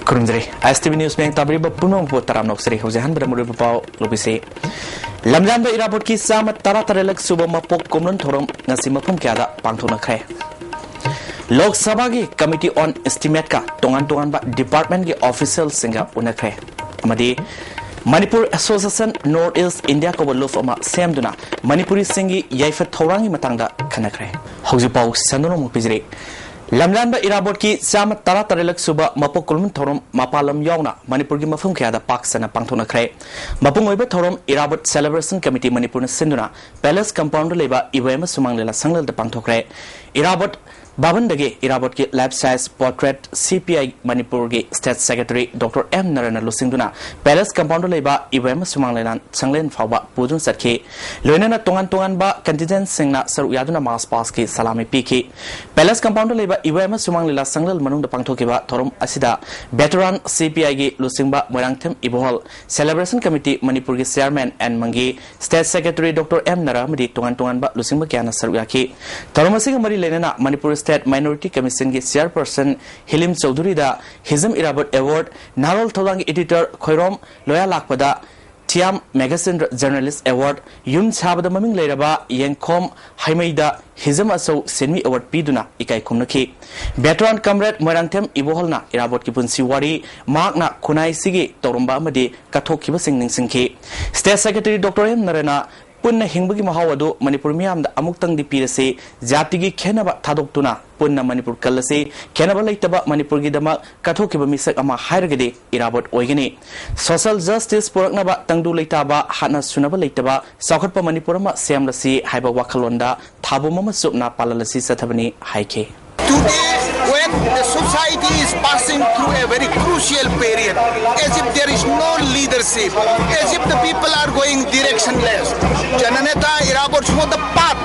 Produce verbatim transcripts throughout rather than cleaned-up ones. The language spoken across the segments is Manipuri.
ꯈꯨꯔꯨꯝꯖꯔꯤ꯫ ꯑꯥꯏ ꯑꯦꯁ ꯇꯤ ꯚꯤ ꯅ꯭ꯌꯨꯁ ꯃꯌꯦꯛ ꯇꯥꯕꯤꯔꯤꯕ ꯄꯨꯝꯅꯃꯛꯄꯨ ꯇꯔꯥꯝꯅ ꯑꯣꯛꯆꯔꯤ꯫ ꯍꯧꯖꯤꯛ ꯑꯍꯥꯟꯕꯗ ꯃꯔꯨꯑꯣꯏꯕ ꯄꯥꯎ ꯂꯧꯕꯤꯁꯤ꯫ ꯂꯝꯌꯥꯟꯕ ꯏꯔꯥꯕꯣꯠꯀꯤ ꯆꯥꯝꯃ ꯇꯔꯥ ꯇꯔꯦꯠꯂꯛ ꯁꯨꯕ ꯃꯄꯣꯛ ꯀꯨꯝꯂꯣꯟ ꯊꯧꯔꯝ ꯉꯁꯤ ꯃꯐꯝ ꯀꯌꯥꯗ ꯄꯥꯡꯊꯣꯛꯅꯈ꯭ꯔꯦ꯫ ꯂꯣꯛ ꯁꯚꯥꯒꯤ Committee on Estimate-ꯀ ꯇꯣꯉꯥꯟ ꯇꯣꯉꯥꯟꯕ department-ꯀꯤ official-ꯁꯤꯡꯒ ꯎꯅꯈ꯭ꯔꯦ꯫ ꯑꯃꯗꯤ Manipur Association North East India ꯀꯧꯕ ꯂꯨꯞ ꯑꯃ ꯁꯦꯝꯗꯨꯅ ꯃꯅꯤꯄꯨꯔꯤꯁꯤꯡꯒꯤ ꯌꯥꯏꯐ ꯊꯧꯔꯥꯡꯒꯤ ꯃꯇꯥꯡꯗ ꯈꯟꯅꯈ꯭ꯔꯦ꯫ ꯍꯧꯖꯤꯛ ꯄꯥꯎ ꯁꯟꯗꯣꯛꯅ ꯑꯃꯨꯛ ꯄꯤꯖꯔꯤ꯫ ꯂꯝꯌꯥꯟꯕ ꯏꯔꯥꯕꯣꯠꯀꯤ ꯆꯥꯝꯃ ꯇꯔꯥ ꯇꯔꯦꯠꯂꯛ ꯁꯨꯕ ꯃꯄꯣꯛ ꯀꯨꯝꯂꯣꯟ ꯊꯧꯔꯝ ꯃꯄꯥꯟ ꯂꯝ ꯌꯥꯎꯅ ꯃꯅꯤꯄꯨꯔꯒꯤ ꯃꯐꯝ ꯀꯌꯥꯗ ꯄꯥꯛ ꯁꯟꯅ ꯄꯥꯡꯊꯣꯛꯅꯈ꯭ꯔꯦ꯫ ꯃꯄꯨꯡ ꯑꯣꯏꯕ ꯊꯧꯔꯝ ꯏꯔꯥꯕꯣꯠ Celebration Committee ꯃꯅꯤꯄꯨꯔꯅ ꯁꯤꯟꯗꯨꯅ Palace Compound-ꯗ ꯂꯩꯕ ꯏꯕꯣꯌꯥꯏꯃ ꯁꯨꯃꯥꯡ ꯂꯤꯂꯥ ꯁꯪꯂꯦꯜꯗ ꯄꯥꯡꯊꯣꯛꯈ꯭ꯔꯦ꯫ ꯏꯔꯥꯕꯣꯠ ꯚꯕꯟꯗꯒꯤ ꯏꯔꯥꯕꯣꯠꯀꯤ life size portrait C P I ꯃꯅꯤꯄꯨꯔꯒꯤ State Secretary Doctor M ꯅꯔꯥꯅ ꯂꯨꯆꯤꯡꯗꯨꯅ Palace Compound-ꯗ ꯂꯩꯕ ꯏꯕꯣꯌꯥꯏꯃ ꯁꯨꯃꯥꯡ ꯂꯤꯂꯥ ꯁꯪꯂꯦꯟ ꯐꯥꯎꯕ ꯄꯨꯗꯨꯅ ꯆꯠꯈꯤ꯫ ꯂꯣꯏꯅꯅ ꯇꯣꯉꯥꯟ ꯇꯣꯉꯥꯟꯕ contingent-ꯁꯤꯡꯅ ꯁꯔꯨꯛ ꯌꯥꯗꯨꯅ march past-ꯀꯤ ꯁꯂꯥꯃꯤ ꯄꯤꯈꯤ꯫ Palace Compound-ꯗ ꯂꯩꯕ ꯏꯕꯣꯌꯥꯏꯃ ꯁꯨꯃꯥꯡ ꯂꯤꯂꯥ ꯁꯪꯂꯦꯟ ꯃꯅꯨꯡꯗ ꯄꯥꯡꯊꯣꯛꯈꯤꯕ ꯊꯧꯔꯝ ꯑꯁꯤꯗ veteran C P I-ꯒꯤ ꯂꯨꯆꯤꯡꯕ ꯃꯣꯏꯔꯥꯡꯊꯦꯝ ꯏꯕꯣꯍꯜ, Celebration Committee ꯃꯅꯤꯄꯨꯔꯒꯤ Chairman N ꯃꯪꯒꯤ, State Secretary Doctor M ꯅꯔꯥ ꯑꯃꯗꯤ ꯇꯣꯉꯥꯟ ꯇꯣꯉꯥꯟꯕ ꯂꯨꯆꯤꯡꯕ ꯀꯌꯥꯅ ꯁꯔꯨꯛ ꯌꯥꯈꯤ꯫ ꯊꯧꯔꯝ ꯑꯁꯤꯒ ꯃꯔꯤ ꯂꯩꯅꯅ Manipur State Minority Commission-ꯒꯤ Chairperson ꯍꯤꯂꯤꯝ ꯆꯧꯙꯨꯔꯤꯗ Hijam Irabot Award, ꯅꯍꯥꯔꯣꯜ ꯊꯧꯗꯥꯡꯒꯤ editor ꯈꯣꯏꯔꯣꯝ ꯂꯣꯌꯥ ꯂꯥꯛꯄꯗ ꯊꯤꯌꯥꯝ Magazine Journalist Award, ꯌꯨꯝ ꯁꯥꯕꯗ ꯃꯃꯤꯡ ꯂꯩꯔꯕ ꯌꯦꯡꯈꯣꯝ ꯍꯩꯃꯩꯗ ꯍꯤꯖꯝ ꯑꯆꯧ ꯁꯤꯟꯃꯤ award ꯄꯤꯗꯨꯅ ꯏꯀꯥꯏ ꯈꯨꯝꯅꯈꯤ꯫ Veteran Comrade ꯃꯣꯏꯔꯥꯡꯊꯦꯝ ꯏꯕꯣꯍꯜꯅ ꯏꯔꯥꯕꯣꯠꯀꯤ ꯄꯨꯟꯁꯤ ꯋꯥꯔꯤ, ꯃꯍꯥꯛꯅ ꯈꯨꯟꯅꯥꯏꯁꯤꯒꯤ ꯇꯧꯔꯝꯕ ꯑꯃꯗꯤ ꯀꯠꯊꯣꯛꯈꯤꯕꯁꯤꯡ ꯅꯤꯡꯁꯤꯡꯈꯤ꯫ State Secretary Doctor M ꯅꯔꯥꯅ ꯄꯨꯟꯅ ꯍꯤꯡꯕꯒꯤ ꯃꯍꯥꯎ ꯑꯗꯨ ꯃꯅꯤꯄꯨꯔ ꯃꯤꯌꯥꯝꯗ ꯑꯃꯨꯛꯇꯪꯗꯤ ꯄꯤꯔꯁꯤ, ꯖꯥꯇꯤꯒꯤ ꯈꯦꯟꯅꯕ ꯊꯥꯗꯣꯛꯇꯨꯅ ꯄꯨꯟꯅ ꯃꯅꯤꯄꯨꯔ ꯀꯜꯂꯁꯤ, ꯈꯦꯟꯅꯕ ꯂꯩꯇꯕ ꯃꯅꯤꯄꯨꯔꯒꯤꯗꯃꯛ ꯀꯠꯊꯣꯛꯈꯤꯕ ꯃꯤꯁꯛ ꯑꯃ ꯍꯥꯏꯔꯒꯗꯤ ꯏꯔꯥꯕꯣꯠ ꯑꯣꯏꯒꯅꯤ꯫ Social justice ꯄꯨꯔꯛꯅꯕ ꯇꯪꯗꯨ ꯂꯩꯇꯥꯕ, ꯍꯥꯠꯅ ꯁꯨꯅꯕ ꯂꯩꯇꯕ ꯆꯥꯎꯈꯠꯄ ꯃꯅꯤꯄꯨꯔ ꯑꯃ ꯁꯦꯝꯂꯁꯤ ꯍꯥꯏꯕ ꯋꯥꯈꯜꯂꯣꯟꯗ ꯊꯥꯕꯨꯝ ꯑꯃ ꯆꯨꯞꯅ ꯄꯥꯜꯍꯜꯂꯁꯤ ꯆꯠꯊꯕꯅꯤ ꯍꯥꯏꯈꯤ꯫ Today, when the society is passing through a very crucial period, as if there is no leadership, as if the people are going directionless, Jananeta Irabot showed the path.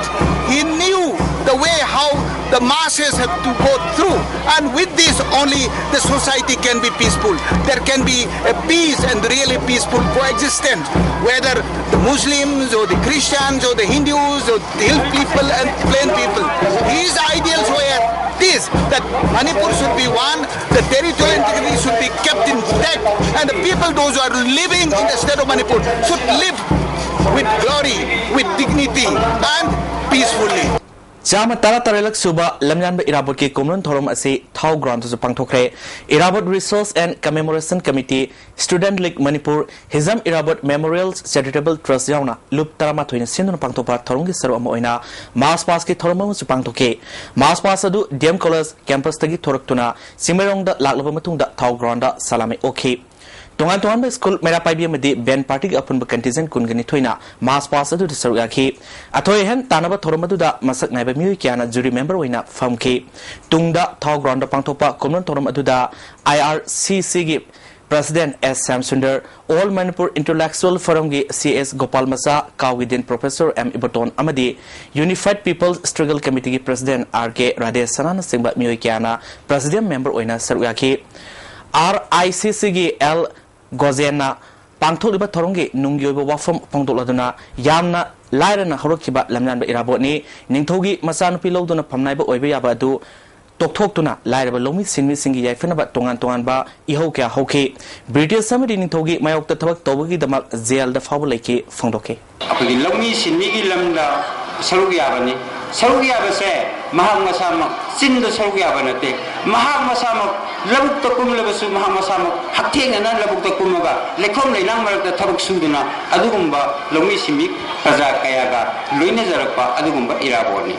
He knew the way how the masses have to go through, and with this only the society can be peaceful. There can be a peace and really peaceful coexistence, whether the Muslims or the Christians or the Hindus or the hill people and plain people. His ideals were This, that Manipur should be one, the territorial integrity should be kept intact, and the people, those who are living in the state of Manipur, should live with glory, with dignity, and peacefully. ꯆꯥꯃ ꯇꯔꯥ ꯇꯔꯦꯠꯂꯛ ꯁꯨꯕ ꯂꯝꯌꯥꯟꯕ ꯏꯔꯥꯕꯣꯠꯀꯤ ꯀꯨꯝꯂꯣꯟ ꯊꯧꯔꯝ ꯑꯁꯤ ꯊꯥꯎ ꯒ꯭ꯔꯥꯎꯟꯗꯁꯨ ꯄꯥꯡꯊꯣꯛꯈ꯭ꯔꯦ꯫ ꯏꯔꯥꯕꯣꯠ Resource and Commemoration Committee, Student League Manipur, Hijam Irabot Memorial Charitable Trust ꯌꯥꯎꯅ ꯂꯨꯞ ꯇꯔꯥꯃꯥꯊꯣꯏꯅ ꯁꯤꯟꯗꯨꯅ ꯄꯥꯡꯊꯣꯛꯄ ꯊꯧꯔꯝꯒꯤ ꯁꯔꯨꯛ ꯑꯃ ꯑꯣꯏꯅ ꯃꯥꯔꯆ ꯄꯥꯁꯀꯤ ꯊꯧꯔꯝ ꯑꯃꯁꯨ ꯄꯥꯡꯊꯣꯛꯈꯤ꯫ ꯃꯥꯔꯆ ꯄꯥꯁ ꯑꯗꯨ D M College campusꯇꯒꯤ ꯊꯣꯔꯛꯇꯨꯅ ꯆꯤꯡꯃꯩꯔꯣꯡꯗ ꯂꯥꯛꯂꯕ ꯃꯇꯨꯡꯗ ꯊꯥꯎ ꯒ꯭ꯔꯥꯎꯟꯗ ꯁꯂꯥꯃꯤ ꯑꯣꯛꯈꯤ꯫ ꯇꯣꯉꯥꯟ ꯇꯣꯉꯥꯟꯕ ꯁ꯭ꯀꯨꯜ, ꯃꯩꯔꯥ ꯄꯥꯏꯕꯤ ꯑꯃꯗꯤ ꯕꯦꯟ ꯄꯥꯔꯇꯤꯒꯤ ꯑꯄꯨꯟꯕ contingent ꯀꯨꯟꯒ ꯅꯤꯊꯣꯏꯅ ꯃꯥꯔꯆ ꯄꯥꯁ ꯑꯗꯨꯗ ꯁꯔꯨꯛ ꯌꯥꯈꯤ꯫ ꯑꯊꯣꯏ ꯑꯍꯦꯟ ꯇꯥꯟꯅꯕ ꯊꯧꯔꯝ ꯑꯗꯨꯗ ꯃꯁꯛ ꯅꯥꯏꯕ ꯃꯤꯑꯣꯏ ꯀꯌꯥꯅ jury member ꯑꯣꯏꯅ ꯐꯝꯈꯤ꯫ ꯇꯨꯡꯗ ꯊꯥꯎ ꯒ꯭ꯔꯥꯎꯟꯗ ꯄꯥꯡꯊꯣꯛꯄ ꯀꯨꯝꯂꯣꯟ ꯊꯧꯔꯝ ꯑꯗꯨꯗ I R C Cꯒꯤ President S Shyamsundar, All Manipur Intellectual Forumꯒꯤ C S Gopal Macha, ꯀꯥꯎꯒꯤ Dean Professor M Iboton ꯑꯃꯗꯤ Unified People's Struggle Committeeꯒꯤ President R K Radheshananꯆꯤꯡꯕ ꯃꯤꯑꯣꯏ ꯀꯌꯥꯅ President member ꯑꯣꯏꯅ ꯁꯔꯨꯛ ꯌꯥꯈꯤ꯫ R I C Cꯒꯤ L ꯒꯣꯖꯦꯟꯅ ꯄꯥꯡꯊꯣꯛꯂꯤꯕ ꯊꯧꯔꯝꯒꯤ ꯅꯨꯡꯒꯤ ꯑꯣꯏꯕ ꯋꯥꯐꯝ ꯐꯣꯡꯗꯣꯛꯂꯗꯨꯅ, ꯌꯥꯝꯅ ꯂꯥꯏꯔꯅ ꯍꯧꯔꯛꯈꯤꯕ ꯂꯝꯌꯥꯟꯕ ꯏꯔꯥꯕꯣꯠꯅꯤ꯫ ꯅꯤꯡꯊꯧꯒꯤ ꯃꯆꯥꯅꯨꯄꯤ ꯂꯧꯗꯨꯅ ꯐꯝꯅꯥꯏꯕ ꯑꯣꯏꯕ ꯌꯥꯕ ꯑꯗꯨ ꯇꯣꯛꯊꯣꯛꯇꯨꯅ ꯂꯥꯏꯔꯕ ꯂꯧꯃꯤ ꯁꯤꯟꯃꯤꯁꯤꯡꯒꯤ ꯌꯥꯏꯐꯅꯕ ꯇꯣꯉꯥꯟ ꯇꯣꯉꯥꯟꯕ ꯏꯍꯧ ꯀꯌꯥ ꯍꯧꯈꯤ꯫ ꯕ꯭ꯔꯤꯇꯤꯁ ꯑꯃꯗꯤ ꯅꯤꯡꯊꯧꯒꯤ ꯃꯥꯌꯣꯛꯇ ꯊꯕꯛ ꯇꯧꯕꯒꯤꯗꯃꯛ ꯖꯦꯜꯗ ꯐꯥꯎꯕ ꯂꯩꯈꯤ ꯐꯣꯡꯗꯣꯛꯈꯤ꯫ ꯑꯩꯈꯣꯏꯒꯤ ꯂꯧꯃꯤ ꯁꯤꯟꯃꯤꯒꯤ ꯂꯝꯗ ꯁꯔꯨꯛ ꯌꯥꯕꯅꯤ꯫ ꯁꯔꯨꯛ ꯌꯥꯕꯁꯦ ꯃꯍꯥꯛ ꯃꯁꯥꯃꯛ ꯆꯤꯟꯗ ꯁꯔꯨꯛ ꯌꯥꯕ ꯅꯠꯇꯦ꯫ ꯃꯍꯥꯛ ꯃꯁꯥꯃꯛ ꯂꯧꯕꯨꯛꯇ ꯀꯨꯝꯂꯕꯁꯨ ꯃꯍꯥꯛ ꯃꯁꯥꯃꯛ ꯍꯛꯊꯦꯡꯅꯅ ꯂꯧꯕꯨꯛꯇ ꯀꯨꯝꯃꯒ ꯂꯩꯈꯣꯝ ꯂꯩꯅꯥꯡ ꯃꯔꯛꯇ ꯊꯕꯛ ꯁꯨꯗꯨꯅ ꯑꯗꯨꯒꯨꯝꯕ ꯂꯧꯃꯤ ꯁꯤꯟꯃꯤ ꯄ꯭ꯔꯖꯥ ꯀꯌꯥꯒ ꯂꯣꯏꯅꯖꯔꯛꯄ ꯑꯗꯨꯒꯨꯝꯕ ꯏꯔꯥꯕꯣꯠꯅꯤ꯫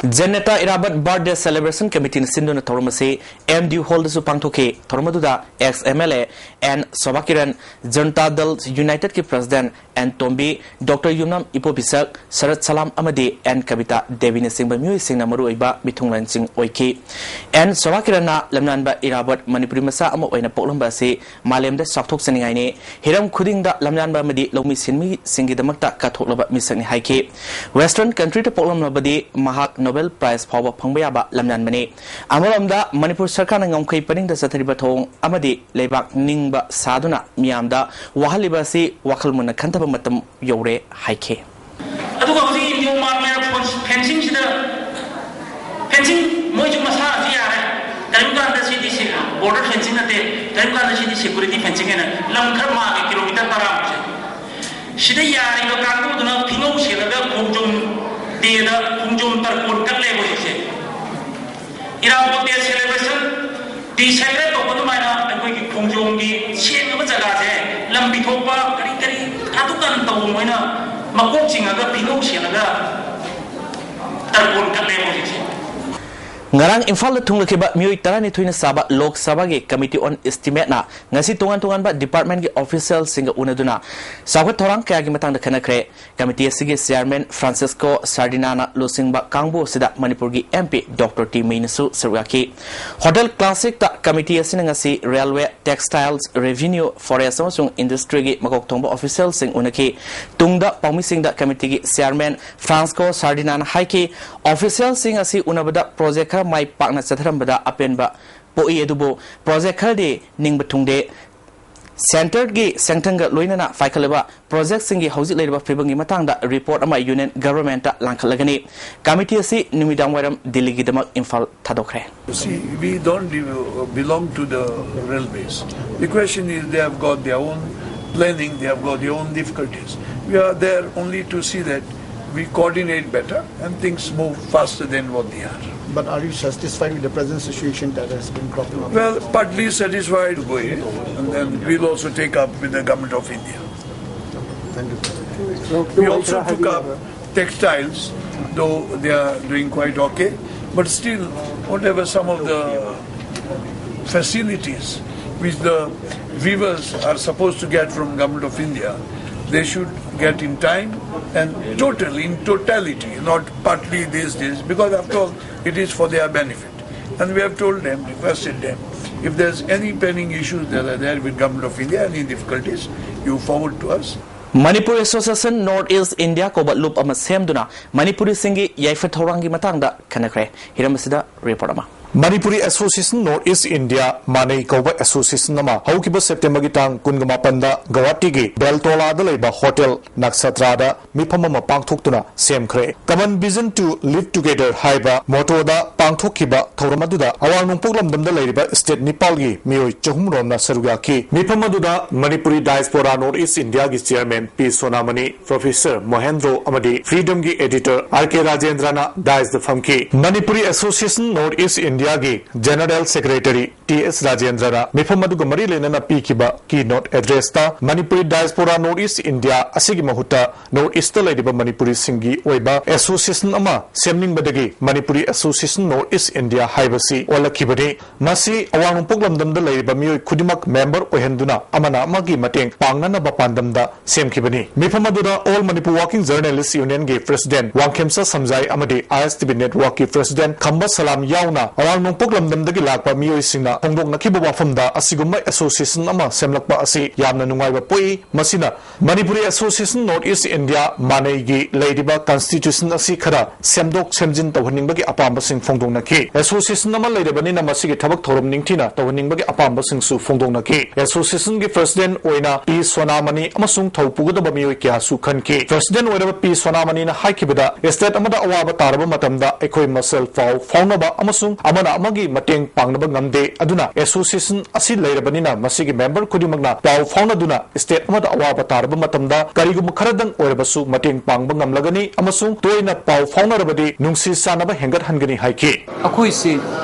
ꯖꯅꯇꯥ ꯏꯔꯥꯕꯠ Birthday Celebration Committeeꯅ ꯁꯤꯟꯗꯨꯅ ꯊꯧꯔꯝ ꯑꯁꯤ M D U Hallꯗꯁꯨ ꯄꯥꯡꯊꯣꯛꯈꯤ꯫ ꯊꯧꯔꯝ ꯑꯗꯨꯗ ex M L A N Sobha Kiran, Janata ꯗꯜ ꯌꯨꯅꯥꯏꯇꯦꯗꯀꯤ President N ꯇꯣꯝꯕꯤ, Doctor ꯌꯨꯝꯅꯥꯝ ꯏꯕꯣꯕꯤꯁꯛ, ꯁꯔꯠ ꯁꯂꯥꯝ ꯑꯃꯗꯤ N ꯀꯕꯤꯇꯥ ꯗꯦꯕꯤꯅꯆꯤꯡꯕ ꯃꯤꯑꯣꯏꯁꯤꯡꯅ ꯃꯔꯨꯑꯣꯏꯕ ꯃꯤꯊꯨꯡꯂꯦꯟꯁꯤꯡ ꯑꯣꯏꯈꯤ꯫ N ꯁꯣꯚꯥ ꯀꯤꯔꯟꯅ ꯂꯝꯌꯥꯟꯕ ꯏꯔꯥꯕꯠ ꯃꯅꯤꯄꯨꯔꯤ ꯃꯆꯥ ꯑꯃ ꯑꯣꯏꯅ ꯄꯣꯛꯂꯝꯕ ꯑꯁꯤ ꯃꯥꯂꯦꯝꯗ ꯆꯥꯎꯊꯣꯛꯆꯅꯤꯡꯉꯥꯏꯅꯤ꯫ ꯍꯤꯔꯝ ꯈꯨꯗꯤꯡꯗ ꯂꯝꯌꯥꯟꯕ ꯑꯃꯗꯤ ꯂꯧꯃꯤ ꯁꯤꯟꯃꯤꯁꯤꯡꯒꯤꯗꯃꯛꯇ ꯀꯠꯊꯣꯛꯂꯕ ꯃꯤꯁꯛꯅꯤ ꯍꯥꯏꯈꯤ꯫ Western countryꯗ ꯄꯣꯛꯂꯝꯂꯕꯗꯤ ꯃꯍꯥꯛ Nobel Prize ꯐꯥꯎꯕ ꯐꯪꯕ ꯌꯥꯕ ꯂꯝꯌꯥꯟꯕꯅꯤ꯫ ꯑꯃꯔꯣꯝꯗ ꯃꯅꯤꯄꯨꯔ ꯁꯔꯀꯥꯔꯅ ꯉꯝꯈꯩ ꯄꯔꯤꯡꯗ ꯆꯠꯊꯔꯤꯕ ꯊꯧꯑꯣꯡ ꯑꯃꯗꯤ ꯂꯩꯕꯥꯛ ꯅꯤꯡꯕ ꯁꯥꯗꯨꯅ ꯃꯤꯌꯥꯝꯗ ꯋꯥꯍꯜꯂꯤꯕ ꯑꯁꯤ ꯋꯥꯈꯜ ꯃꯨꯟꯅ ꯈꯟꯊꯕ ꯃꯇꯝ ꯌꯧꯔꯦ ꯍꯥꯏꯈꯤ꯫ ꯑꯗꯨꯒ ꯍꯧꯖꯤꯛ ꯏꯟꯗꯤꯌꯣ ꯃꯥꯔꯃꯦꯔ ꯐꯣꯟ-, ꯐꯦꯟꯁꯤꯡꯁꯤꯗ, ꯐꯦꯟꯁꯤꯡ ꯃꯣꯏꯁꯨ ꯃꯁꯥꯁꯨ ꯌꯥꯔꯦ꯫ ꯀꯔꯤꯝ ꯀꯥꯟꯗ ꯁꯤꯗꯤ ꯁꯤ-, border fencing ꯅꯠꯇꯦ, ꯀꯔꯤꯝ ꯀꯥꯟꯗ ꯁꯤꯗꯤ security fencing ꯍꯥꯏꯅ ꯂꯝ ꯈꯔ ꯃꯥꯒꯦ ꯀꯤꯂꯣꯃꯤꯇꯔ ꯇꯔꯥꯃꯨꯛꯁꯦ꯫ ꯁꯤꯗ ꯌꯥꯔꯤꯕ ꯀꯥꯡꯕꯨꯗꯨꯅ ꯐꯤꯉꯧ ꯁꯦꯠꯂꯒ ꯈꯣꯡꯖꯣꯝ ꯗꯦꯗ ꯈꯣꯡꯖꯣꯝ ꯇꯔꯄꯣꯟ ꯀꯠꯂꯦꯕ ꯍꯧꯖꯤꯛꯁꯦ꯫ ꯏꯔꯥꯕꯣꯠ ꯗꯦ celebration, desecrate ꯇꯧꯕ ꯑꯗꯨꯃꯥꯏꯅ ꯑꯩꯈꯣꯏꯒꯤ ꯈꯣꯡꯖꯣꯝꯒꯤ ꯁꯦꯡꯉꯕ ꯖꯒꯥꯁꯦ ꯂꯝ ꯄꯤꯊꯣꯛꯄ ꯀꯔꯤ ꯀꯔꯤ ꯑꯗꯨꯀꯥꯟ ꯇꯧꯕ ꯃꯣꯏꯅ ꯃꯀꯣꯛ ꯆꯤꯡꯉꯒ ꯐꯤꯉꯧ ꯁꯦꯠꯂꯒ ꯇꯔꯄꯣꯟ ꯀꯠꯂꯦꯕ ꯍꯧꯖꯤꯛꯁꯦ꯫ ꯉꯔꯥꯡ ꯏꯝꯐꯥꯜꯗ ꯊꯨꯡꯂꯈꯤꯕ ꯃꯤꯑꯣꯏ ꯇꯔꯥꯅꯤꯊꯣꯏꯅ ꯁꯥꯕ ꯂꯣꯛ ꯁꯚꯥꯒꯤ committee on estimateꯅ ꯉꯁꯤ ꯇꯣꯉꯥꯟ ꯇꯣꯉꯥꯟꯕ departmentꯀꯤ officialꯁꯤꯡꯒ ꯎꯅꯗꯨꯅ ꯆꯥꯎꯈꯠ ꯊꯧꯔꯥꯡ ꯀꯌꯥꯒꯤ ꯃꯇꯥꯡꯗ ꯈꯟꯅꯈ꯭ꯔꯦ꯫ Committee ꯑꯁꯤꯒꯤ chairman Francisco Sardinana ꯂꯨꯆꯤꯡꯕ ꯀꯥꯡꯕꯨ ꯑꯁꯤꯗ ꯃꯅꯤꯄꯨꯔꯒꯤ MP Doctor ꯇꯤ ꯃꯩꯅꯁꯨ ꯁꯔꯨꯛ ꯌꯥꯈꯤ꯫ Hotel Classicꯇ committee ꯑꯁꯤꯅ ꯉꯁꯤ railway, textiles, revenue, forest ꯑꯃꯁꯨꯡ industryꯒꯤ ꯃꯀꯣꯛ ꯊꯣꯡꯕ officialꯁꯤꯡ ꯎꯅꯈꯤ꯫ ꯇꯨꯡꯗ ꯄꯥꯎꯃꯤꯁꯤꯡꯗ committeeꯒꯤ chairman Francisco Sardinana ꯍꯥꯏꯈꯤ, officialꯁꯤꯡ ꯑꯁꯤ ꯎꯅꯕꯗ project ꯈꯔ ꯃꯥꯏ ꯄꯥꯛꯅ ꯆꯠꯊꯔꯝꯕꯗ ꯑꯄꯦꯟꯕ ꯄꯣꯛꯏ, ꯑꯗꯨꯕꯨ project ꯈꯔꯗꯤ ꯅꯤꯡꯕ ꯊꯨꯡꯗꯦ꯫ Centreꯒꯤ ꯁꯦꯟꯊꯪꯒ ꯂꯣꯏꯅꯅ ꯄꯥꯏꯈꯠꯂꯕ projectꯁꯤꯡꯒꯤ ꯍꯧꯖꯤꯛ ꯂꯩꯔꯤꯕ ꯐꯤꯕꯝꯒꯤ ꯃꯇꯥꯡꯗ report ꯑꯃ union governmentꯇ ꯂꯥꯡꯈꯠꯂꯒꯅꯤ꯫ Committee ꯑꯁꯤ ꯅꯨꯃꯤꯗꯥꯡ ꯋꯥꯏꯔꯝ ꯗꯤꯜꯂꯤꯒꯤꯗꯃꯛ Imphal ꯊꯥꯗꯣꯛꯈ꯭ꯔꯦ꯫ See, we don't be-, belong to the railways. The question is, they have got their own planning, they have got their own difficulties. We are there only to see that we coordinate better and things move faster than what they are. But are you satisfied with the present situation that has been cropping up? Well, partly satisfied, and then we'll also take up with the Government of India. Thank you. We also took up textiles, though they are doing quite okay, but still, whatever some of the facilities which the weavers are supposed to get from Government of India, they should get in time and total, in totality, not partly these days, because after all, it is for their benefit. And we have told them, requested them, if there's any pending issues that are there with Government of India, any difficulties, you forward to us. Manipur Association North East India ꯀꯧꯕ ꯂꯨꯞ ꯑꯃ ꯁꯦꯝꯗꯨꯅ ꯃꯅꯤꯄꯨꯔꯤꯁꯤꯡꯒꯤ ꯌꯥꯏꯐ ꯊꯧꯔꯥꯡꯒꯤ ꯃꯇꯥꯡꯗ ꯈꯟꯅꯈ꯭ꯔꯦ꯫ ꯍꯤꯔꯝ ꯑꯁꯤꯗ report ꯑꯃ꯫ Manipuri association north east India ꯃꯥꯅꯩ ꯀꯧꯕ ꯑꯦꯁꯣꯁꯤꯌꯦꯁꯟ ꯑꯃ ꯍꯧꯈꯤꯕ ꯁꯦꯞꯇꯦꯝꯕꯔꯒꯤ ꯇꯥꯡ ꯀꯨꯟꯒ ꯃꯥꯄꯟꯗ ꯒꯧꯍꯥꯇꯤꯒꯤ ꯕꯦꯜꯇꯣꯂꯥꯗ ꯂꯩꯕ ꯍꯣꯇꯦꯜ ꯅꯛꯁꯇ꯭ꯔꯥꯗ ꯃꯤꯐꯝ ꯑꯃ ꯄꯥꯡꯊꯣꯛꯇꯨꯅ ꯁꯦꯝꯈ꯭ꯔꯦ꯫ Common Vision to Live Together ꯍꯥꯏꯕ ꯃꯣꯇꯣꯗ ꯄꯥꯡꯊꯣꯛꯈꯤꯕ ꯊꯧꯔꯝ ꯑꯗꯨꯗ ꯑꯋꯥꯡ ꯅꯣꯡꯄꯣꯛ ꯂꯝꯗꯝꯗ ꯂꯩꯔꯤꯕ ꯁ꯭ꯇꯦꯠ ꯅꯤꯄꯥꯜꯒꯤ ꯃꯤꯑꯣꯏ ꯆꯍꯨꯝ ꯔꯣꯝꯅ ꯁꯔꯨꯛ ꯌꯥꯈꯤ꯫ ꯃꯤꯐꯝ ꯑꯗꯨꯗ ꯃꯅꯤꯄꯨꯔꯤ ꯗꯥꯏꯁꯄꯣꯔꯥ ꯅꯣꯔꯠ ꯏꯁ ꯏꯟꯗꯤꯌꯥꯒꯤ ꯆꯤꯌꯔꯃꯦꯟ ꯄꯤ ꯁꯣꯅꯥꯃꯅꯤ, ꯄ꯭ꯔꯣꯐꯦꯁꯔ ꯃꯣꯍꯦꯟꯗ꯭ꯔꯣ ꯑꯃꯗꯤ ꯐ꯭ꯔꯤꯗꯝꯒꯤ ꯑꯦꯗꯤꯇꯔ ꯑꯥꯔ ꯀꯦ ꯔꯥꯖꯦꯟꯗ꯭ꯔꯅ ꯗꯥꯏꯁꯇ ꯐꯝꯈꯤ꯫ ꯃꯅꯤꯄꯨꯔꯤ ꯑꯦꯁꯣꯁꯤꯌꯦꯁꯟ ꯅꯣꯔꯠ ꯏꯁ ꯏꯟꯗꯤꯌꯥꯒꯤ ꯖꯦꯅꯔꯦꯜ ꯁꯦꯀ꯭ꯔꯦꯇꯔꯤ ꯇꯤ ꯑꯦꯁ ꯔꯥꯖꯦꯟꯗ꯭ꯔꯅ ꯃꯤꯐꯝ ꯑꯗꯨꯒ ꯃꯔꯤ ꯂꯩꯅꯅ ꯄꯤꯈꯤꯕ keynote addressꯇ Manipuri diaspora north east India ꯑꯁꯤꯒꯤ ꯃꯍꯨꯠꯇ ꯅꯣꯔꯠ ꯏꯁꯇ ꯂꯩꯔꯤꯕ ꯃꯅꯤꯄꯨꯔꯤꯁꯤꯡꯒꯤ ꯑꯣꯏꯕ ꯑꯦꯁꯣꯁꯤꯌꯦꯁꯟ ꯑꯃ ꯁꯦꯝꯅꯤꯡꯕꯗꯒꯤ Manipuri association north east India ꯍꯥꯏꯕꯁꯤ ꯑꯣꯜꯂꯛꯈꯤꯕꯅꯤ꯫ ꯃꯁꯤ ꯑꯋꯥꯡ ꯅꯣꯡꯄꯣꯛ ꯂꯝꯗꯝꯗ ꯂꯩꯔꯤꯕ ꯃꯤꯑꯣꯏ ꯈꯨꯗꯤꯡꯃꯛ ꯃꯦꯝꯕꯔ ꯑꯣꯏꯍꯟꯗꯨꯅ ꯑꯃꯅ ꯑꯃꯒꯤ ꯃꯇꯦꯡ ꯄꯥꯡꯅꯅꯕ ꯄꯥꯟꯗꯝꯗ ꯁꯦꯝꯈꯤꯕꯅꯤ꯫ ꯃꯤꯐꯝ ꯑꯗꯨꯗ All Manipur Working Journalist Unionꯒꯤ ꯄ꯭ꯔꯦꯁꯤꯗꯦꯟꯠ ꯋꯥꯡꯈꯦꯝꯆꯥ ꯁꯝꯖꯥꯏ ꯑꯃꯗꯤ ꯑꯥꯏ ꯑꯦꯁ ꯇꯤ ꯚꯤ ꯅꯦꯠꯋꯥꯔꯛꯀꯤ ꯄ꯭ꯔꯦꯁꯤꯗꯦꯟꯠ ꯈꯝꯕ ꯁꯂꯥꯝ ꯌꯥꯎꯅ ꯑꯋꯥꯡ ꯅꯣꯡꯄꯣꯛ ꯂꯝꯗꯝꯗꯒꯤ ꯂꯥꯛꯄ ꯃꯤꯑꯣꯏꯁꯤꯡꯅ ꯐꯣꯡꯗꯣꯛꯅꯈꯤꯕ ꯋꯥꯐꯝꯗ ꯑꯁꯤꯒꯨꯝꯕ ꯑꯦꯁꯣꯁꯤꯌꯦꯁꯟ ꯑꯃ ꯁꯦꯝꯂꯛꯄ ꯑꯁꯤ ꯌꯥꯝꯅ ꯅꯨꯡꯉꯥꯏꯕ ꯄꯣꯛꯏ꯫ ꯃꯁꯤꯅ Manipuri association north east India ꯃꯥꯅꯩꯒꯤ ꯂꯩꯔꯤꯕ ꯀꯟꯁꯇꯤꯇ꯭ꯌꯨꯁꯟ ꯑꯁꯤ ꯈꯔ ꯁꯦꯝꯗꯣꯛ ꯁꯦꯝꯖꯤꯟ ꯇꯧꯍꯟꯅꯤꯡꯕꯒꯤ ꯑꯄꯥꯝꯕꯁꯤꯡ ꯐꯣꯡꯗꯣꯛꯅꯈꯤ꯫ ꯑꯦꯁꯣꯁꯤꯌꯦꯁꯟ ꯑꯃ ꯂꯩꯔꯕꯅꯤꯅ ꯃꯁꯤꯒꯤ ꯊꯕꯛ ꯊꯧꯔꯝ ꯅꯤꯡꯊꯤꯅ ꯇꯧꯍꯟꯅꯤꯡꯕꯒꯤ ꯑꯄꯥꯝꯕꯁꯤꯡꯁꯨ ꯐꯣꯡꯗꯣꯛꯅꯈꯤ꯫ ꯑꯦꯁꯣꯁꯤꯌꯦꯁꯟꯒꯤ ꯄ꯭ꯔꯦꯁꯤꯗꯦꯟꯠ ꯑꯣꯏꯅ ꯄꯤ ꯁꯣꯅꯥꯃꯅꯤ ꯑꯃꯁꯨꯡ ꯊꯧ ꯄꯨꯒꯗꯕ ꯃꯤꯑꯣꯏ ꯀꯌꯥꯁꯨ ꯈꯟꯈꯤ꯫ ꯄ꯭ꯔꯦꯁꯤꯗꯦꯟꯠ ꯑꯣꯏꯔꯕ ꯄꯤ ꯁꯣꯅꯥꯃꯅꯤꯅ ꯍꯥꯏꯈꯤꯕꯗ, ꯁ꯭ꯇꯦꯠ ꯑꯃꯗ ꯑꯋꯥꯕ ꯇꯥꯔꯕ ꯃꯇꯝꯗ ꯑꯩꯈꯣꯏ ꯃꯁꯦꯜ ꯄꯥꯎ ꯐꯥꯎꯅꯕ ꯑꯃꯁꯨꯡ ꯑꯃꯅ ꯑꯃꯒꯤ ꯃꯇꯦꯡ ꯄꯥꯡꯅꯕ ꯉꯝꯗꯦ꯫ ꯑꯗꯨꯅ ꯑꯦꯁꯣꯁꯤꯌꯦꯁꯟ ꯑꯁꯤ ꯂꯩꯔꯕꯅꯤꯅ ꯃꯁꯤꯒꯤ ꯃꯦꯝꯕꯔ ꯈꯨꯗꯤꯡꯃꯛꯅ ꯄꯥꯎ ꯐꯥꯎꯅꯗꯨꯅ ꯁ꯭ꯇꯦꯠ ꯑꯃꯗ ꯑꯋꯥꯕ ꯇꯥꯔꯕ ꯃꯇꯝꯗ ꯀꯔꯤꯒꯨꯝꯕ ꯈꯔꯗꯪ ꯑꯣꯏꯔꯕꯁꯨ ꯃꯇꯦꯡ ꯄꯥꯡꯕ ꯉꯝꯂꯒꯅꯤ ꯑꯃꯁꯨꯡ ꯇꯣꯏꯅ ꯄꯥꯎ ꯐꯥꯎꯅꯔꯕꯗꯤ ꯅꯨꯡꯁꯤ ꯆꯥꯟꯅꯕ ꯍꯦꯟꯒꯠꯍꯟꯒꯅꯤ ꯍꯥꯏꯈꯤ꯫ ꯑꯩꯈꯣꯏꯁꯦ,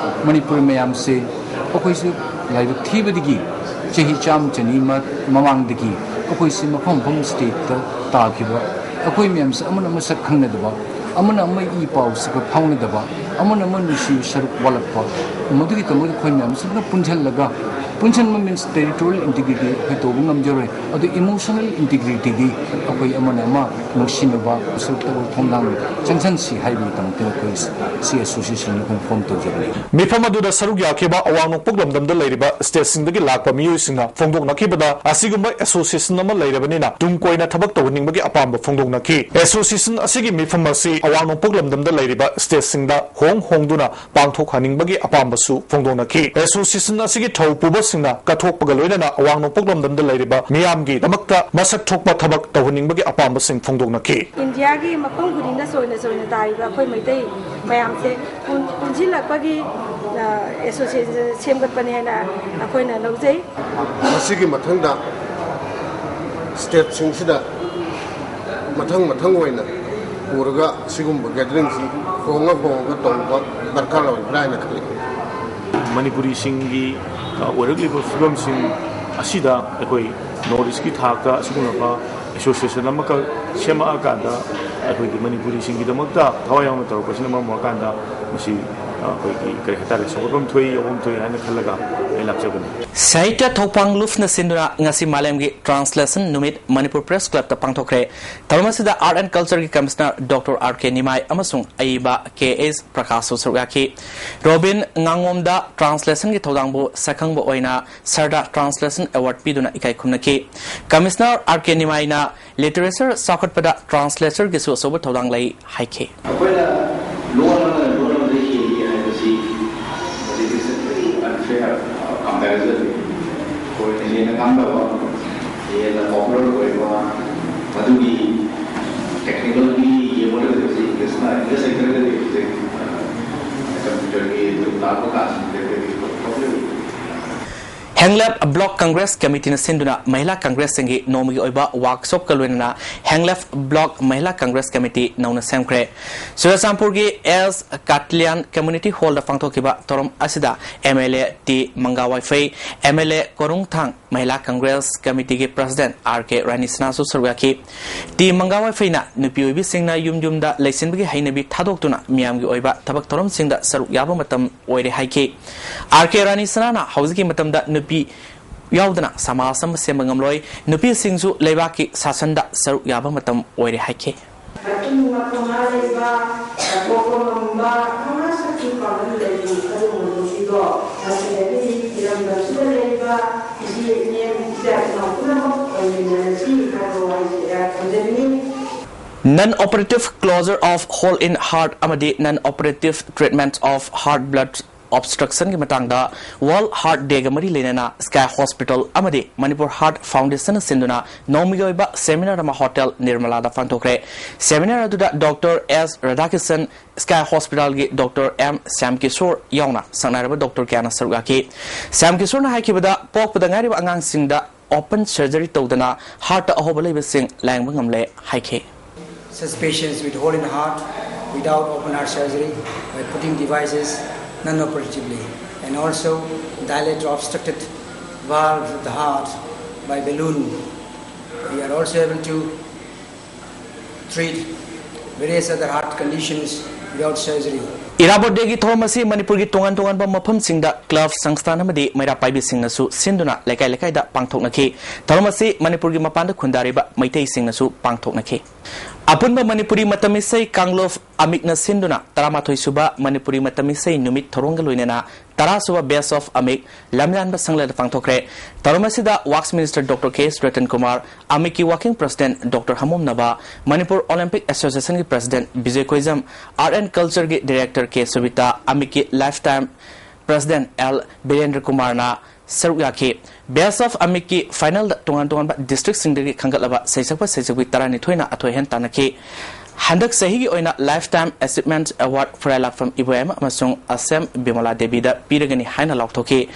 ꯃꯅꯤꯄꯨꯔ ꯃꯌꯥꯝꯁꯦ, ꯑꯩꯈꯣꯏꯁꯦ ꯂꯥꯏꯕꯛ ꯊꯤꯕꯗꯒꯤ ꯆꯍꯤ ꯆꯥꯝꯃ ꯆꯅꯤ ꯃ-, ꯃꯃꯥꯡꯗꯒꯤ ꯑꯩꯈꯣꯏꯁꯦ ꯃꯐꯝ ꯃꯐꯝ ꯁ꯭ꯇꯦꯠꯇ ꯇꯥꯈꯤꯕ, ꯑꯩꯈꯣꯏ ꯃꯌꯥꯝꯁꯦ ꯑꯃꯅ ꯑꯃ ꯁꯛ ꯈꯪꯅꯗꯕ, ꯑꯃꯅ ꯑꯃ ꯏ ꯄꯥꯎ ꯁꯛ ꯐꯥꯎꯅꯗꯕ, ꯑꯃꯅ ꯑꯃ ꯅꯨꯡꯁꯤ ꯁꯔꯨꯛ ꯋꯥꯠꯂꯛꯄ, ꯃꯗꯨꯒꯤꯗꯃꯛ ꯑꯩꯈꯣꯏ ꯃꯌꯥꯝꯁꯤꯅ ꯄꯨꯟꯁꯤꯜꯂꯒ ꯄꯨꯟꯁꯤꯟꯕ means territorial integrity ꯑꯩꯈꯣꯏ ꯇꯧꯕ ꯉꯝꯖꯔꯣꯏ꯫ ꯑꯗꯨ emotional integrityꯗꯤ ꯑꯩꯈꯣꯏ ꯑꯃꯅ ꯑꯃ ꯅꯨꯡꯁꯤꯅꯕ ꯁꯔꯨꯛꯇ ꯊꯣꯡꯗꯥꯡ ꯆꯪꯁꯤꯟꯁꯤ ꯍꯥꯏꯕꯒꯤꯗꯃꯛꯇ ꯑꯩꯈꯣꯏ ꯁꯤ association ꯑꯩꯈꯣꯏ form ꯇꯧꯖꯕꯅꯤ꯫ ꯃꯤꯐꯝ ꯑꯗꯨꯗ ꯁꯔꯨꯛ ꯌꯥꯈꯤꯕ ꯑꯋꯥꯡ ꯅꯣꯡꯄꯣꯛ ꯂꯝꯗꯝꯗ ꯂꯩꯔꯤꯕ stateꯁꯤꯡꯗꯒꯤ ꯂꯥꯛꯄ ꯃꯤꯑꯣꯏꯁꯤꯡꯅ ꯐꯣꯡꯗꯣꯛꯅꯈꯤꯕꯗ, ꯑꯁꯤꯒꯨꯝꯕ association ꯑꯃ ꯂꯩꯔꯕꯅꯤꯅ ꯇꯨꯡ ꯀꯣꯏꯅ ꯊꯕꯛ ꯇꯧꯍꯟꯅꯤꯡꯕꯒꯤ ꯑꯄꯥꯝꯕ ꯐꯣꯡꯗꯣꯛꯅꯈꯤ꯫ Association ꯑꯁꯤꯒꯤ ꯃꯤꯐꯝ ꯑꯁꯤ ꯑꯋꯥꯡ ꯅꯣꯡꯄꯣꯛ ꯂꯝꯗꯝꯗ ꯂꯩꯔꯤꯕ stateꯁꯤꯡꯗ ꯍꯣꯡ ꯍꯣꯡꯗꯨꯅ ꯄꯥꯡꯊꯣꯛꯍꯟꯅꯤꯡꯕꯒꯤ ꯑꯄꯥꯝꯕꯁꯨ ꯐꯣꯡꯗꯣꯛꯅꯈꯤ꯫ Association ꯑꯁꯤꯒꯤ ꯊꯧ ꯄꯨꯕꯁꯤꯡꯅ ꯀꯠꯊꯣꯛꯄꯒ ꯂꯣꯏꯅꯅ ꯑꯋꯥꯡ ꯅꯣꯡꯄꯣꯛ ꯂꯝꯗꯝꯗ ꯂꯩꯔꯤꯕ ꯃꯤꯌꯥꯝꯒꯤ ꯗꯃꯛꯇ ꯃꯁꯛ ꯊꯣꯛꯄ ꯊꯕꯛ ꯇꯧꯍꯟꯅꯤꯡꯕꯒꯤ ꯑꯄꯥꯝꯕꯁꯤꯡ ꯐꯣꯡꯗꯣꯛꯅꯈꯤ꯫ ꯏꯟꯗꯤꯌꯥꯒꯤ ꯃꯐꯝ ꯈꯨꯗꯤꯡꯗ ꯆꯣꯏꯅ ꯆꯣꯏꯅ ꯇꯥꯔꯤꯕ ꯑꯩꯈꯣꯏ ꯃꯩꯇꯩ ꯃꯌꯥꯝꯁꯦ ꯄꯨꯟ-, ꯄꯨꯟꯁꯤꯜꯂꯛꯄꯒꯤ, ꯑ, association ꯁꯦꯝꯒꯠꯄꯅꯦ ꯍꯥꯏꯅ ꯑꯩꯈꯣꯏꯅ ꯂꯧꯖꯩ꯫ ꯃꯁꯤꯒꯤ ꯃꯊꯪꯗ stateꯁꯤꯡꯁꯤꯗ ꯃꯊꯪ ꯃꯊꯪ ꯑꯣꯏꯅ ꯄꯨꯔꯒ ꯁꯤꯒꯨꯝꯕ gatheringꯁꯤ ꯍꯣꯡꯉ ꯍꯣꯡꯉꯒ ꯇꯧꯕ ꯗꯔꯀꯥꯔ ꯑꯣꯏꯕ꯭ꯔꯥ ꯍꯥꯏꯅ ꯈꯜꯂꯤ꯫ ꯃꯅꯤꯄꯨꯔꯤꯁꯤꯡꯒꯤ, ꯑ, ꯑꯣꯏꯔꯛꯂꯤꯕ ꯐꯤꯕꯝꯁꯤꯡ ꯑꯁꯤꯗ ꯑꯩꯈꯣꯏ North Eastꯀꯤ ꯊꯥꯛꯇ ꯑꯁꯤꯒꯨꯝꯂꯕ association ꯑꯃꯈꯛ ꯁꯦꯝꯃꯛꯑꯀꯥꯟꯗ ꯑꯩꯈꯣꯏꯒꯤ ꯃꯅꯤꯄꯨꯔꯤꯁꯤꯡꯒꯤꯗꯃꯛꯇ ꯊꯋꯥꯏ ꯌꯥꯎꯅ ꯇꯧꯔꯛꯄꯁꯤꯅ ꯃꯔꯝ ꯑꯣꯏꯔꯀꯥꯟꯗ ꯃꯁꯤ, ꯑ, ꯑꯩꯈꯣꯏꯒꯤ ꯀꯔꯤ ꯍꯥꯏꯇꯥꯔꯦ, ꯁꯧꯒꯠꯐꯝ ꯊꯣꯛꯏ, ꯌꯥꯎꯐꯝ ꯊꯣꯛꯏ ꯍꯥꯏꯅ ꯈꯜꯂꯒ ꯑꯩ ꯂꯥꯛꯆꯕꯅꯤ꯫ ꯁꯥꯍꯤꯇ꯭ꯌ ꯊꯧꯄꯥꯡ ꯂꯨꯞꯅ ꯁꯤꯟꯗꯨꯅ ꯉꯁꯤ ꯃꯥꯂꯦꯝꯒꯤ Translation ꯅꯨꯃꯤꯠ ꯃꯅꯤꯄꯨꯔ Press Clubꯇ ꯄꯥꯡꯊꯣꯛꯈ꯭ꯔꯦ꯫ ꯊꯧꯔꯝ ꯑꯁꯤꯗ Art and Cultureꯒꯤ Commissioner Doctor R K ꯅꯤꯃꯥꯏ ꯑꯃꯁꯨꯡ ꯑꯏꯕ K H ꯄ꯭ꯔꯀꯥꯁꯁꯨ ꯁꯔꯨꯛ ꯌꯥꯈꯤ꯫ ꯔꯣꯕꯤꯟ ꯉꯥꯉꯣꯝꯗ Translationꯒꯤ ꯊꯧꯗꯥꯡꯕꯨ ꯁꯛꯈꯪꯕ ꯑꯣꯏꯅ Sarda Translation Award ꯄꯤꯗꯨꯅ ꯏꯀꯥꯏ ꯈꯨꯝꯅꯈꯤ꯫ Commissioner R K ꯅꯤꯃꯥꯏꯅ literature ꯆꯥꯎꯈꯠꯄꯗ translatorꯒꯤꯁꯨ ꯑꯆꯧꯕ ꯊꯧꯗꯥꯡ ꯂꯩ ꯍꯥꯏꯈꯤ꯫ ꯑꯩꯈꯣꯏꯅ ꯂꯣꯟ ꯑꯃꯅ ꯂꯣꯟ ꯑꯃꯗ ꯍꯦꯜꯂꯤ ꯍꯥꯏꯕꯁꯤ ꯃꯁꯤꯗꯤ simply unfair comparison꯫ ꯑꯩꯈꯣꯏꯅ ꯍꯦꯟꯅ ꯉꯥꯡꯅꯕ, ꯍꯦꯟꯅ popular ꯑꯣꯏꯕ, ꯃꯗꯨꯒꯤ technicalꯒꯤ ꯌꯦꯡꯉꯨꯔꯒꯗꯤ ꯍꯧꯖꯤꯛ Englishꯅ, English ꯍꯩꯇ꯭ꯔꯒꯗꯤ ꯍꯧꯖꯤꯛ, ꯑ, computerꯒꯤ ꯂꯥꯛꯄ ꯀꯥꯟꯁꯤꯗ ꯑꯩꯈꯣꯏꯒꯤ problem꯫ ꯍꯦꯡꯂꯦꯞ Block Congress Committeeꯅ ꯁꯤꯟꯗꯨꯅ ꯃꯍꯤꯂꯥ Congressꯁꯤꯡꯒꯤ ꯅꯣꯡꯃꯒꯤ ꯑꯣꯏꯕ workshopꯀ ꯂꯣꯏꯅꯅ ꯍꯦꯡꯂꯦꯞ Block ꯃꯍꯤꯂꯥ Congress Committee ꯅꯧꯅ ꯁꯦꯝꯈ꯭ꯔꯦ꯫ ꯆꯨꯔꯆꯥꯟꯄꯨꯔꯒꯤ S ꯀꯥꯇꯤꯂꯤꯌꯥꯟ Community Hallꯗ ꯄꯥꯡꯊꯣꯛꯈꯤꯕ ꯊꯧꯔꯝ ꯑꯁꯤꯗ M L A T Manga Vaiphei, M L A Korungthang Mahila congress ꯀꯃꯤꯇꯤꯒꯤ ꯄ꯭ꯔꯁꯤꯗꯦꯟꯠ ꯑꯥꯔ ꯀꯦ ꯔꯥꯅꯤ ꯁꯅꯥꯁꯨ ꯁꯔꯨꯛ ꯌꯥꯈꯤ꯫ ꯇꯤ ꯃꯪꯒꯥ ꯋꯥꯏꯐꯩꯅ ꯅꯨꯄꯤ ꯑꯣꯏꯕꯤꯁꯤꯡꯅ ꯌꯨꯝ ꯌꯨꯝꯗ ꯂꯩꯁꯤꯟꯕꯒꯤ ꯍꯩꯅꯕꯤ ꯊꯥꯗꯣꯛꯇꯨꯅ ꯃꯤꯌꯥꯝꯒꯤ ꯑꯣꯏꯕ ꯊꯕꯛ ꯊꯧꯔꯝꯁꯤꯡꯗ ꯁꯔꯨꯛ ꯌꯥꯕ ꯃꯇꯝ ꯑꯣꯏꯔꯦ ꯍꯥꯏꯈꯤ꯫ ꯑꯥꯔ ꯀꯦ ꯔꯥꯅꯤ ꯁꯅꯥꯅ ꯍꯧꯖꯤꯛꯀꯤ ꯃꯇꯝꯗ ꯅꯨꯄꯤ ꯌꯥꯎꯗꯅ ꯁꯃꯥꯖ ꯑꯃ ꯁꯦꯝꯕ ꯉꯝꯂꯣꯏ, ꯅꯨꯄꯤꯁꯤꯡꯁꯨ ꯂꯩꯕꯥꯛꯀꯤ ꯁꯥꯁꯟꯗ ꯁꯔꯨꯛ ꯌꯥꯕ ꯃꯇꯝ ꯑꯣꯏꯔꯦ ꯍꯥꯏꯈꯤ꯫ ꯃꯇꯨꯡ ꯃꯇꯨꯡ ꯂꯩꯕ, ꯆꯠꯊꯣꯛꯄ ꯉꯝꯕ, ꯃꯉꯥ ꯁꯛꯇꯤ ꯄꯥꯡꯒꯜ ꯂꯩꯕꯤ ꯑꯗꯨꯒꯨꯝꯕ ꯅꯨꯄꯤꯗꯣ ꯃꯁꯤꯗꯒꯤꯗꯤ ꯏꯔꯝꯗꯝꯁꯤꯗ ꯂꯩꯕ ꯏꯆꯦ ꯏꯅꯦ ꯏꯆꯥ ꯏꯅꯥꯎ ꯄꯨꯝꯅꯃꯛ ꯑꯣꯏꯃꯤꯟꯅꯔꯁꯤ ꯍꯥꯏꯕ ꯋꯥꯍꯩꯁꯤ ꯑꯩꯍꯥꯛ ꯊꯝꯖꯅꯤꯡꯏ꯫ Non-operative closure of hole in heart ꯑꯃꯗꯤ non-operative treatment of heart blood obstructionꯒꯤ ꯃꯇꯥꯡꯗ World Heart Dayꯒ ꯃꯔꯤ ꯂꯩꯅꯅ Sky Hospital ꯑꯃꯗꯤ Manipur Heart Foundationꯅ ꯁꯤꯟꯗꯨꯅ ꯅꯣꯡꯃꯒꯤ ꯑꯣꯏꯕ seminar ꯑꯃ ꯍꯣꯇꯦꯜ ꯅꯤꯔꯃꯂꯥꯗ ꯄꯥꯡꯊꯣꯛꯈ꯭ꯔꯦ꯫ Seminar ꯑꯗꯨꯗ ꯗꯣꯛꯇꯔ ꯑꯦꯁ ꯔꯥꯙꯥꯀ꯭ꯔꯤꯁꯟ, Sky Hospitalꯒꯤ doctor M Shyam Kishore ꯌꯥꯎꯅ ꯁꯛꯅꯥꯏꯔꯕ ꯗꯣꯛꯇꯔ ꯀꯌꯥꯅ ꯁꯔꯨꯛ ꯌꯥꯈꯤ꯫ ꯁ꯭ꯌꯥꯝ ꯀꯤꯁꯣꯔꯅ ꯍꯥꯏꯈꯤꯕꯗ, ꯄꯣꯛꯄꯗ ꯉꯥꯏꯔꯤꯕ ꯑꯉꯥꯡꯁꯤꯡꯗ open surgery ꯇꯧꯗꯅ heartꯇ ꯑꯍꯣꯕ ꯂꯩꯕꯁꯤꯡ ꯂꯥꯌꯦꯡꯕ ꯉꯝꯂꯦ ꯍꯥꯏꯈꯤ꯫ Such patients with hole in the heart without open heart surgery by putting devices non-operatively and also dilate or obstructed valve of the heart by balloon. We are also able to treat various other heart conditions without surgery. ꯏꯔꯥꯕꯣꯠ ꯗꯦꯒꯤ ꯊꯧꯔꯝ ꯑꯁꯤ ꯃꯅꯤꯄꯨꯔꯒꯤ ꯇꯣꯉꯥꯟ ꯇꯣꯉꯥꯟꯕ ꯃꯐꯝꯁꯤꯡꯗ ꯀ꯭ꯂꯕ, ꯁꯪꯁꯊꯥꯟ ꯑꯃꯗꯤ ꯃꯩꯔꯥ ꯄꯥꯏꯕꯤꯁꯤꯡꯅꯁꯨ ꯁꯤꯟꯗꯨꯅ ꯂꯩꯀꯥꯏ ꯂꯩꯀꯥꯏꯗ ꯄꯥꯡꯊꯣꯛꯅꯈꯤ꯫ ꯊꯧꯔꯝ ꯑꯁꯤ ꯃꯅꯤꯄꯨꯔꯒꯤ ꯃꯄꯥꯟꯗ ꯈꯨꯟꯗꯥꯔꯤꯕ ꯃꯩꯇꯩꯁꯤꯡꯅꯁꯨ ꯄꯥꯡꯊꯣꯛꯅꯈꯤ꯫ ꯑꯄꯨꯟꯕ ꯃꯅꯤꯄꯨꯔꯤ ꯃꯇꯝ ꯏꯁꯩ ꯀꯥꯡꯂꯨꯞ ꯑꯃꯤꯛꯅ ꯁꯤꯟꯗꯨꯅ ꯇꯔꯥꯃꯥꯊꯣꯏ ꯁꯨꯕ ꯃꯅꯤꯄꯨꯔꯤ ꯃꯇꯝ ꯏꯁꯩ ꯅꯨꯃꯤꯠ ꯊꯧꯔꯝꯒ ꯂꯣꯏꯅꯅ ꯇꯔꯥ ꯁꯨꯕ Best of ꯑꯃꯤꯛ ꯂꯝꯌꯥꯟꯕ ꯁꯪꯂꯩꯗ ꯄꯥꯡꯊꯣꯛꯈ꯭ꯔꯦ꯫ ꯊꯧꯔꯝ ꯑꯁꯤꯗ Works Minister doctor K S Ratan Kumar, ꯑꯃꯤꯛꯀꯤ working president ꯗꯣꯛꯇꯔ ꯍꯃꯣꯝꯅꯕ, ꯃꯅꯤꯄꯨꯔ ꯑꯣꯂꯤꯝꯄꯤꯛ ꯑꯦꯁꯣꯁꯤꯌꯦꯁꯟꯒꯤ president Bijoy Koijam, Art and Cultureꯒꯤ director ꯀꯦ ꯁꯨꯕꯤꯇꯥ, ꯑꯃꯤꯛꯀꯤ lifetime president ꯑꯦꯜ ꯕꯤꯔꯦꯟꯗ꯭ꯔ ꯀꯨꯃꯥꯔꯅ ꯁꯔꯨꯛ ꯌꯥꯈꯤ꯫ Best of ꯑꯃꯤꯛꯀꯤ finalꯗ ꯇꯣꯉꯥꯟ ꯇꯣꯉꯥꯟꯕ districtꯁꯤꯡꯗꯒꯤ ꯈꯟꯒꯠꯂꯕ ꯁꯩꯁꯛꯄ ꯁꯩꯁꯛꯄꯤ ꯇꯔꯥꯅꯤꯊꯣꯏꯅ ꯑꯊꯣꯏ ꯑꯍꯦꯟ ꯇꯥꯟꯅꯈꯤ꯫ ꯍꯟꯗꯛ ꯆꯍꯤꯒꯤ ꯑꯣꯏꯅ Lifetime Achievement Award ꯐꯨꯔꯥꯏꯂꯥꯛꯐꯝ ꯏꯕꯣꯌꯥꯏꯃ ꯑꯃꯁꯨꯡ ꯑꯁꯦꯝ ꯕꯤꯃꯂꯥ ꯗꯦꯕꯤꯗ ꯄꯤꯔꯒꯅꯤ ꯍꯥꯏꯅ ꯂꯥꯎꯊꯣꯛꯈꯤ꯫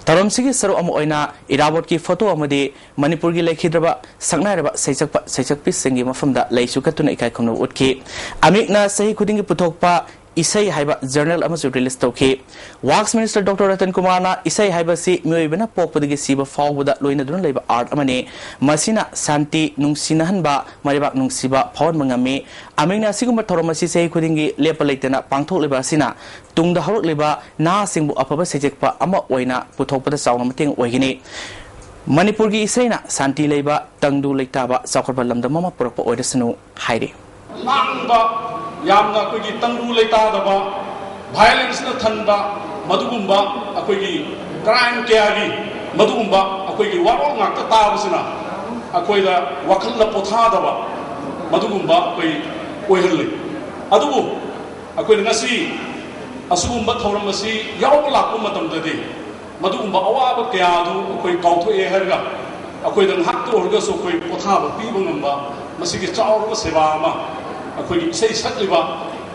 ꯊꯧꯔꯝꯁꯤꯒꯤ ꯁꯔꯨꯛ ꯑꯃ ꯑꯣꯏꯅ ꯏꯔꯥꯕꯣꯠꯀꯤ photo ꯑꯃꯗꯤ ꯃꯅꯤꯄꯨꯔꯒꯤ ꯂꯩꯈꯤꯗ꯭ꯔꯕ ꯁꯛꯅꯥꯏꯔꯕ ꯁꯩꯁꯛꯄ ꯁꯩꯁꯛꯄꯤꯁꯤꯡꯒꯤ ꯃꯐꯝꯗ ꯂꯩꯁꯨ ꯀꯠꯇꯨꯅ ꯏꯀꯥꯏ ꯈꯨꯝꯅꯕ ꯎꯠꯈꯤ꯫ ꯑꯃꯤꯛꯅ ꯆꯍꯤ ꯈꯨꯗꯤꯡꯒꯤ ꯄꯨꯊꯣꯛꯄ ꯏꯁꯩ ꯍꯥꯏꯕ ꯖꯔꯅꯦꯜ ꯑꯃꯁꯨ ꯔꯤꯂꯤꯖ ꯇꯧꯈꯤ꯫ ꯋꯥꯛꯁ ꯃꯤꯅꯤꯁꯇꯔ ꯗꯣꯛꯇꯔ ꯔꯇꯟ ꯀꯨꯃꯥꯔꯅ ꯏꯁꯩ ꯍꯥꯏꯕꯁꯤ ꯃꯤꯑꯣꯏꯕꯅ ꯄꯣꯛꯄꯗꯒꯤ ꯁꯤꯕ ꯐꯥꯎꯕꯗ ꯂꯣꯏꯅꯗꯨꯅ ꯂꯩꯕ ꯑꯥꯔꯠ ꯑꯃꯅꯤ꯫ ꯃꯁꯤꯅ ꯁꯥꯟꯇꯤ, ꯅꯨꯡꯁꯤꯅꯍꯟꯕ, ꯃꯔꯩꯕꯥꯛ ꯅꯨꯡꯁꯤꯕ ꯐꯥꯎꯍꯟꯕ ꯉꯝꯃꯤ꯫ ꯑꯃꯤꯡꯅ ꯑꯁꯤꯒꯨꯝꯕ ꯊꯧꯔꯝ ꯑꯁꯤ ꯆꯍꯤ ꯈꯨꯗꯤꯡꯒꯤ ꯂꯦꯞꯄ ꯂꯩꯇꯅ ꯄꯥꯡꯊꯣꯛꯂꯤꯕ ꯑꯁꯤꯅ ꯇꯨꯡꯗ ꯍꯧꯔꯛꯂꯤꯕ ꯅꯍꯥꯁꯤꯡꯕꯨ ꯑꯐꯕ ꯁꯩꯁꯛꯄ ꯑꯃ ꯑꯣꯏꯅ ꯄꯨꯊꯣꯛꯄꯗ ꯆꯥꯎꯅ ꯃꯇꯦꯡ ꯑꯣꯏꯒꯅꯤ꯫ ꯃꯅꯤꯄꯨꯔꯒꯤ ꯏꯁꯩꯅ ꯁꯥꯟꯇꯤ ꯂꯩꯕ, ꯇꯪꯗꯨ ꯂꯩꯇꯥꯕ, ꯆꯥꯎꯈꯠꯄ ꯂꯝꯗꯝ ꯑꯃ ꯄꯨꯔꯛꯄ ꯑꯣꯏꯔꯁꯅꯨ ꯍꯥꯏꯔꯤ꯫ ꯂꯥꯡꯕ, ꯌꯥꯝꯅ ꯑꯩꯈꯣꯏꯒꯤ ꯇꯪꯗꯨ ꯂꯩꯇꯥꯗꯕ, ꯚꯥꯏꯑꯣꯂꯦꯟꯁꯅ ꯊꯟꯕ, ꯃꯗꯨꯒꯨꯝꯕ ꯑꯩꯈꯣꯏꯒꯤ ꯀ꯭ꯔꯥꯏꯝ ꯀꯌꯥꯒꯤ ꯃꯗꯨꯒꯨꯝꯕ ꯑꯩꯈꯣꯏꯒꯤ ꯋꯥꯔꯣꯜ ꯉꯥꯛꯇ ꯇꯥꯕꯁꯤꯅ ꯑꯩꯈꯣꯏꯗ ꯋꯥꯈꯜꯗ ꯄꯣꯊꯥꯗꯕ ꯃꯗꯨꯒꯨꯝꯕ ꯑꯩꯈꯣꯏ ꯑꯣꯏꯍꯜꯂꯤ꯫ ꯑꯗꯨꯕꯨ ꯑꯩꯈꯣꯏꯅ ꯉꯁꯤ ꯑꯁꯤꯒꯨꯝꯕ ꯊꯧꯔꯝ ꯑꯁꯤ ꯌꯥꯎꯕ ꯂꯥꯛꯄ ꯃꯇꯝꯗꯗꯤ ꯃꯗꯨꯒꯨꯝꯕ ꯑꯋꯥꯕ ꯀꯌꯥ ꯑꯗꯨ ꯑꯩꯈꯣꯏ ꯀꯥꯎꯊꯣꯛꯑꯦ ꯍꯥꯏꯔꯒ ꯑꯩꯈꯣꯏꯗ ꯉꯥꯏꯍꯥꯛꯇ ꯑꯣꯏꯔꯒꯁꯨ ꯑꯩꯈꯣꯏ ꯄꯣꯊꯥꯕ ꯄꯤꯕ ꯉꯝꯕ ꯃꯁꯤꯒꯤ ꯆꯥꯎꯔꯕ ꯁꯦꯕꯥ ꯑꯃ ꯑꯩꯈꯣꯏꯒꯤ ꯏꯁꯩ ꯁꯛꯂꯤꯕ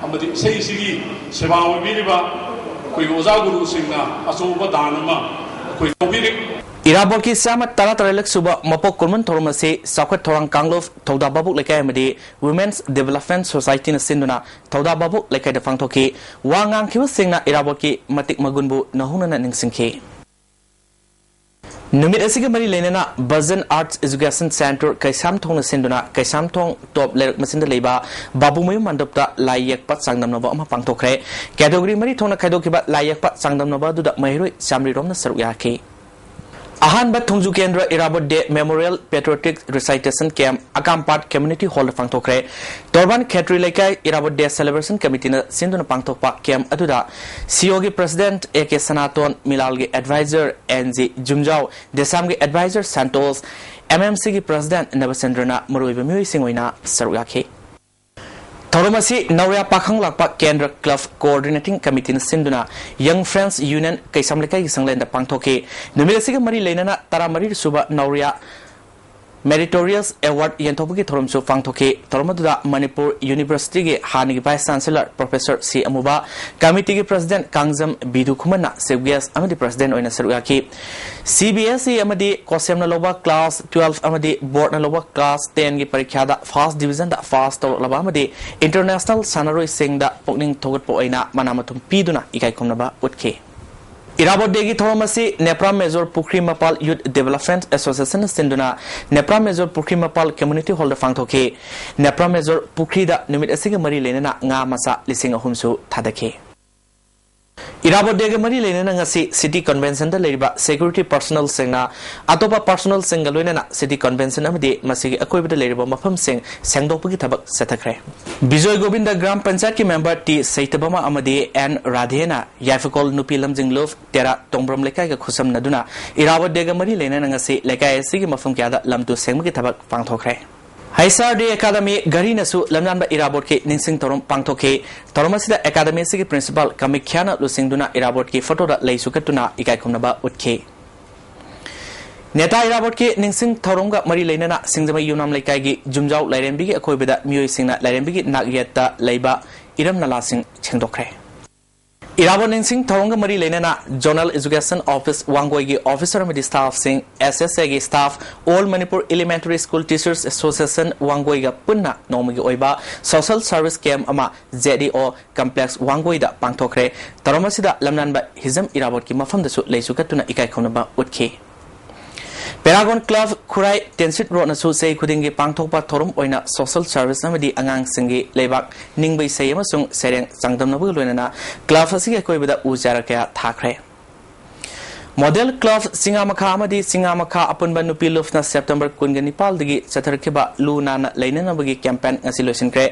ꯑꯃꯗꯤ ꯏꯁꯩꯁꯤꯒꯤ ꯁꯦꯕꯥ ꯑꯣꯏꯕꯤꯔꯤꯕ ꯑꯩꯈꯣꯏꯒꯤ ꯑꯣꯖꯥ ꯒꯨꯔꯨꯁꯤꯡꯅ ꯑꯆꯧꯕ ꯗꯥꯟ ꯑꯃ ꯑꯩꯈꯣꯏ ꯇꯧꯕꯤꯔꯤ꯫ ꯏꯔꯥꯕꯣꯠꯀꯤ ꯆꯥꯝꯃ ꯇꯔꯥ ꯇꯔꯦꯠꯂꯛ ꯁꯨꯕ ꯃꯄꯣꯛ ꯀꯨꯝꯑꯣꯟ ꯊꯧꯔꯝ ꯑꯁꯤ ꯆꯥꯎꯈꯠ ꯊꯧꯔꯥꯡ ꯀꯥꯡꯂꯨꯞ, ꯊꯧꯗꯥ ꯚꯥꯕꯣꯛ ꯂꯩꯀꯥꯏ ꯑꯃꯗꯤ Women's Development Society ꯅ ꯁꯤꯟꯗꯨꯅ ꯊꯧꯗꯥ ꯚꯥꯕꯣꯛ ꯂꯩꯀꯥꯏꯗ ꯄꯥꯡꯊꯣꯛꯈꯤ꯫ ꯋꯥ ꯉꯥꯡꯈꯤꯕꯁꯤꯡꯅ ꯏꯔꯥꯕꯣꯠꯀꯤ ꯃꯇꯤꯛ ꯃꯒꯨꯟꯕꯨ ꯅꯧꯍꯧꯅꯅ ꯅꯤꯡꯁꯤꯡꯈꯤ꯫ ꯅꯨꯃꯤꯠ ꯑꯁꯤꯒ ꯃꯔꯤ ꯂꯩꯅꯅ Bajan Arts Education Centre ꯀꯩꯁꯥꯝꯊꯣꯡꯅ ꯁꯤꯟꯗꯨꯅ ꯀꯩꯁꯥꯝꯊꯣꯡ ꯇꯣꯞ ꯂꯩꯔꯛ ꯃꯆꯤꯟꯗ ꯂꯩꯕ ꯕꯥꯕꯨꯃꯌꯨꯝ ꯃꯟꯗꯞꯇ ꯂꯥꯏ ꯌꯦꯛꯄ ꯆꯥꯡꯗꯝꯅꯕ ꯑꯃ ꯄꯥꯡꯊꯣꯛꯈ꯭ꯔꯦ꯫ ꯀꯦꯇꯦꯒꯣꯔꯤ ꯃꯔꯤ ꯊꯣꯛꯅ ꯈꯥꯏꯗꯣꯛꯈꯤꯕ ꯂꯥꯏ ꯌꯦꯛꯄ ꯆꯥꯡꯗꯝꯅꯕ ꯑꯗꯨꯗ ꯃꯍꯩꯔꯣꯏ ꯆꯥꯃꯔꯤ ꯔꯣꯝꯅ ꯁꯔꯨꯛ ꯌꯥꯈꯤ꯫ ꯑꯍꯥꯟꯕ ꯊꯣꯡꯖꯨ ꯀꯦꯟꯗ꯭ꯔ ꯏꯔꯥꯕꯣꯠ Day Memorial Patriotic Recitation Camp ꯑꯀꯥꯝꯄꯥꯠ Community Hall ꯗ ꯄꯥꯡꯊꯣꯛꯈ꯭ꯔꯦ꯫ ꯇꯣꯔꯕꯥꯟ ꯈꯦꯇ꯭ꯔꯤ ꯂꯩꯀꯥꯏ ꯏꯔꯥꯕꯣꯠ Day Celebration Committee ꯅ ꯁꯤꯟꯗꯨꯅ ꯄꯥꯡꯊꯣꯛꯄ camp ꯑꯗꯨꯗ C O ꯒꯤ President A K Sanaton, ꯃꯤꯂꯥꯜꯒꯤ Advisor N G ꯖꯨꯝꯖꯥꯎ, ꯗꯦꯁꯥꯝꯒꯤ Advisor Santosh, M M C ꯒꯤ President ꯅꯕꯆꯟꯗ꯭ꯔꯅ ꯃꯔꯨꯑꯣꯏꯕ ꯃꯤꯑꯣꯏꯁꯤꯡ ꯑꯣꯏꯅ ꯁꯔꯨꯛ ꯌꯥꯈꯤ꯫ ꯊꯧꯔꯝ ꯑꯁꯤ ꯅꯧꯔꯤꯌꯥ ꯄꯥꯈꯪ ꯂꯥꯛꯄ ꯀꯦꯟꯗ꯭ꯔ Club Coordinating Committee ꯅ ꯁꯤꯟꯗꯨꯅ Young Friends Union ꯀꯩꯁꯥꯝ ꯂꯩꯀꯥꯏꯒꯤ ꯁꯪꯂꯦꯟꯗ ꯄꯥꯡꯊꯣꯛꯈꯤ꯫ ꯅꯨꯃꯤꯠ ꯑꯁꯤꯒ ꯃꯔꯤ ꯂꯩꯅꯅ ꯇꯔꯥꯃꯔꯤ ꯁꯨꯕ ꯅꯧꯔꯤꯌꯥ Meritorious Award ꯌꯦꯟꯊꯣꯛꯄꯒꯤ ꯊꯧꯔꯝꯁꯨ ꯄꯥꯡꯊꯣꯛꯈꯤ꯫ ꯊꯧꯔꯝ ꯑꯗꯨꯗ ꯃꯅꯤꯄꯨꯔ ꯌꯨꯅꯤꯚꯔꯁꯤꯇꯤꯒꯤ ꯍꯥꯟꯅꯒꯤ Vice Chancellor Professor ꯁꯤ ꯑꯃꯨꯕ, committeeꯒꯤ President ꯀꯥꯡꯖꯝ ꯕꯤꯗꯨ ꯈꯨꯃꯟꯅ Chief Guest ꯑꯃꯗꯤ President ꯑꯣꯏꯅ ꯁꯔꯨꯛ ꯌꯥꯈꯤ꯫ C B S E ꯑꯃꯗꯤ COHSEMꯅ ꯂꯧꯕ class twelve ꯑꯃꯗꯤ boardꯅ ꯂꯧꯕ class tenꯒꯤ ꯄꯔꯤꯈ꯭ꯌꯥꯗ first divisionꯗ pass ꯇꯧꯔꯛꯂꯕ ꯑꯃꯗꯤ international ꯁꯥꯟꯅꯔꯣꯏꯁꯤꯡꯗ ꯄꯨꯛꯅꯤꯡ ꯊꯧꯒꯠꯄ ꯑꯣꯏꯅ ꯃꯅꯥ ꯃꯊꯨꯝ ꯄꯤꯗꯨꯅ ꯏꯀꯥꯏ ꯈꯨꯝꯅꯕ ꯎꯠꯈꯤ꯫ ꯏꯔꯥꯕꯣꯠ ꯗꯦꯒꯤ ꯊꯧꯔꯝ ꯑꯁꯤ ꯅꯦꯄ꯭ꯔꯥ ꯃꯦꯖꯣꯔ ꯄꯨꯈ꯭ꯔꯤ ꯃꯄꯥꯜ Youth Development Associationꯅ ꯁꯤꯟꯗꯨꯅ ꯅꯦꯄ꯭ꯔꯥ ꯃꯦꯖꯣꯔ ꯄꯨꯈ꯭ꯔꯤ ꯃꯄꯥꯜ Community Hallꯗ ꯄꯥꯡꯊꯣꯛꯈꯤ꯫ ꯅꯦꯄ꯭ꯔꯥ ꯃꯦꯖꯣꯔ ꯄꯨꯈ꯭ꯔꯤꯗ ꯅꯨꯃꯤꯠ ꯑꯁꯤꯒ ꯃꯔꯤ ꯂꯩꯅꯅ ꯉꯥ ꯃꯆꯥ ꯂꯤꯁꯤꯡ ꯑꯍꯨꯝꯁꯨ ꯊꯥꯗꯈꯤ꯫ ꯏꯔꯥꯕꯣꯠ ꯗꯦꯒ ꯃꯔꯤ ꯂꯩꯅꯅ ꯉꯁꯤ City Conventionꯗ ꯂꯩꯔꯤꯕ security personnelꯁꯤꯡꯅ ꯑꯇꯣꯞꯄ personnelꯁꯤꯡꯒ ꯂꯣꯏꯅꯅ City Convention ꯑꯃꯗꯤ ꯃꯁꯤꯒꯤ ꯑꯀꯣꯏꯕꯗ ꯂꯩꯔꯤꯕ ꯃꯐꯝꯁꯤꯡ ꯁꯦꯡꯗꯣꯛꯄꯒꯤ ꯊꯕꯛ ꯆꯠꯊꯈ꯭ꯔꯦ꯫ ꯕꯤꯖꯣꯏ ꯒꯣꯕꯤꯟꯗ ꯒ꯭ꯔꯥꯝ ꯄꯟꯆꯥꯌꯠꯀꯤ member ꯇꯤ ꯁꯩꯇꯕꯃ ꯑꯃꯗꯤ ꯑꯦꯟ ꯔꯥꯙꯦꯅ ꯌꯥꯏꯐꯀꯣꯜ ꯅꯨꯄꯤ ꯂꯝꯖꯤꯡ ꯂꯨꯞ ꯇꯦꯔꯥ ꯇꯣꯡꯕ꯭ꯔꯝ ꯂꯩꯀꯥꯏꯒ ꯈꯨꯠꯁꯝꯅꯗꯨꯅ ꯏꯔꯥꯕꯣꯠ ꯗꯦꯒ ꯃꯔꯤ ꯂꯩꯅꯅ ꯉꯁꯤ ꯂꯩꯀꯥꯏ ꯑꯁꯤꯒꯤ ꯃꯐꯝ ꯀꯌꯥꯗ ꯂꯝ ꯇꯨ ꯁꯦꯡꯕꯒꯤ ꯊꯕꯛ ꯄꯥꯡꯊꯣꯛꯈ꯭ꯔꯦ꯫ H R D Academy ꯘꯔꯤꯅꯁꯨ ꯂꯝꯌꯥꯟꯕ ꯏꯔꯥꯕꯣꯠꯀꯤ ꯅꯤꯡꯁꯤꯡ ꯊꯧꯔꯝ ꯄꯥꯡꯊꯣꯛꯈꯤ꯫ ꯊꯧꯔꯝ ꯑꯁꯤꯗ academy ꯑꯁꯤꯒꯤ principal ꯀꯥꯃꯤꯈ꯭ꯌꯥꯅ ꯂꯨꯆꯤꯡꯗꯨꯅ ꯏꯔꯥꯕꯣꯠꯀꯤ photoꯗ ꯂꯩꯁꯨ ꯀꯠꯇꯨꯅ ꯏꯀꯥꯏ ꯈꯨꯝꯅꯕ ꯎꯠꯈꯤ꯫ ꯅꯦꯇꯥ ꯏꯔꯥꯕꯣꯠꯀꯤ ꯅꯤꯡꯁꯤꯡ ꯊꯧꯔꯝꯒ ꯃꯔꯤ ꯂꯩꯅꯅ ꯁꯤꯡꯖꯃꯩ ꯌꯨꯝꯅꯥꯝ ꯂꯩꯀꯥꯏꯒꯤ ꯖꯨꯝꯖꯥꯎ ꯂꯥꯏꯔꯦꯝꯕꯤꯒꯤ ꯑꯀꯣꯏꯕꯗ ꯃꯤꯑꯣꯏꯁꯤꯡꯅ ꯂꯥꯏꯔꯦꯝꯕꯤꯒꯤ ꯅꯥꯛ ꯌꯦꯠꯇ ꯂꯩꯕ ꯏꯔꯝ ꯅꯂꯥꯁꯤꯡ ꯁꯦꯡꯗꯣꯛꯈ꯭ꯔꯦ꯫ ꯏꯔꯥꯕꯣꯠ ꯅꯤꯡꯁꯤꯡ ꯊꯧꯔꯝꯒ ꯃꯔꯤ ꯂꯩꯅꯅ Zonal Education Office ꯋꯥꯡꯒꯣꯏꯒꯤ officer ꯑꯃꯗꯤ staffꯁꯤꯡ, S S Aꯒꯤ staff, All Manipur Elementary School Teachers Association ꯋꯥꯡꯒꯣꯏꯒ ꯄꯨꯟꯅ ꯅꯣꯡꯃꯒꯤ ꯑꯣꯏꯕ social service camp ꯑꯃ Z E O Complex ꯋꯥꯡꯒꯣꯏꯗ ꯄꯥꯡꯊꯣꯛꯈ꯭ꯔꯦ꯫ ꯊꯧꯔꯝ ꯑꯁꯤꯗ ꯂꯝꯅꯥꯟꯕ ꯍꯤꯖꯝ ꯏꯔꯥꯕꯣꯠꯀꯤ ꯃꯐꯝꯗꯁꯨ ꯂꯩꯁꯨ ꯀꯠꯇꯨꯅ ꯏꯀꯥꯏ ꯈꯨꯝꯅꯕ ꯎꯠꯈꯤ꯫ Paragon Club ꯈꯨꯔꯥꯏ ꯇꯦꯟꯁꯤꯠ ꯔꯣꯗꯅꯁꯨ ꯆꯍꯤ ꯈꯨꯗꯤꯡꯒꯤ ꯄꯥꯡꯊꯣꯛꯄ ꯊꯧꯔꯝ ꯑꯣꯏꯅ social service ꯑꯃꯗꯤ ꯑꯉꯥꯡꯁꯤꯡꯒꯤ ꯂꯩꯕꯥꯛ ꯅꯤꯡꯕ ꯏꯁꯩ ꯑꯃꯁꯨꯡ ꯁꯩꯔꯦꯡ ꯆꯥꯡꯗꯝꯅꯕꯒ ꯂꯣꯏꯅꯅ club ꯑꯁꯤꯒꯤ ꯑꯀꯣꯏꯕꯗ ꯎ ꯆꯥꯔꯥ ꯀꯌꯥ ꯊꯥꯈ꯭ꯔꯦ꯫ Model Club ꯆꯤꯡꯉꯥꯃꯈꯥ ꯑꯃꯗꯤ ꯆꯤꯡꯉꯥꯃꯈꯥ ꯑꯄꯨꯟꯕ ꯅꯨꯄꯤ ꯂꯨꯞꯅ September ꯀꯨꯟꯒ ꯅꯤꯄꯥꯜꯗꯒꯤ ꯆꯠꯊꯔꯛꯈꯤꯕ ꯂꯨ ꯅꯥꯟꯅ ꯂꯩꯅꯅꯕꯒꯤ campaign ꯉꯁꯤ ꯂꯣꯏꯁꯤꯟꯈ꯭ꯔꯦ꯫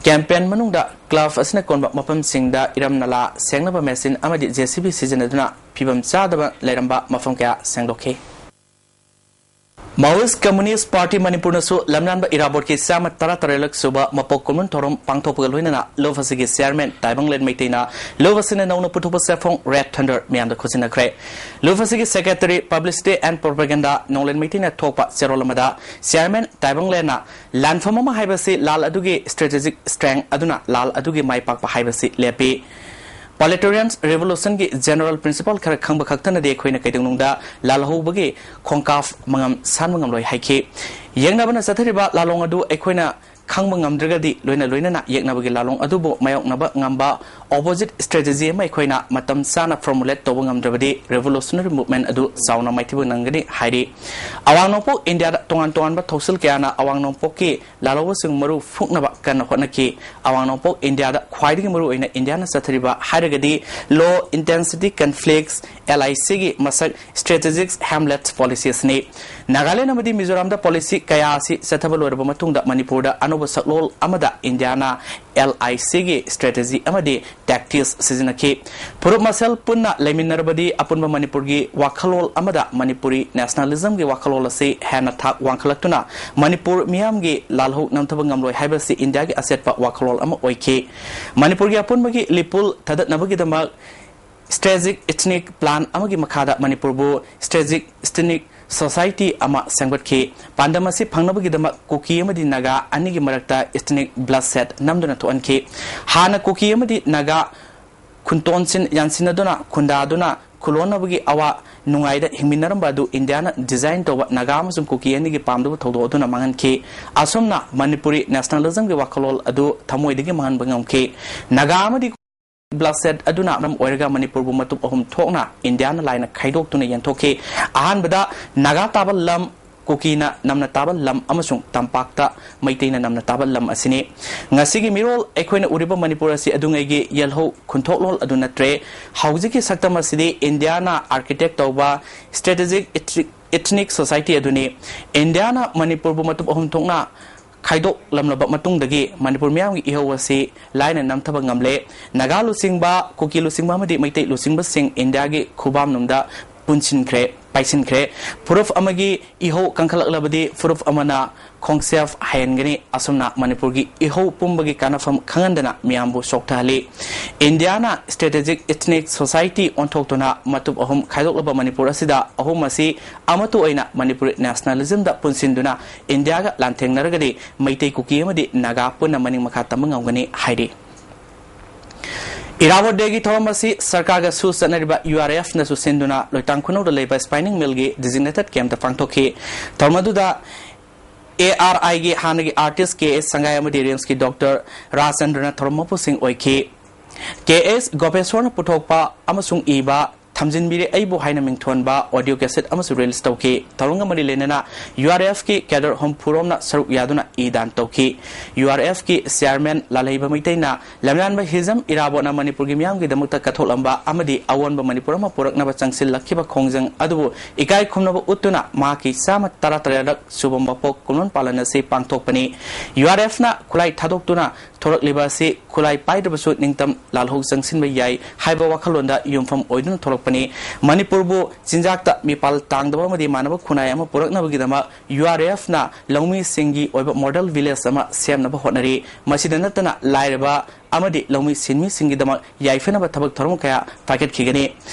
Campaign ꯃꯅꯨꯡꯗ club ꯑꯁꯤꯅ ꯀꯣꯟꯕ ꯃꯐꯝꯁꯤꯡꯗ ꯏꯔꯝ ꯅꯂꯥ ꯁꯦꯡꯅꯕ machine ꯑꯃꯗꯤ J C B ꯁꯤꯖꯤꯟꯅꯗꯨꯅ ꯐꯤꯕꯝ ꯆꯥꯗꯕ ꯂꯩꯔꯝꯕ ꯃꯐꯝ ꯀꯌꯥ ꯁꯦꯡꯗꯣꯛꯈꯤ꯫ Maoist Communist Party ꯃꯅꯤꯄꯨꯔꯅꯁꯨ ꯂꯝꯌꯥꯟꯕ ꯏꯔꯥꯕꯣꯠꯀꯤ ꯆꯥꯝꯃ ꯇꯔꯥ ꯇꯔꯦꯠꯂꯛ ꯁꯨꯕ ꯃꯄꯣꯛ ꯀꯨꯝꯑꯣꯟ ꯊꯧꯔꯝ ꯄꯥꯡꯊꯣꯛꯄꯒ ꯂꯣꯏꯅꯅ ꯂꯨꯞ ꯑꯁꯤꯒꯤ ꯆꯤꯌꯥꯔꯃꯦꯟ ꯇꯥꯏꯕꯪꯂꯦꯟ ꯃꯩꯇꯩꯅ ꯂꯨꯞ ꯑꯁꯤꯅ ꯅꯧꯅ ꯄꯨꯊꯣꯛꯄ ꯆꯦꯐꯣꯡ ꯔꯦꯗ ꯊꯟꯗꯔ ꯃꯤꯌꯥꯝꯗ ꯈꯨꯠꯁꯤꯟꯅꯈ꯭ꯔꯦ꯫ ꯂꯨꯞ ꯑꯁꯤꯒꯤ ꯁꯦꯀ꯭ꯔꯦꯇꯔꯤ ꯄꯕ꯭ꯂꯤꯁꯤꯇꯤ ꯑꯦꯟ ꯄ꯭ꯔꯣꯄꯦꯒꯦꯟꯗꯥ ꯅꯣꯡꯂꯦꯟ ꯃꯩꯇꯩꯅ ꯊꯣꯛꯄ ꯆꯦꯔꯣꯜ ꯑꯃꯗ ꯆꯤꯌꯥꯔꯃꯦꯟ ꯇꯥꯏꯕꯪꯂꯦꯟꯅ ꯂꯥꯟꯐꯝ ꯑꯃ ꯍꯥꯏꯕꯁꯤ ꯂꯥꯜ ꯑꯗꯨꯒꯤ ꯁ꯭ꯇ꯭ꯔꯦꯇꯦꯖꯤꯛ ꯁ꯭ꯇ꯭ꯔꯦꯡ ꯑꯗꯨꯅ ꯂꯥꯜ ꯑꯗꯨꯒꯤ ꯃꯥꯏ ꯄꯥꯛꯄ ꯍꯥꯏꯕꯁꯤ ꯂꯦꯞꯄꯤ꯫ ꯄ꯭ꯔꯣꯂꯦꯇꯥꯔꯤꯌꯟ ꯔꯤꯚꯣꯂꯨꯁꯟꯒꯤ ꯖꯦꯅꯔꯦꯜ ꯄ꯭ꯔꯤꯟꯁꯤꯄꯜ ꯈꯔ ꯈꯪꯕ ꯈꯛꯇꯅꯗꯤ ꯑꯩꯈꯣꯏꯅ ꯀꯩꯗꯧꯅꯨꯡꯗ ꯂꯥꯜꯍꯧꯕꯒꯤ ꯈꯣꯡꯀꯥꯞ ꯃꯉꯝ ꯁꯥꯟꯕ ꯉꯝꯂꯣꯏ ꯍꯥꯏꯈꯤ꯫ ꯌꯦꯛꯅꯕꯅ ꯆꯠꯊꯔꯤꯕ ꯂꯥꯂꯣꯡ ꯑꯗꯨ ꯑꯩꯈꯣꯏꯅ ꯈꯪꯕ ꯉꯝꯗ꯭ꯔꯒꯗꯤ ꯂꯣꯏꯅ ꯂꯣꯏꯅꯅ ꯌꯦꯛꯅꯕꯒꯤ ꯂꯥꯂꯣꯡ ꯑꯗꯨꯕꯨ ꯃꯥꯌꯣꯛꯅꯕ ꯉꯝꯕ ꯑꯣꯄꯣꯖꯤꯠ ꯁ꯭ꯇ꯭ꯔꯦꯇꯦꯖꯤ ꯑꯃ ꯑꯩꯈꯣꯏꯅ ꯃꯇꯝ ꯆꯥꯅ ꯐꯣꯔꯃꯨꯂꯦꯠ ꯇꯧꯕ ꯉꯝꯗ꯭ꯔꯕꯗꯤ ꯔꯤꯚꯣꯂꯨꯁꯅꯔꯤ ꯃꯨꯚꯃꯦꯟ ꯑꯗꯨ ꯆꯥꯎꯅ ꯃꯥꯏꯊꯤꯕ ꯅꯪꯒꯅꯤ ꯍꯥꯏꯔꯤ꯫ ꯑꯋꯥꯡ ꯅꯣꯡꯄꯣꯛ ꯏꯟꯗꯤꯌꯥꯗ ꯇꯣꯉꯥꯟ ꯇꯣꯉꯥꯟꯕ ꯊꯧꯁꯤꯜ ꯀꯌꯥꯅ ꯑꯋꯥꯡ ꯅꯣꯡꯄꯣꯛꯀꯤ ꯂꯥꯜꯍꯧꯕꯁꯤꯡ ꯃꯔꯨ ꯐꯨꯛꯅꯕ ꯀꯟꯅ ꯍꯣꯠꯅꯈꯤ꯫ ꯑꯋꯥꯡ ꯅꯣꯡꯄꯣꯛ ꯏꯟꯗꯤꯌꯥꯗ ꯈ꯭ꯋꯥꯏꯗꯒꯤ ꯃꯔꯨ ꯑꯣꯏꯅ ꯏꯟꯗꯤꯌꯥꯅ ꯆꯠꯊꯔꯤꯕ ꯍꯥꯏꯔꯒꯗꯤ ꯂꯣ ꯏꯟꯇꯦꯟꯁꯤꯇꯤ ꯀꯟꯐ꯭ꯂꯤꯛꯁ, ꯑꯦꯜ ꯑꯥꯏ ꯁꯤꯒꯤ ꯃꯁꯛ ꯁ꯭ꯇ꯭ꯔꯦꯇꯦꯖꯤꯛ ꯍꯦꯝꯂꯦꯠ ꯄꯣꯂꯤꯁꯤꯁꯅꯤ꯫ ꯅꯥꯒꯥꯂꯦꯟ ꯑꯃꯗꯤ ꯃꯤꯖꯣꯔꯥꯝꯗ ꯄꯣꯂꯤꯁꯤ ꯀꯌꯥ ꯑꯁꯤ ꯆꯠꯊꯕ ꯂꯣꯏꯔꯕ ꯃꯇꯨꯡꯗ ꯃꯅꯤꯄꯨꯔꯗ ꯑꯅꯧꯕ ꯁꯛꯂꯣꯜ ꯑꯃꯗ ꯏꯟꯗꯤꯌꯥꯅ ꯑꯦꯜ ꯑꯥꯏ ꯁꯤꯒꯤ ꯁ꯭ꯇ꯭ꯔꯦꯇꯦꯖꯤ ꯑꯃꯗꯤ ꯇꯦꯛꯇꯤꯛꯁ ꯁꯤꯖꯤꯟꯅꯈꯤ꯫ ꯐꯨꯔꯨꯞ ꯃꯁꯦꯜ ꯄꯨꯟꯅ ꯂꯩꯃꯤꯟꯅꯔꯕꯗꯤ ꯑꯄꯨꯟꯕ ꯃꯅꯤꯄꯨꯔꯒꯤ ꯋꯥꯈꯜꯂꯣꯟ ꯑꯃꯗ ꯃꯅꯤꯄꯨꯔꯤ ꯅꯦꯁꯅꯦꯂꯤꯖꯝꯒꯤ ꯋꯥꯈꯜꯂꯣꯟ ꯑꯁꯤ ꯍꯦꯟꯅ ꯊꯥꯛ ꯋꯥꯡꯈꯠꯂꯛꯇꯨꯅ ꯃꯅꯤꯄꯨꯔ ꯃꯤꯌꯥꯝꯒꯤ ꯂꯥꯜꯍꯧ ꯅꯝꯊꯕ ꯉꯝꯂꯣꯏ ꯍꯥꯏꯕꯁꯤ ꯏꯟꯗꯤꯌꯥꯒꯤ ꯑꯆꯦꯠꯄ ꯋꯥꯈꯜꯂꯣꯟ ꯑꯃ ꯑꯣꯏꯈꯤ꯫ ꯃꯅꯤꯄꯨꯔꯒꯤ ꯑꯄꯨꯟꯕꯒꯤ ꯂꯤꯄꯨꯜ ꯊꯥꯗꯠꯅꯕꯒꯤꯗꯃꯛ ꯁ꯭ꯇ꯭ꯔꯦꯇꯦꯖꯤꯛ ꯏꯊꯅꯤꯛ ꯄ꯭ꯂꯥꯟ ꯑꯃꯒꯤ ꯃꯈꯥꯗ ꯃꯅꯤꯄꯨꯔꯕꯨ ꯁ꯭ꯇ꯭ꯔꯦꯇꯦꯖꯤꯛ ꯏꯊꯅꯤꯛ ꯁꯣꯁꯥꯏꯇꯤ ꯑꯃ ꯁꯦꯝꯒꯠꯈꯤ꯫ ꯄꯥꯟꯗꯝ ꯑꯁꯤ ꯐꯪꯅꯕꯒꯤꯗꯃꯛ ꯀꯨꯀꯤ ꯑꯃꯗꯤ ꯅꯥꯒꯥ ꯑꯅꯤꯒꯤ ꯃꯔꯛꯇ ꯏꯊꯅꯤꯛ ꯕ꯭ꯂꯗꯁꯦꯗ ꯅꯝꯗꯨꯅ ꯊꯣꯛꯍꯟꯈꯤ꯫ ꯍꯥꯟꯅ ꯀꯨꯀꯤ ꯑꯃꯗꯤ ꯅꯥꯒꯥ ꯈꯨꯟꯇꯣꯟꯁꯤꯟ ꯌꯥꯟꯁꯤꯟꯅꯗꯨꯅ ꯈꯨꯟꯗꯥꯗꯨꯅ ꯈꯨꯂꯣꯟꯅꯕꯒꯤ ꯑꯋꯥ ꯅꯨꯡꯉꯥꯏꯗ ꯍꯤꯡꯃꯤꯟꯅꯔꯝꯕ ꯑꯗꯨ ꯏꯟꯗꯤꯌꯥꯅ ꯗꯤꯖꯥꯏꯟ ꯇꯧꯕ ꯅꯥꯒꯥ ꯑꯃꯁꯨꯡ ꯀꯨꯀꯤ ꯑꯅꯤꯒꯤ ꯄꯥꯝꯗꯕ ꯊꯧꯗꯣꯛ ꯑꯗꯨꯅ ꯃꯥꯡꯍꯟꯈꯤ꯫ ꯑꯁꯨꯝꯅ ꯃꯅꯤꯄꯨꯔꯤ ꯅꯦꯁꯅꯦꯂꯤꯖꯝꯒꯤ ꯋꯥꯈꯜꯂꯣꯟ ꯑꯗꯨ ꯊꯃꯣꯏꯗꯒꯤ ꯃꯥꯡꯍꯟꯕ ꯉꯝꯈꯤ꯫ ꯅꯥꯒꯥ ꯑꯃꯗꯤ ꯕ꯭ꯂꯗꯁꯦꯗ ꯑꯗꯨꯅ ꯃꯔꯝ ꯑꯣꯏꯔꯒ ꯃꯅꯤꯄꯨꯔꯕꯨ ꯃꯇꯨꯞ ꯑꯍꯨꯝ ꯊꯣꯛꯅ ꯏꯟꯗꯤꯌꯥꯅ ꯂꯥꯏꯅ ꯈꯥꯏꯗꯣꯛꯇꯨꯅ ꯌꯦꯟꯊꯣꯛꯈꯤ꯫ ꯑꯍꯥꯟꯕꯗ ꯅꯥꯒꯥ ꯇꯥꯕ ꯂꯝ, ꯀꯨꯀꯤꯅ ꯅꯝꯅ ꯇꯥꯕ ꯂꯝ ꯑꯃꯁꯨꯡ ꯇꯝꯄꯥꯛꯇ ꯃꯩꯇꯩꯅ ꯅꯝꯅ ꯇꯥꯕ ꯂꯝ ꯑꯁꯤꯅꯤ꯫ ꯉꯁꯤꯒꯤ ꯃꯤꯔꯣꯜ ꯑꯩꯈꯣꯏꯅ ꯎꯔꯤꯕ ꯃꯅꯤꯄꯨꯔ ꯑꯁꯤ ꯑꯗꯨꯉꯩꯒꯤ ꯌꯦꯜꯍꯧ ꯈꯨꯟꯊꯣꯛꯂꯣꯟ ꯑꯗꯨ ꯅꯠꯇ꯭ꯔꯦ꯫ ꯍꯧꯖꯤꯛꯀꯤ ꯁꯛꯇꯝ ꯑꯁꯤꯗꯤ ꯏꯟꯗꯤꯌꯥꯅ ꯑꯥꯔꯀꯤꯇꯦꯛ ꯇꯧꯕ ꯁ꯭ꯇ꯭ꯔꯦꯇꯦꯖꯤꯛ ꯏꯊꯅꯤꯛ ꯁꯣꯁꯥꯏꯇꯤ ꯑꯗꯨꯅꯤ꯫ ꯏꯟꯗꯤꯌꯥꯅ ꯃꯅꯤꯄꯨꯔꯕꯨ ꯃꯇꯨꯞ ꯑꯍꯨꯝ ꯊꯣꯛꯅ ꯈꯥꯏꯗꯣꯛꯂꯝꯂꯕ ꯃꯇꯨꯡꯗꯒꯤ ꯃꯅꯤꯄꯨꯔ ꯃꯤꯌꯥꯝꯒꯤ ꯏꯍꯧ ꯑꯁꯤ ꯂꯥꯏꯅ ꯅꯝꯊꯕ ꯉꯝꯂꯦ꯫ ꯅꯥꯒꯥ ꯂꯨꯆꯤꯡꯕ, ꯀꯨꯀꯤ ꯂꯨꯆꯤꯡꯕ ꯑꯃꯗꯤ ꯃꯩꯇꯩ ꯂꯨꯆꯤꯡꯕꯁꯤꯡ ꯏꯟꯗꯤꯌꯥꯒꯤ ꯈꯨꯕꯥꯝꯅꯨꯡꯗ ꯄꯨꯟꯁꯤꯟꯈ꯭ꯔꯦ꯫ ꯄꯥꯏꯁꯤꯟꯈ꯭ꯔꯦ꯫ ꯐꯨꯔꯨꯞ ꯑꯃꯒꯤ ꯏꯍꯧ ꯀꯟꯈꯠꯂꯛꯂꯕꯗꯤ ꯐꯨꯔꯨꯞ ꯑꯃꯅ ꯈꯣꯡꯁꯦꯞ ꯍꯩꯍꯟꯒꯅꯤ꯫ ꯑꯁꯨꯝꯅ ꯃꯅꯤꯄꯨꯔꯒꯤ ꯏꯍꯧ ꯄꯨꯝꯕꯒꯤ ꯀꯥꯟꯅꯐꯝ ꯈꯪꯍꯟꯗꯅ ꯃꯤꯌꯥꯝꯕꯨ ꯆꯣꯛꯊꯍꯜꯂꯤ꯫ ꯏꯟꯗꯤꯌꯥꯅ strategic ethnic society ꯑꯣꯟꯊꯣꯛꯇꯨꯅ ꯃꯇꯨꯞ ꯑꯍꯨꯝ ꯈꯥꯏꯗꯣꯛꯂꯕ ꯃꯅꯤꯄꯨꯔ ꯑꯁꯤꯗ ꯑꯍꯨꯝ ꯑꯁꯤ ꯑꯃꯠꯇ ꯑꯣꯏꯅ ꯃꯅꯤꯄꯨꯔꯤ nationalismꯗ ꯄꯨꯟꯁꯤꯟꯗꯨꯅ ꯏꯟꯗꯤꯌꯥꯒ ꯂꯥꯟꯊꯦꯡꯅꯔꯒꯗꯤ ꯃꯩꯇꯩ, ꯀꯨꯀꯤ ꯑꯃꯗꯤ ꯅꯥꯒꯥ ꯄꯨꯟꯅ ꯃꯅꯤꯡ ꯃꯈꯥ ꯇꯝꯕ ꯉꯝꯒꯅꯤ ꯍꯥꯏꯔꯤ꯫ ꯏꯔꯥꯕꯣꯠ ꯗꯦꯒꯤ ꯊꯧꯔꯝ ꯑꯁꯤ ꯁꯔꯀꯥꯔꯒ ꯁꯨ ꯆꯠꯅꯔꯤꯕ URFꯅꯁꯨ ꯁꯤꯟꯗꯨꯅ ꯂꯣꯏꯇꯥꯡ ꯈꯨꯅꯧꯗ ꯂꯩꯕ spinning millꯒꯤ designated campꯇ ꯄꯥꯡꯊꯣꯛꯈꯤ꯫ ꯊꯧꯔꯝ ꯑꯗꯨꯗ ARIꯒꯤ ꯍꯥꯟꯅꯒꯤ artist ꯀꯦ ꯑꯦꯁ ꯁꯪꯒꯥꯏ ꯑꯃꯗꯤ RIMSꯀꯤ doctor ꯔꯥꯖꯆꯟꯗ꯭ꯔꯅ ꯊꯧꯔꯝ ꯃꯄꯨꯁꯤꯡ ꯑꯣꯏꯈꯤ꯫ ꯀꯦ ꯑꯦꯁ ꯒꯣꯄꯦꯁꯣꯔꯅ ꯄꯨꯊꯣꯛꯄ ꯑꯃꯁꯨꯡ ꯏꯕ ꯊꯝꯖꯤꯟꯕꯤꯔꯦ ꯑꯩꯕꯨ ꯍꯥꯏꯅ ꯃꯤꯡꯊꯣꯟꯕ audio cassette ꯑꯃꯁꯨ release ꯇꯧꯈꯤ꯫ ꯊꯧꯔꯝꯒ ꯃꯔꯤ ꯂꯩꯅꯅ URFꯀꯤ cadre ꯍꯨꯝꯐꯨꯔꯣꯝꯅ ꯁꯔꯨꯛ ꯌꯥꯗꯨꯅ ꯏ ꯗꯥꯟ ꯇꯧꯈꯤ꯫ URFꯀꯤ chairman ꯂꯥꯜꯍꯩꯕ ꯃꯩꯇꯩꯅ ꯂꯝꯌꯥꯟꯕ ꯍꯤꯖꯝ ꯏꯔꯥꯕꯣꯠꯅ ꯃꯅꯤꯄꯨꯔꯒꯤ ꯃꯤꯌꯥꯝꯒꯤꯗꯃꯛꯇ ꯀꯠꯊꯣꯛꯂꯝꯕ ꯑꯃꯗꯤ ꯑꯑꯣꯟꯕ ꯃꯅꯤꯄꯨꯔ ꯑꯃ ꯄꯨꯔꯛꯅꯕ ꯆꯪꯁꯤꯜꯂꯛꯈꯤꯕ ꯈꯣꯡꯖꯪ ꯑꯗꯨꯕꯨ ꯏꯀꯥꯏ ꯈꯨꯝꯅꯕ ꯎꯠꯇꯨꯅ ꯃꯍꯥꯛꯀꯤ ꯆꯥꯝꯃ ꯇꯔꯥꯇꯔꯦꯠꯂꯛ ꯁꯨꯕ ꯃꯄꯣꯛ ꯀꯨꯝꯂꯣꯟ ꯄꯥꯂꯟ ꯑꯁꯤ ꯄꯥꯡꯊꯣꯛꯄꯅꯤ꯫ URFꯅ ꯈꯨꯠꯂꯥꯏ ꯊꯥꯗꯣꯛꯇꯨꯅ ꯊꯣꯔꯛꯂꯤꯕ ꯑꯁꯤ ꯈꯨꯠꯂꯥꯏ ꯄꯥꯏꯗ꯭ꯔꯕꯁꯨ ꯅꯤꯡꯇꯝ ꯂꯥꯜꯍꯧ ꯆꯪꯁꯤꯟꯕ ꯌꯥꯏ ꯍꯥꯏꯕ ꯋꯥꯈꯜꯂꯣꯟꯗ ꯌꯨꯝꯐꯝ ꯑꯣꯏꯗꯨꯅ ꯊꯣꯔꯛꯄꯅꯤ꯫ ꯃꯅꯤꯄꯨꯔꯕꯨ ꯆꯤꯟꯖꯥꯛꯇ ꯃꯤꯄꯥꯜ ꯇꯥꯡꯗꯕ ꯑꯃꯗꯤ ꯃꯥꯟꯅꯕ ꯈꯨꯟꯅꯥꯏ ꯑꯃ ꯄꯨꯔꯛꯅꯕꯒꯤꯗꯃꯛ URFꯅ ꯂꯧꯃꯤꯁꯤꯡꯒꯤ ꯑꯣꯏꯕ model village ꯑꯃ ꯁꯦꯝꯅꯕ ꯍꯣꯠꯅꯔꯤ꯫ ꯃꯁꯤꯗ ꯅꯠꯇꯅ ꯂꯥꯏꯔꯕ ꯑꯃꯗꯤ ꯂꯧꯃꯤ ꯁꯤꯟꯃꯤꯁꯤꯡꯒꯤꯗꯃꯛ ꯌꯥꯏꯐꯅꯕ ꯊꯕꯛ ꯊꯧꯔꯝ ꯀꯌꯥ ꯄꯥꯏꯈꯠꯈꯤꯒꯅꯤ꯫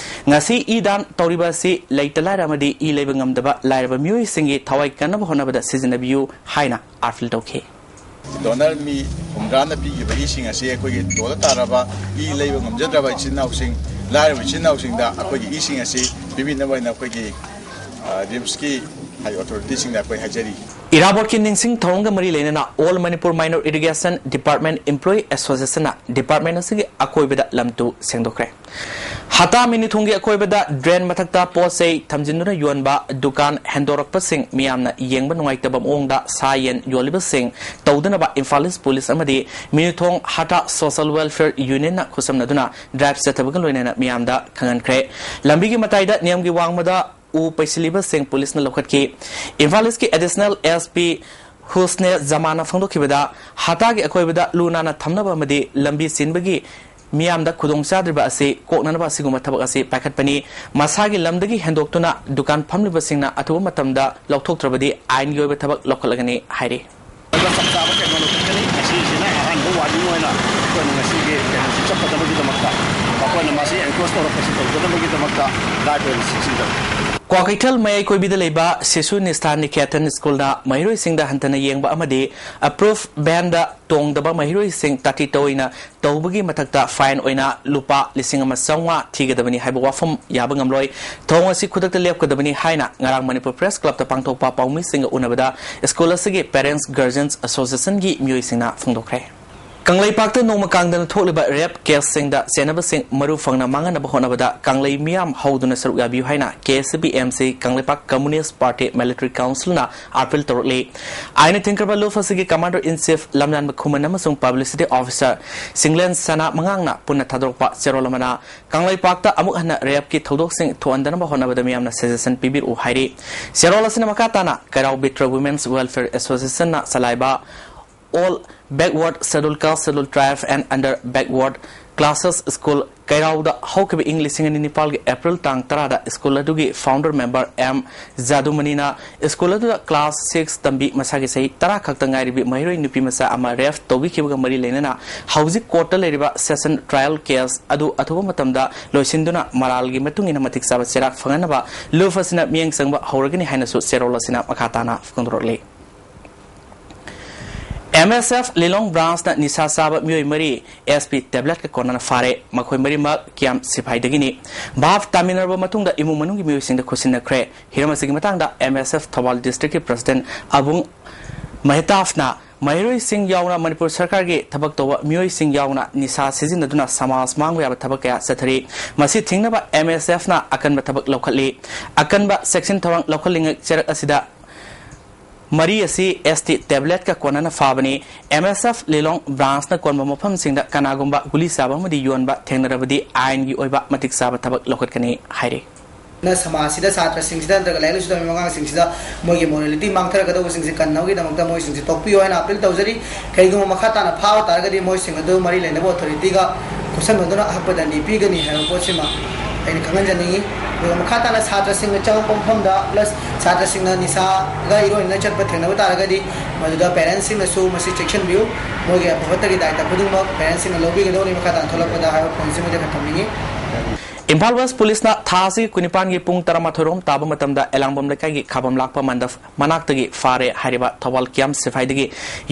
ꯉꯁꯤ ꯏ ꯗꯥꯟ ꯇꯧꯔꯤꯕ ꯑꯁꯤ ꯂꯩꯇ ꯂꯥꯏꯔ ꯑꯃꯗꯤ ꯏ ꯂꯩꯕ ꯉꯝꯗꯕ ꯂꯥꯏꯔꯕ ꯃꯤꯑꯣꯏꯁꯤꯡꯒꯤ ꯊꯋꯥꯏ ꯀꯟꯅꯕ ꯍꯣꯠꯅꯕꯗ ꯁꯤꯖꯤꯟꯅꯕꯤꯌꯨ ꯍꯥꯏꯅ appeal ꯇꯧꯈꯤ꯫ Donor ꯃꯤ ꯍꯨꯝꯗ꯭ꯔꯥꯅ ꯄꯤꯈꯤꯕ ꯏꯁꯤꯡ ꯑꯁꯤ ꯑꯩꯈꯣꯏꯒꯤ ꯇꯣꯜꯂ ꯇꯥꯔꯕ ꯏ ꯂꯩꯕ ꯉꯝꯖꯗ꯭ꯔꯕ ꯏꯆꯤꯟ ꯏꯅꯥꯎꯁꯤꯡ, ꯂꯥꯏꯔꯕ ꯏꯆꯤꯟ ꯏꯅꯥꯎꯁꯤꯡꯗ ꯑꯩꯈꯣꯏꯒꯤ ꯏꯁꯤꯡ ꯑꯁꯤ ꯄꯤꯕꯤꯅꯕ ꯑꯣꯏꯅ ꯑꯩꯈꯣꯏꯒꯤ, ꯑ, RIMSꯀꯤ ꯍꯥꯏ authorityꯁꯤꯡꯗ ꯑꯩꯈꯣꯏ ꯍꯥꯏꯖꯔꯤ꯫ ꯏꯔꯥꯕꯣꯠꯀꯤ ꯅꯤꯡꯁꯤꯡ ꯊꯧꯔꯝꯒ ꯃꯔꯤ ꯂꯩꯅꯅ All Manipur Minor Irrigation Department Employee Associationꯅ department ꯑꯁꯤꯒꯤ ꯑꯀꯣꯏꯕꯗ ꯂꯝ ꯇꯨ ꯁꯦꯡꯗꯣꯛꯈ꯭ꯔꯦ꯫ ꯍꯇꯥ ꯃꯤꯅꯨꯊꯣꯡꯒꯤ ꯑꯀꯣꯏꯕꯗ drain ꯃꯊꯛꯇ ꯄꯣꯠ ꯆꯩ ꯊꯝꯖꯤꯟꯗꯨꯅ ꯌꯣꯟꯕ ꯗꯨꯀꯥꯟ ꯍꯦꯟꯗꯣꯔꯛꯄꯁꯤꯡ ꯃꯤꯌꯥꯝꯅ ꯌꯦꯡꯕ ꯅꯨꯡꯉꯥꯏꯇꯕ ꯃꯑꯣꯡꯗ ꯁꯥ ꯌꯦꯟ ꯌꯣꯜꯂꯤꯕꯁꯤꯡ ꯇꯧꯗꯅꯕ ꯏꯝꯐꯥꯜ ꯏꯁ ꯄꯨꯂꯤꯁ ꯑꯃꯗꯤ ꯃꯤꯅꯨꯊꯣꯡ ꯍꯇꯥ Social Welfare Unionꯅ ꯈꯨꯠꯁꯝꯅꯗꯨꯅ drive ꯆꯠꯊꯕꯒ ꯂꯣꯏꯅꯅ ꯃꯤꯌꯥꯝꯗ ꯈꯪꯍꯟꯈ꯭ꯔꯦ꯫ ꯂꯝꯕꯤꯒꯤ ꯃꯇꯥꯏꯗ ꯅꯤꯌꯝꯒꯤ ꯋꯥꯡꯃꯗ ꯎ ꯄꯩꯁꯤꯜꯂꯤꯕꯁꯤꯡ ꯄꯨꯂꯤꯁꯅ ꯂꯧꯈꯠꯈꯤ꯫ ꯏꯝꯐꯥꯜ ꯏꯁꯀꯤ additional SP ꯍꯨꯁꯅꯦ ꯖꯃꯥꯟꯅ ꯐꯣꯡꯗꯣꯛꯈꯤꯕꯗ, ꯍꯇꯥꯒꯤ ꯑꯀꯣꯏꯕꯗ ꯂꯨ ꯅꯥꯟꯅ ꯊꯝꯅꯕ ꯑꯃꯗꯤ ꯂꯝꯕꯤ ꯆꯤꯟꯕꯒꯤ ꯃꯤꯌꯥꯝꯗ ꯈꯨꯗꯣꯡꯆꯥꯗ꯭ꯔꯤꯕ ꯑꯁꯤ ꯀꯣꯛꯅꯅꯕ ꯑꯁꯤꯒꯨꯝꯕ ꯊꯕꯛ ꯑꯁꯤ ꯄꯥꯏꯈꯠꯄꯅꯤ꯫ ꯃꯁꯥꯒꯤ ꯂꯝꯗꯒꯤ ꯍꯦꯟꯗꯣꯛꯇꯨꯅ ꯗꯨꯀꯥꯟ ꯐꯝꯂꯤꯕꯁꯤꯡꯅ ꯑꯊꯨꯕ ꯃꯇꯝꯗ ꯂꯧꯊꯣꯛꯇ꯭ꯔꯕꯗꯤ ꯑꯥꯏꯟꯒꯤ ꯑꯣꯏꯕ ꯊꯕꯛ ꯂꯧꯈꯠꯂꯒꯅꯤ ꯍꯥꯏꯔꯤ꯫ ꯆꯞ ꯆꯥꯕ ꯀꯩꯅꯣ ꯂꯧꯈꯠꯀꯅꯤ꯫ ꯃꯁꯤꯁꯤꯅ ꯑꯍꯥꯟꯕ warning ꯑꯣꯏꯅ ꯑꯩꯈꯣꯏꯅ ꯉꯁꯤꯒꯤ ꯀꯩꯅꯣꯁꯤ ꯆꯠꯀꯗꯕꯒꯤꯗꯃꯛꯇ, ꯃꯈꯣꯏꯅ ꯃꯁꯤ encourage ꯇꯧꯔꯛꯄꯁꯤ ꯇꯧꯗꯅꯕꯒꯤꯗꯃꯛꯇ guide ꯑꯣꯏꯅ ꯁꯤꯟꯖꯕꯅꯤ꯫ ꯀ꯭ꯋꯥꯀꯩꯊꯦꯜ ꯃꯌꯥꯏ ꯀꯣꯏꯕꯤꯗ ꯂꯩꯕ ꯁꯤꯁꯨ ꯅꯤꯁꯊꯥ ꯅꯤꯀꯦꯇꯟ ꯁ꯭ꯀꯨꯜꯅ ꯃꯍꯩꯔꯣꯏꯁꯤꯡꯗ ꯍꯟꯊꯅ ꯌꯦꯡꯕ ꯑꯃꯗꯤ approved band ꯇꯣꯡꯗꯕ ꯃꯍꯩꯔꯣꯏꯁꯤꯡ ꯇꯥꯇꯤ ꯇꯧ ꯑꯣꯏꯅ ꯇꯧꯕꯒꯤ ꯃꯊꯛꯇ fine ꯑꯣꯏꯅ ꯂꯨꯄꯥ ꯂꯤꯁꯤꯡ ꯑꯃ ꯆꯥꯝꯃꯉꯥ ꯊꯤꯒꯗꯕꯅꯤ ꯍꯥꯏꯕ ꯋꯥꯐꯝ ꯌꯥꯕ ꯉꯝꯂꯣꯏ꯫ ꯊꯧꯑꯣꯡ ꯑꯁꯤ ꯈꯨꯗꯛꯇ ꯂꯦꯞꯀꯗꯕꯅꯤ ꯍꯥꯏꯅ ꯉꯔꯥꯡ ꯃꯅꯤꯄꯨꯔ Press Clubꯇ ꯄꯥꯡꯊꯣꯛꯄ ꯄꯥꯎꯃꯤꯁꯤꯡꯒ ꯎꯅꯕꯗ ꯁ꯭ꯀꯨꯜ ꯑꯁꯤꯒꯤ Parents Guardians Associationꯒꯤ ꯃꯤꯑꯣꯏꯁꯤꯡꯅ ꯐꯣꯡꯗꯣꯛꯈ꯭ꯔꯦ꯫ ꯀꯪꯂꯩꯄꯥꯛꯇ ꯅꯣꯡꯃ ꯀꯥꯡꯗꯅ ꯊꯣꯛꯂꯤꯕ rape caseꯁꯤꯡꯗ ꯆꯦꯟꯅꯕꯁꯤꯡ ꯃꯔꯨ ꯐꯪꯅ ꯃꯥꯡꯍꯟꯅꯕ ꯍꯣꯠꯅꯕꯗ ꯀꯪꯂꯩ ꯃꯤꯌꯥꯝ ꯍꯧꯗꯨꯅ ꯁꯔꯨꯛ ꯌꯥꯕꯤꯌꯨ ꯍꯥꯏꯅ KSPMC Kangleipak Communist Party Military Councilꯅ appeal ꯇꯧꯔꯛꯂꯤ꯫ ꯑꯥꯏꯟꯅ ꯊꯤꯡꯈ꯭ꯔꯕ ꯂꯨꯞ ꯑꯁꯤꯒꯤ Commander in Chief ꯂꯝꯂꯥꯟꯕ ꯈꯨꯃꯟ ꯑꯃꯁꯨꯡ Publicity Officer ꯁꯤꯡꯂꯦꯟ ꯁꯅꯥ ꯃꯉꯥꯡꯅ ꯄꯨꯟꯅ ꯊꯥꯗꯣꯔꯛꯄ ꯆꯦꯔꯣꯜ ꯑꯃꯅ ꯀꯪꯂꯩꯄꯥꯛꯇ ꯑꯃꯨꯛ ꯍꯟꯅ rapeꯀꯤ ꯊꯧꯗꯣꯛꯁꯤꯡ ꯊꯣꯛꯍꯟꯗꯅꯕ ꯍꯣꯠꯅꯕꯗ ꯃꯤꯌꯥꯝꯅ suggestion ꯄꯤꯕꯤꯔꯛꯎ ꯍꯥꯏꯔꯤ꯫ ꯆꯦꯔꯣꯜ ꯑꯁꯤꯅ ꯃꯈꯥ ꯇꯥꯅ ꯀꯩꯔꯥꯎ ꯕꯤꯇ꯭ꯔ Women's Welfare Associationꯅ ꯆꯂꯥꯏꯕ All Backward Schedule Caste, Schedule Tribe and Under Backward Classes School ꯀꯩꯔꯥꯎꯗ ꯍꯧꯈꯤꯕ ꯏꯪ ꯂꯤꯁꯤꯡ ꯑꯅꯤ ꯅꯤꯄꯥꯜꯒꯤ April ꯇꯥꯡ ꯇꯔꯥꯗ ꯁ꯭ꯀꯨꯜ ꯑꯗꯨꯒꯤ founder member M ꯖꯥꯗꯨꯃꯅꯤꯅ ꯁ꯭ꯀꯨꯜ ꯑꯗꯨꯗ class six ꯇꯝꯕꯤ ꯃꯁꯥꯒꯤ ꯆꯍꯤ ꯇꯔꯥ ꯈꯛꯇ ꯉꯥꯏꯔꯤꯕꯤ ꯃꯍꯩꯔꯣꯏ ꯅꯨꯄꯤ ꯃꯆꯥ ꯑꯃ rape ꯇꯧꯕꯤꯈꯤꯕꯒ ꯃꯔꯤ ꯂꯩꯅꯅ ꯍꯧꯖꯤꯛ courtꯇ ꯂꯩꯔꯤꯕ session trial case ꯑꯗꯨ ꯑꯊꯨꯕ ꯃꯇꯝꯗ ꯂꯣꯏꯁꯤꯟꯗꯨꯅ ꯃꯔꯥꯜꯒꯤ ꯃꯇꯨꯡ ꯏꯟꯅ ꯃꯇꯤꯛ ꯆꯥꯕ ꯆꯩꯔꯥꯛ ꯐꯪꯍꯟꯅꯕ ꯂꯨꯞ ꯑꯁꯤꯅ ꯃꯤꯠꯌꯦꯡ ꯆꯪꯕ ꯍꯧꯔꯒꯅꯤ ꯍꯥꯏꯅꯁꯨ ꯆꯦꯔꯣꯜ ꯑꯁꯤꯅ ꯃꯈꯥ ꯇꯥꯅ ꯐꯣꯡꯗꯣꯔꯛꯂꯤ꯫ MSF ꯂꯤꯂꯣꯡ branchꯅ ꯅꯤꯁꯥ ꯆꯥꯕ ꯃꯤꯑꯣꯏ ꯃꯔꯤ SP tabletꯀ ꯀꯣꯟꯅꯅ ꯐꯥꯔꯦ꯫ ꯃꯈꯣꯏ ꯃꯔꯤꯃꯛ ꯀꯤꯌꯥꯝ ꯁꯤꯐꯥꯏꯗꯒꯤꯅꯤ꯫ ꯚꯥꯞ ꯇꯥꯃꯤꯟꯅꯔꯕ ꯃꯇꯨꯡꯗ ꯏꯃꯨꯡ ꯃꯅꯨꯡꯒꯤ ꯃꯤꯑꯣꯏꯁꯤꯡꯗ ꯈꯨꯠꯁꯤꯟꯅꯈ꯭ꯔꯦ꯫ ꯍꯤꯔꯝ ꯑꯁꯤꯒꯤ ꯃꯇꯥꯡꯗ MSF ꯊꯧꯕꯥꯜ districtꯀꯤ president ꯑꯕꯨꯡ ꯃꯦꯍꯇꯥꯕꯅ ꯃꯍꯩꯔꯣꯏꯁꯤꯡ ꯌꯥꯎꯅ ꯃꯅꯤꯄꯨꯔ ꯁꯔꯀꯥꯔꯒꯤ ꯊꯕꯛ ꯇꯧꯕ ꯃꯤꯑꯣꯏꯁꯤꯡ ꯌꯥꯎꯅ ꯅꯤꯁꯥ ꯁꯤꯖꯤꯟꯅꯗꯨꯅ ꯁꯃꯥꯖ ꯃꯥꯡꯕ ꯌꯥꯕ ꯊꯕꯛ ꯀꯌꯥ ꯆꯠꯊꯔꯤ꯫ ꯃꯁꯤ ꯊꯤꯡꯅꯕ MSFꯅ ꯑꯀꯟꯕ ꯊꯕꯛ ꯂꯧꯈꯠꯂꯤ꯫ ꯑꯀꯟꯕ section ꯊꯧꯔꯥꯡ ꯂꯧꯈꯠꯂꯤꯉꯩ ꯆꯔꯛ ꯑꯁꯤꯗ ꯃꯔꯤ ꯑꯁꯤ SP tabletꯀ ꯀꯣꯟꯅꯅ ꯐꯥꯕꯅꯤ꯫ MSF ꯂꯤꯂꯣꯡ branchꯅ ꯀꯣꯟꯕ ꯃꯐꯝꯁꯤꯡꯗ ꯀꯅꯥꯒꯨꯝꯕ ꯒꯨꯂꯤ ꯆꯥꯕ ꯑꯃꯗꯤ ꯌꯣꯟꯕ ꯊꯦꯡꯅꯔꯕꯗꯤ ꯑꯥꯏꯟꯒꯤ ꯑꯣꯏꯕ ꯃꯇꯤꯛ ꯆꯥꯕ ꯊꯕꯛ ꯂꯧꯈꯠꯀꯅꯤ ꯍꯥꯏꯔꯤ꯫ ꯅ ꯁꯃꯥꯖꯁꯤꯗ ꯁꯥꯇ꯭ꯔꯁꯤꯡꯁꯤꯗ ꯅꯠꯇ꯭ꯔꯒ ꯂꯥꯏꯔꯤꯛ ꯂꯥꯏꯁꯨ ꯇꯝꯃꯤꯕ ꯑꯉꯥꯡꯁꯤꯡꯁꯤꯗ ꯃꯣꯏꯒꯤ morality ꯃꯥꯡꯊꯔꯛꯀꯗꯧꯕꯁꯤꯡꯁꯦ ꯀꯟꯅꯕꯒꯤꯗꯃꯛꯇ ꯃꯣꯏꯁꯤꯡꯁꯦ ꯇꯣꯛꯄꯤꯌꯨ ꯍꯥꯏꯅ appeal ꯇꯧꯖꯔꯤ꯫ ꯀꯔꯤꯒꯨꯝꯕ ꯃꯈꯥ ꯇꯥꯅ ꯐꯥꯕ ꯇꯥꯔꯒꯗꯤ ꯃꯣꯏꯁꯤꯡ ꯑꯗꯨ ꯃꯔꯤ ꯂꯩꯅꯕ authorityꯒ ꯈꯨꯠꯁꯝꯅꯗꯨꯅ ꯑꯍꯛꯄ ꯗꯟꯗꯤ ꯄꯤꯒꯅꯤ ꯍꯥꯏꯕ ꯄꯣꯠꯁꯤꯃ ꯑꯩꯅ ꯈꯪꯍꯟꯖꯅꯤꯡꯏ꯫ ꯑꯗꯨꯒ ꯃꯈꯥ ꯇꯥꯅ ꯁꯥꯇ꯭ꯔꯁꯤꯡꯅ ꯆꯪꯉꯛꯄ ꯃꯐꯝꯗ, plus ꯁꯥꯇ꯭ꯔꯁꯤꯡꯅ ꯅꯤꯁꯥꯒ ꯏꯔꯣꯏꯅꯅ ꯆꯠꯄ ꯊꯦꯡꯅꯕ ꯇꯥꯔꯒꯗꯤ, ꯃꯗꯨꯗ parents ꯁꯤꯡꯅꯁꯨ ꯃꯁꯤ ꯆꯦꯛꯁꯤꯟꯕꯤꯌꯨ꯫ ꯃꯣꯏꯒꯤ ꯑꯐ ꯐꯠꯇꯒꯤ ꯗꯥꯏꯇ ꯈꯨꯗꯤꯡꯃꯛ parents ꯁꯤꯡꯅ ꯂꯧꯕꯤꯒꯗꯧꯅꯤ ꯃꯈꯥ ꯇꯥꯅ ꯊꯣꯛꯂꯛꯄꯗ ꯍꯥꯏꯕ point ꯁꯤꯃꯗꯤ ꯑꯩꯈꯣꯏ ꯊꯝꯅꯤꯡꯏ꯫ ꯏꯝꯐꯥꯜ ꯋꯦꯁ ꯄꯨꯂꯤꯁꯅ ꯊꯥ ꯑꯁꯤꯒꯤ ꯀꯨꯟꯅꯤꯄꯥꯟꯒꯤ ꯄꯨꯡ ꯇꯔꯥꯃꯥꯊꯣꯏ ꯔꯣꯝ ꯇꯥꯕ ꯃꯇꯝꯗ ꯑꯦꯂꯥꯡꯕꯝ ꯂꯩꯀꯥꯏꯒꯤ ꯈꯥꯕꯝ ꯂꯥꯛꯄ ꯃꯟꯗꯞ ꯃꯅꯥꯛꯇꯒꯤ ꯐꯥꯔꯦ ꯍꯥꯏꯔꯤꯕ ꯊꯧꯕꯥꯜ ꯀꯤꯌꯥꯝ ꯁꯤꯐꯥꯏꯗꯒꯤ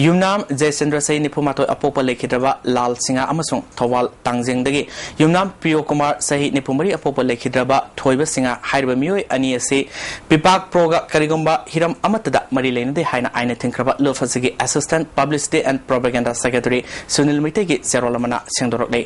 ꯌꯨꯝꯅꯥꯝ ꯖꯌꯆꯟꯗ꯭ꯔ, ꯆꯍꯤ ꯅꯤꯐꯨ ꯃꯥꯊꯣꯏ, ꯑꯄꯣꯛꯄ ꯂꯩꯈꯤꯗ꯭ꯔꯕ ꯂꯥꯜ ꯁꯤꯡꯍ ꯑꯃꯁꯨꯡ ꯊꯧꯕꯥꯜ ꯇꯥꯡꯖꯦꯡꯗꯒꯤ ꯌꯨꯝꯅꯥꯝ ꯄ꯭ꯔꯤꯌꯣ ꯀꯨꯃꯥꯔ, ꯆꯍꯤ ꯅꯤꯐꯨ ꯃꯔꯤ, ꯑꯄꯣꯛꯄ ꯂꯩꯈꯤꯗ꯭ꯔꯕ ꯊꯣꯏꯕ ꯁꯤꯡꯍ ꯍꯥꯏꯔꯤꯕ ꯃꯤꯑꯣꯏ ꯑꯅꯤ ꯑꯁꯤ ꯄꯤꯄꯥꯛ ꯄ꯭ꯔꯣꯒ ꯀꯔꯤꯒꯨꯝꯕ ꯍꯤꯔꯝ ꯑꯃꯠꯇꯗ ꯃꯔꯤ ꯂꯩꯅꯗꯦ ꯍꯥꯏꯅ ꯑꯥꯏꯟꯅ ꯊꯤꯡꯈ꯭ꯔꯕ ꯂꯨꯞ ꯑꯁꯤꯒꯤ Assistant Publicity and Propaganda Secretary Sunil ꯃꯩꯇꯩꯒꯤ ꯆꯦꯔꯣꯜ ꯑꯃꯅ ꯁꯦꯡꯗꯣꯔꯛꯂꯤ꯫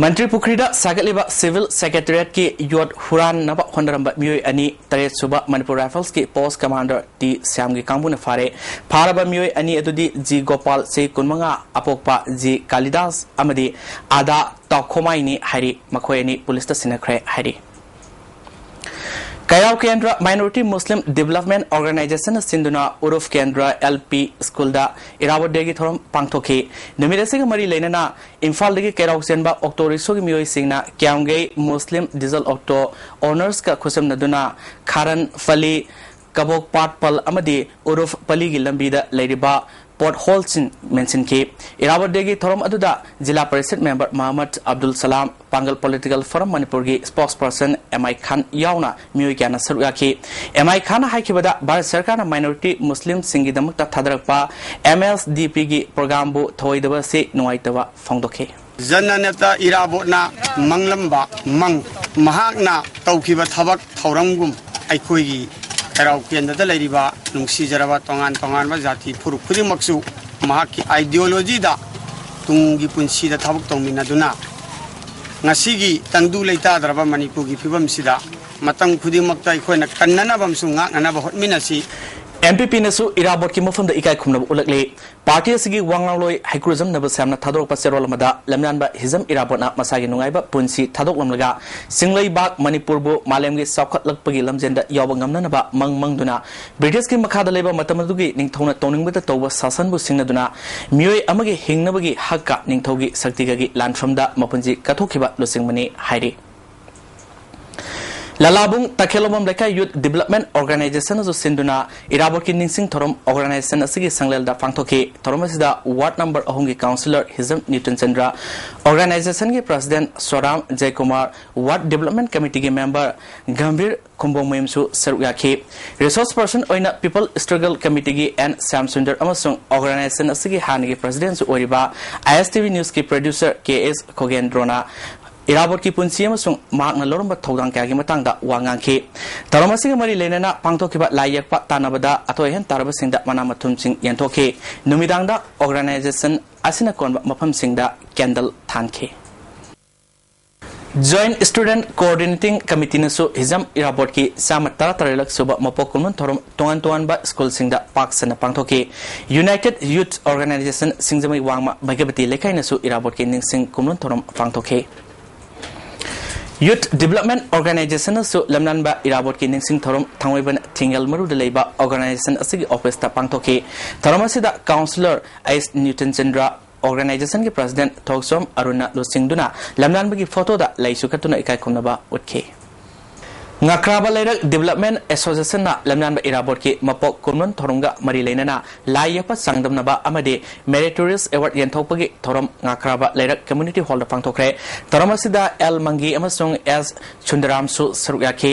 ꯃꯟꯇ꯭ꯔꯤ ꯄꯨꯈ꯭ꯔꯤꯗ ꯁꯥꯒꯠꯂꯤꯕ Civil Secretariat ꯀꯤ ꯌꯣꯠ ꯍꯨꯔꯥꯟꯅꯕ ꯍꯣꯠꯅꯔꯝꯕ ꯃꯤꯑꯣꯏ ꯑꯅꯤ, ꯇꯔꯦꯠ ꯁꯨꯕ Manipur Rifles ꯀꯤ post commander ꯇꯤ ꯁ꯭ꯌꯥꯝꯒꯤ ꯀꯥꯡꯕꯨꯅ ꯐꯥꯔꯦ꯫ ꯐꯥꯔꯕ ꯃꯤꯑꯣꯏ ꯑꯅꯤ ꯑꯗꯨꯗꯤ ꯖꯤ ꯒꯣꯄꯥꯜ, ꯆꯍꯤ ꯀꯨꯟꯃꯉꯥ, ꯑꯄꯣꯛꯄ ꯖꯤ ꯀꯥꯂꯤꯗꯥꯁ ꯑꯃꯗꯤ ꯑꯥꯗꯥ ꯇꯥꯎꯈꯣꯃꯥꯏꯅꯤ ꯍꯥꯏꯔꯤ꯫ ꯃꯈꯣꯏ ꯑꯅꯤ ꯄꯨꯂꯤꯁꯇ ꯁꯤꯟꯅꯈ꯭ꯔꯦ ꯍꯥꯏꯔꯤ꯫ ꯀꯩꯔꯥꯎ ꯀꯦꯟꯗ꯭ꯔ Minority Muslim Development Organisation ꯅ ꯁꯤꯟꯗꯨꯅ ꯎꯔꯨꯐ ꯀꯦꯟꯗ꯭ꯔ L P School ꯗ ꯏꯔꯥꯕꯣꯠ Day ꯒꯤ ꯊꯧꯔꯝ ꯄꯥꯡꯊꯣꯛꯈꯤ꯫ ꯅꯨꯃꯤꯠ ꯑꯁꯤꯒ ꯃꯔꯤ ꯂꯩꯅꯅ ꯏꯝꯐꯥꯜꯗꯒꯤ ꯀꯩꯔꯥꯎ ꯆꯦꯟꯕ ꯑꯣꯛꯇꯣ ꯔꯤꯛꯁꯣꯒꯤ ꯃꯤꯑꯣꯏꯁꯤꯡꯅ ꯀ꯭ꯌꯥꯝꯒꯩ Muslim Diesel Auto Owners ꯀ ꯈꯨꯠꯁꯝꯅꯗꯨꯅ ꯈꯥꯔꯟ ꯄꯂꯤ, ꯀꯕꯣꯛ ꯄꯥꯠꯄꯜ ꯑꯃꯗꯤ ꯎꯔꯨꯐ ꯄꯂꯤꯒꯤ ꯂꯝꯕꯤꯗ ꯂꯩꯔꯤꯕ pothole ꯁꯤꯡ ꯃꯦꯟꯁꯤꯟꯈꯤ꯫ ꯏꯔꯥꯕꯣꯠ Day ꯒꯤ ꯊꯧꯔꯝ ꯑꯗꯨꯗ ꯖꯤꯂꯥ ꯄꯔꯤꯁꯠ member ꯃꯍꯃꯗ ꯑꯕꯗꯨꯜ ꯁꯂꯥꯝ, ꯄꯥꯡꯒꯜ Political Forum ꯃꯅꯤꯄꯨꯔꯒꯤ spokesperson ꯑꯦꯝ ꯑꯥꯏ ꯈꯥꯟ ꯌꯥꯎꯅ ꯃꯤꯑꯣꯏ ꯀꯌꯥꯅ ꯁꯔꯨꯛ ꯌꯥꯈꯤ꯫ ꯑꯦꯝ ꯑꯥꯏ ꯈꯥꯟꯅ ꯍꯥꯏꯈꯤꯕꯗ, ꯚꯥꯔꯠ ꯁꯔꯀꯥꯔꯅ minority Muslim ꯁꯤꯡꯒꯤꯗꯃꯛꯇ ꯊꯥꯗꯔꯛꯄ M S D P ꯒꯤ program ꯕꯨ ꯊꯧꯑꯣꯏꯗꯕ ꯑꯁꯤ ꯅꯨꯡꯉꯥꯏꯇꯕ ꯐꯣꯡꯗꯣꯛꯈꯤ꯫ ꯖꯅꯅꯦꯇꯥ ꯏꯔꯥꯕꯣꯠꯅ ꯃꯪꯂꯝꯕ ꯃꯪ, ꯃꯍꯥꯛꯅ ꯇꯧꯈꯤꯕ ꯊꯕꯛ ꯊꯧꯔꯝꯒꯨꯝ ꯑꯩꯈꯣꯏꯒꯤ ꯀꯩꯔꯥꯎ ꯀꯦꯟꯗ꯭ꯔꯗ ꯂꯩꯔꯤꯕ ꯅꯨꯡꯁꯤꯖꯔꯕ ꯇꯣꯉꯥꯟ ꯇꯣꯉꯥꯟꯕ ꯖꯥꯇꯤ ꯐꯨꯔꯨꯞ ꯈꯨꯗꯤꯡꯃꯛꯁꯨ ꯃꯍꯥꯛꯀꯤ ideology ꯗ ꯇꯨꯡꯒꯤ ꯄꯨꯟꯁꯤꯗ ꯊꯕꯛ ꯇꯧꯃꯤꯟꯅꯗꯨꯅ ꯉꯁꯤꯒꯤ ꯇꯪꯗꯨ ꯂꯩꯇꯥꯗ꯭ꯔꯕ ꯃꯅꯤꯄꯨꯔꯒꯤ ꯐꯤꯕꯝꯁꯤꯗ ꯃꯇꯝ ꯈꯨꯗꯤꯡꯃꯛꯇ ꯑꯩꯈꯣꯏꯅ ꯀꯟꯅꯅꯕ ꯑꯃꯁꯨꯡ ꯉꯥꯛꯅꯅꯕ ꯍꯣꯠꯃꯤꯟꯅꯁꯤ꯫ ꯑꯦꯝ ꯄꯤ ꯄꯤꯅꯁꯨ ꯏꯔꯥꯕꯣꯠꯀꯤ ꯃꯐꯝꯗ ꯏꯀꯥꯏ ꯈꯨꯝꯅꯕ ꯎꯠꯂꯛꯂꯤ꯫ ꯄꯥꯔꯇꯤ ꯑꯁꯤꯒꯤ ꯋꯥ ꯉꯥꯡꯂꯣꯏ ꯍꯩꯀ꯭ꯔꯨꯖꯝ ꯅꯕꯁ꯭ꯌꯥꯝꯅ ꯊꯥꯗꯣꯔꯛꯄ ꯆꯦꯔꯣꯜ ꯑꯃꯗ, ꯂꯝꯌꯥꯟꯕ ꯍꯤꯖꯝ ꯏꯔꯥꯕꯣꯠꯅ ꯃꯁꯥꯒꯤ ꯅꯨꯡꯉꯥꯏꯕ ꯄꯨꯟꯁꯤ ꯊꯥꯗꯣꯛꯂꯝꯂꯒ ꯆꯤꯡꯂꯩꯕꯥꯛ ꯃꯅꯤꯄꯨꯔꯕꯨ ꯃꯥꯂꯦꯝꯒꯤ ꯆꯥꯎꯈꯠꯂꯛꯄꯒꯤ ꯂꯝꯖꯦꯟꯗ ꯌꯥꯎꯕ ꯉꯝꯅꯅꯕ ꯃꯪ ꯃꯪꯗꯨꯅ, ꯕ꯭ꯔꯤꯇꯤꯁꯀꯤ ꯃꯈꯥꯗ ꯂꯩꯕ ꯃꯇꯝ ꯑꯗꯨꯒꯤ ꯅꯤꯡꯊꯧꯅ ꯇꯧꯅꯤꯡꯕꯗ ꯇꯧꯕ ꯁꯥꯁꯟꯕꯨ ꯁꯤꯡꯅꯗꯨꯅ, ꯃꯤꯑꯣꯏ ꯑꯃꯒꯤ ꯍꯤꯡꯅꯕꯒꯤ ꯍꯛꯀ ꯅꯤꯡꯊꯧꯒꯤ ꯁꯛꯇꯤꯒꯒꯤ ꯂꯥꯟꯐꯝꯗ ꯃꯄꯨꯟꯁꯤ ꯀꯠꯊꯣꯛꯈꯤꯕ ꯂꯨꯆꯤꯡꯕꯅꯤ ꯍꯥꯏꯔꯤ꯫ ꯂꯂꯥꯕꯨꯡ ꯇꯈꯦꯂꯣꯕꯝ ꯂꯩꯀꯥꯏ ꯌꯨꯠ ꯗꯤꯕꯂꯞꯃꯦꯟ ꯑꯣꯔꯒꯅꯥꯏꯖꯦꯁꯟꯅꯁꯨ ꯁꯤꯟꯗꯨꯅ ꯏꯔꯥꯕꯣꯠꯀꯤ ꯅꯤꯡꯁꯤꯡ ꯊꯧꯔꯝ ꯑꯣꯔꯒꯅꯥꯏꯖꯦꯁꯟ ꯑꯁꯤꯒꯤ ꯁꯪꯂꯦꯜꯗ ꯄꯥꯡꯊꯣꯛꯈꯤ꯫ ꯊꯧꯔꯝ ꯑꯁꯤꯗ ꯋꯥꯔꯗ ꯅꯝꯕꯔ ꯑꯍꯨꯝꯒꯤ ꯀꯥꯎꯟꯁꯤꯂꯔ ꯍꯤꯖꯝ ꯅ꯭ꯌꯨꯇꯟ ꯆꯟꯗ꯭ꯔ, ꯑꯣꯔꯒꯅꯥꯏꯖꯦꯁꯟꯒꯤ ꯄ꯭ꯔꯁꯤꯗꯦꯟꯠ ꯁꯣꯔꯥꯝ ꯖꯌꯀꯨꯃꯥꯔ, ꯋꯥꯔꯗ ꯗꯤꯕꯂꯞꯃꯦꯟ ꯀꯃꯤꯇꯤꯒꯤ ꯃꯦꯝꯕꯔ ꯒꯝꯚꯤꯔ ꯈꯨꯝꯕꯣꯡꯃꯌꯨꯝꯁꯨ ꯁꯔꯨꯛ ꯌꯥꯈꯤ꯫ ꯔꯤꯁꯣꯔꯁ ꯄꯔꯁꯟ ꯑꯣꯏꯅ ꯄꯤꯄꯜ ꯁ꯭ꯇ꯭ꯔꯒꯜ ꯀꯃꯤꯇꯤꯒꯤ ꯑꯦꯟ ꯁ꯭ꯌꯥꯝꯁꯨꯟꯗꯔ ꯑꯃꯁꯨꯡ ꯑꯣꯔꯒꯅꯥꯏꯖꯦꯁꯟ ꯑꯁꯤꯒꯤ ꯍꯥꯟꯅꯒꯤ ꯄ꯭ꯔꯁꯤꯗꯦꯟꯠꯁꯨ ꯑꯣꯏꯔꯤꯕ ꯑꯥꯏ ꯑꯦꯁ ꯇꯤ ꯚꯤ ꯅ꯭ꯌꯨꯁꯀꯤ ꯄ꯭ꯔꯗ꯭ꯌꯨꯁꯔ ꯀꯦ ꯑꯦꯁ ꯈꯣꯒꯦꯟꯗ꯭ꯔꯣꯅ ꯏꯔꯥꯕꯣꯠꯀꯤ ꯄꯨꯟꯁꯤ ꯑꯃꯁꯨꯡ ꯃꯍꯥꯛꯅ ꯂꯧꯔꯝꯕ ꯊꯧꯗꯥꯡ ꯀꯌꯥꯒꯤ ꯃꯇꯥꯡꯗ ꯋꯥ ꯉꯥꯡꯈꯤ꯫ ꯊꯧꯔꯝ ꯑꯁꯤꯒ ꯃꯔꯤ ꯂꯩꯅꯅ ꯄꯥꯡꯊꯣꯛꯈꯤꯕ ꯂꯥꯏ ꯌꯦꯛꯄ ꯇꯥꯟꯅꯕꯗ ꯑꯊꯣꯏ ꯑꯍꯦꯟ ꯇꯥꯔꯕꯁꯤꯡꯗ ꯃꯅꯥ ꯃꯊꯨꯝꯁꯤꯡ ꯌꯦꯟꯊꯣꯛꯈꯤ꯫ ꯅꯨꯃꯤꯗꯥꯡꯗ ꯑꯣꯔꯒꯅꯥꯏꯖꯦꯁꯟ ꯑꯁꯤꯅ ꯀꯣꯟꯕ ꯃꯐꯝꯁꯤꯡꯗ ꯀꯦꯟꯗꯜ ꯊꯥꯟꯈꯤ꯫ Joint Student Coordinating Committeeꯅꯁꯨ ꯍꯤꯖꯝ ꯏꯔꯥꯕꯣꯠꯀꯤ ꯆꯥꯝꯃ ꯇꯔꯥ ꯇꯔꯦꯠꯂꯛ ꯁꯨꯕ ꯃꯄꯣꯛ ꯀꯨꯝꯑꯣꯟ ꯊꯧꯔꯝ ꯇꯣꯉꯥꯟ ꯇꯣꯉꯥꯟꯕ ꯁ꯭ꯀꯨꯜꯁꯤꯡꯗ ꯄꯥꯛ ꯁꯟꯅ ꯄꯥꯡꯊꯣꯛꯈꯤ꯫ United Youth Organization ꯁꯤꯡꯖꯃꯩ ꯋꯥꯡꯃ ꯚꯩꯒꯕꯇꯤ ꯂꯩꯀꯥꯏꯅꯁꯨ ꯏꯔꯥꯕꯣꯠꯀꯤ ꯅꯤꯡꯁꯤꯡ ꯀꯨꯝꯑꯣꯟ ꯊꯧꯔꯝ ꯄꯥꯡꯊꯣꯛꯈꯤ꯫ ꯌꯨꯠ ꯗꯤꯕꯂꯞꯃꯦꯟ ꯑꯣꯔꯒꯅꯥꯏꯖꯦꯁꯟꯅꯁꯨ ꯂꯝꯂꯥꯟꯕ ꯏꯔꯥꯕꯣꯠꯀꯤ ꯅꯤꯡꯁꯤꯡ ꯊꯧꯔꯝ ꯊꯥꯡꯃꯩꯕꯟ ꯊꯤꯡꯒꯦꯜ ꯃꯔꯨꯗ ꯂꯩꯕ ꯑꯣꯔꯒꯅꯥꯏꯖꯦꯁꯟ ꯑꯁꯤꯒꯤ ꯑꯣꯐꯤꯁꯇ ꯄꯥꯡꯊꯣꯛꯈꯤ꯫ ꯊꯧꯔꯝ ꯑꯁꯤꯗ ꯀꯥꯎꯟꯁꯤꯂꯔ ꯑꯩꯆ ꯅ꯭ꯌꯨꯇꯟ ꯆꯟꯗ꯭ꯔ, ꯑꯣꯔꯒꯅꯥꯏꯖꯦꯁꯟꯒꯤ ꯄ꯭ꯔꯁꯤꯗꯦꯟꯠ ꯊꯣꯛꯆꯣꯝ ꯑꯔꯨꯟꯅ ꯂꯨꯆꯤꯡꯗꯨꯅ ꯂꯝꯂꯥꯟꯕꯒꯤ ꯐꯣꯇꯣꯗ ꯂꯩꯁꯨ ꯀꯠꯇꯨꯅ ꯏꯀꯥꯏ ꯈꯨꯝꯅꯕ ꯎꯠꯈꯤ꯫ ꯉꯥꯀ꯭ꯔꯥꯕ ꯂꯩꯔꯛ ꯗꯤꯕꯂꯞꯃꯦꯟ ꯑꯦꯁꯣꯁꯤꯌꯦꯁꯟꯅ ꯂꯝꯂꯥꯟꯕ ꯏꯔꯥꯕꯣꯠꯀꯤ ꯃꯄꯣꯛ ꯀꯨꯝꯑꯣꯟ ꯊꯧꯔꯝꯒ ꯃꯔꯤ ꯂꯩꯅꯅ ꯂꯥꯏ ꯌꯦꯛꯄ ꯆꯥꯡꯗꯝꯅꯕ ꯑꯃꯗꯤ ꯃꯦꯔꯤꯇꯣꯔꯤꯌꯁ ꯑꯦꯋꯥꯔꯗ ꯌꯦꯟꯊꯣꯛꯄꯒꯤ ꯊꯧꯔꯝ ꯉꯥꯀ꯭ꯔꯥꯕ ꯂꯩꯔꯛ ꯀꯝꯃ꯭ꯌꯨꯅꯤꯇꯤ ꯍꯣꯜꯗ ꯄꯥꯡꯊꯣꯛꯈ꯭ꯔꯦ꯫ ꯊꯧꯔꯝ ꯑꯁꯤꯗ ꯑꯦꯜ ꯃꯪꯒꯤ ꯑꯃꯁꯨꯡ ꯑꯦꯁ ꯁꯨꯟꯗꯔꯥꯝꯁꯨ ꯁꯔꯨꯛ ꯌꯥꯈꯤ꯫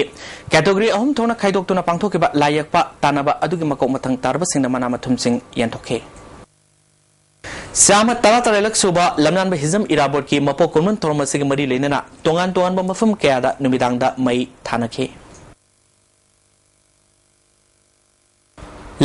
ꯀꯦꯇꯦꯒꯣꯔꯤ ꯑꯍꯨꯝ ꯊꯣꯛꯅ ꯈꯥꯏꯗꯣꯛꯇꯨꯅ ꯄꯥꯡꯊꯣꯛꯈꯤꯕ ꯂꯥꯏ ꯌꯦꯛꯄ ꯇꯥꯟꯅꯕ ꯑꯗꯨꯒꯤ ꯃꯀꯣꯛ ꯃꯊꯪ ꯇꯥꯔꯕꯁꯤꯡꯅ ꯃꯅꯥ ꯃꯊꯨꯝꯁꯤꯡ ꯌꯦꯟꯊꯣꯛꯈꯤ꯫ ꯆꯥꯝꯃ ꯇꯔꯥ ꯇꯔꯦꯠꯂꯛ ꯁꯨꯕ ꯂꯝꯂꯥꯟꯕ ꯍꯤꯖꯝ ꯏꯔꯥꯕꯣꯠꯀꯤ ꯃꯄꯣꯛ ꯀꯨꯝꯑꯣꯟ ꯊꯧꯔꯝ ꯑꯁꯤꯒ ꯃꯔꯤ ꯂꯩꯅꯅ ꯇꯣꯉꯥꯟ ꯇꯣꯉꯥꯟꯕ ꯃꯐꯝ ꯀꯌꯥꯗ ꯅꯨꯃꯤꯗꯥꯡꯗ ꯃꯩ ꯊꯥꯅꯈꯤ꯫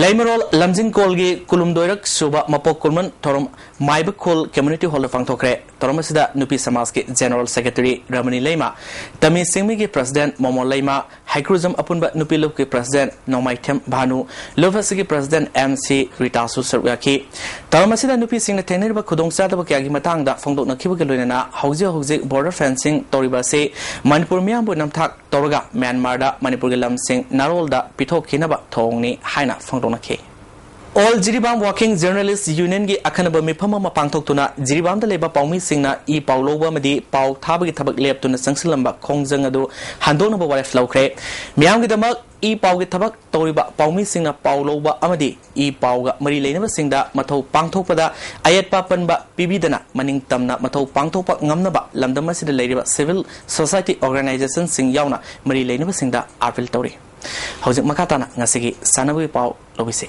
ꯂꯩꯃꯔꯣꯜ ꯂꯝꯖꯤꯡꯀꯣꯜꯒꯤ ꯀꯨꯟꯍꯨꯝꯗꯣꯏꯔꯛ ꯁꯨꯕ ꯃꯄꯣꯛ ꯀꯨꯝꯑꯣꯟ ꯊꯧꯔꯝ ꯃꯥꯏꯕꯈꯣꯜ ꯀꯝꯃ꯭ꯌꯨꯅꯤꯇꯤ ꯍꯣꯜꯗ ꯄꯥꯡꯊꯣꯛꯈ꯭ꯔꯦ꯫ ꯊꯧꯔꯝ ꯑꯁꯤꯗ ꯅꯨꯄꯤ ꯁꯃꯥꯖꯀꯤ General Secretary ꯔꯃꯅꯤ ꯂꯩꯃ, ꯇꯃꯤ ꯁꯤꯡꯃꯤꯒꯤ President ꯃꯣꯃꯣ ꯂꯩꯃ, ꯍꯩꯀ꯭ꯔꯨꯖꯝ ꯑꯄꯨꯟꯕ ꯅꯨꯄꯤ ꯂꯨꯞꯀꯤ President ꯅꯣꯡꯃꯥꯏꯊꯦꯝ ꯚꯥꯅꯨ, ꯂꯨꯞ ꯑꯁꯤꯒꯤ President M C ꯔꯤꯇꯥꯁꯨ ꯁꯔꯨꯛ ꯌꯥꯈꯤ꯫ ꯊꯧꯔꯝ ꯑꯁꯤꯗ ꯅꯨꯄꯤꯁꯤꯡꯅ ꯊꯦꯡꯅꯔꯤꯕ ꯈꯨꯗꯣꯡꯆꯥꯗꯕ ꯀꯌꯥꯒꯤ ꯃꯇꯥꯡꯗ ꯐꯣꯡꯗꯣꯛꯅꯈꯤꯕꯒ ꯂꯣꯏꯅꯅ ꯍꯧꯖꯤꯛ ꯍꯧꯖꯤꯛ border fencing ꯇꯧꯔꯤꯕ ꯑꯁꯤ ꯃꯅꯤꯄꯨꯔ ꯃꯤꯌꯥꯝꯕꯨ ꯅꯝꯊꯥꯛ ꯇꯧꯔꯒ ꯃ꯭ꯌꯥꯟꯃꯥꯔꯗ ꯃꯅꯤꯄꯨꯔꯒꯤ ꯂꯝꯁꯤꯡ ꯅꯥꯔꯣꯜꯗ ꯄꯤꯊꯣꯛꯈꯤꯅꯕ ꯊꯧꯑꯣꯡꯅꯤ ꯍꯥꯏꯅ ꯐꯣꯡꯗꯣꯛꯅꯈꯤ꯫ All Jiribam Working Journalist Union ꯒꯤ ꯑꯈꯟꯅꯕ ꯃꯤꯐꯝ ꯑꯃ ꯄꯥꯡꯊꯣꯛꯇꯨꯅ ꯖꯤꯔꯤꯕꯥꯝꯗ ꯂꯩꯕ ꯄꯥꯎꯃꯤꯁꯤꯡꯅ ꯏ ꯄꯥꯎ ꯂꯧꯕ ꯑꯃꯗꯤ ꯄꯥꯎ ꯊꯥꯕꯒꯤ ꯊꯕꯛ ꯂꯦꯞꯇꯨꯅ ꯆꯪꯁꯤꯜꯂꯝꯕ ꯈꯣꯡꯖꯪ ꯑꯗꯨ ꯍꯟꯗꯣꯛꯅꯕ ꯋꯥꯔꯦꯞ ꯂꯧꯈ꯭ꯔꯦ꯫ ꯃꯤꯌꯥꯝꯒꯤꯗꯃꯛ ꯏ ꯄꯥꯎꯒꯤ ꯊꯕꯛ ꯇꯧꯔꯤꯕ ꯄꯥꯎꯃꯤꯁꯤꯡꯅ ꯄꯥꯎ ꯂꯧꯕ ꯑꯃꯗꯤ ꯏ ꯄꯥꯎꯒ ꯃꯔꯤ ꯂꯩꯅꯕꯁꯤꯡꯗ ꯃꯊꯧ ꯄꯥꯡꯊꯣꯛꯄꯗ ꯑꯌꯦꯠꯄ ꯑꯄꯟꯕ ꯄꯤꯕꯤꯗꯅ ꯃꯅꯤꯡ ꯇꯝꯅ ꯃꯊꯧ ꯄꯥꯡꯊꯣꯛꯄ ꯉꯝꯅꯕ ꯂꯝꯗꯝ ꯑꯁꯤꯗ ꯂꯩꯔꯤꯕ civil society organization ꯁꯤꯡ ꯌꯥꯎꯅ ꯃꯔꯤ ꯂꯩꯅꯕꯁꯤꯡꯗ appeal ꯇꯧꯔꯤ꯫ ꯍꯧꯖꯤꯛ ꯃꯈꯥ ꯇꯥꯅ ꯉꯁꯤꯒꯤ ꯁꯥꯟꯅꯕꯒꯤ ꯄꯥꯎ ꯂꯧꯕꯤꯁꯤ꯫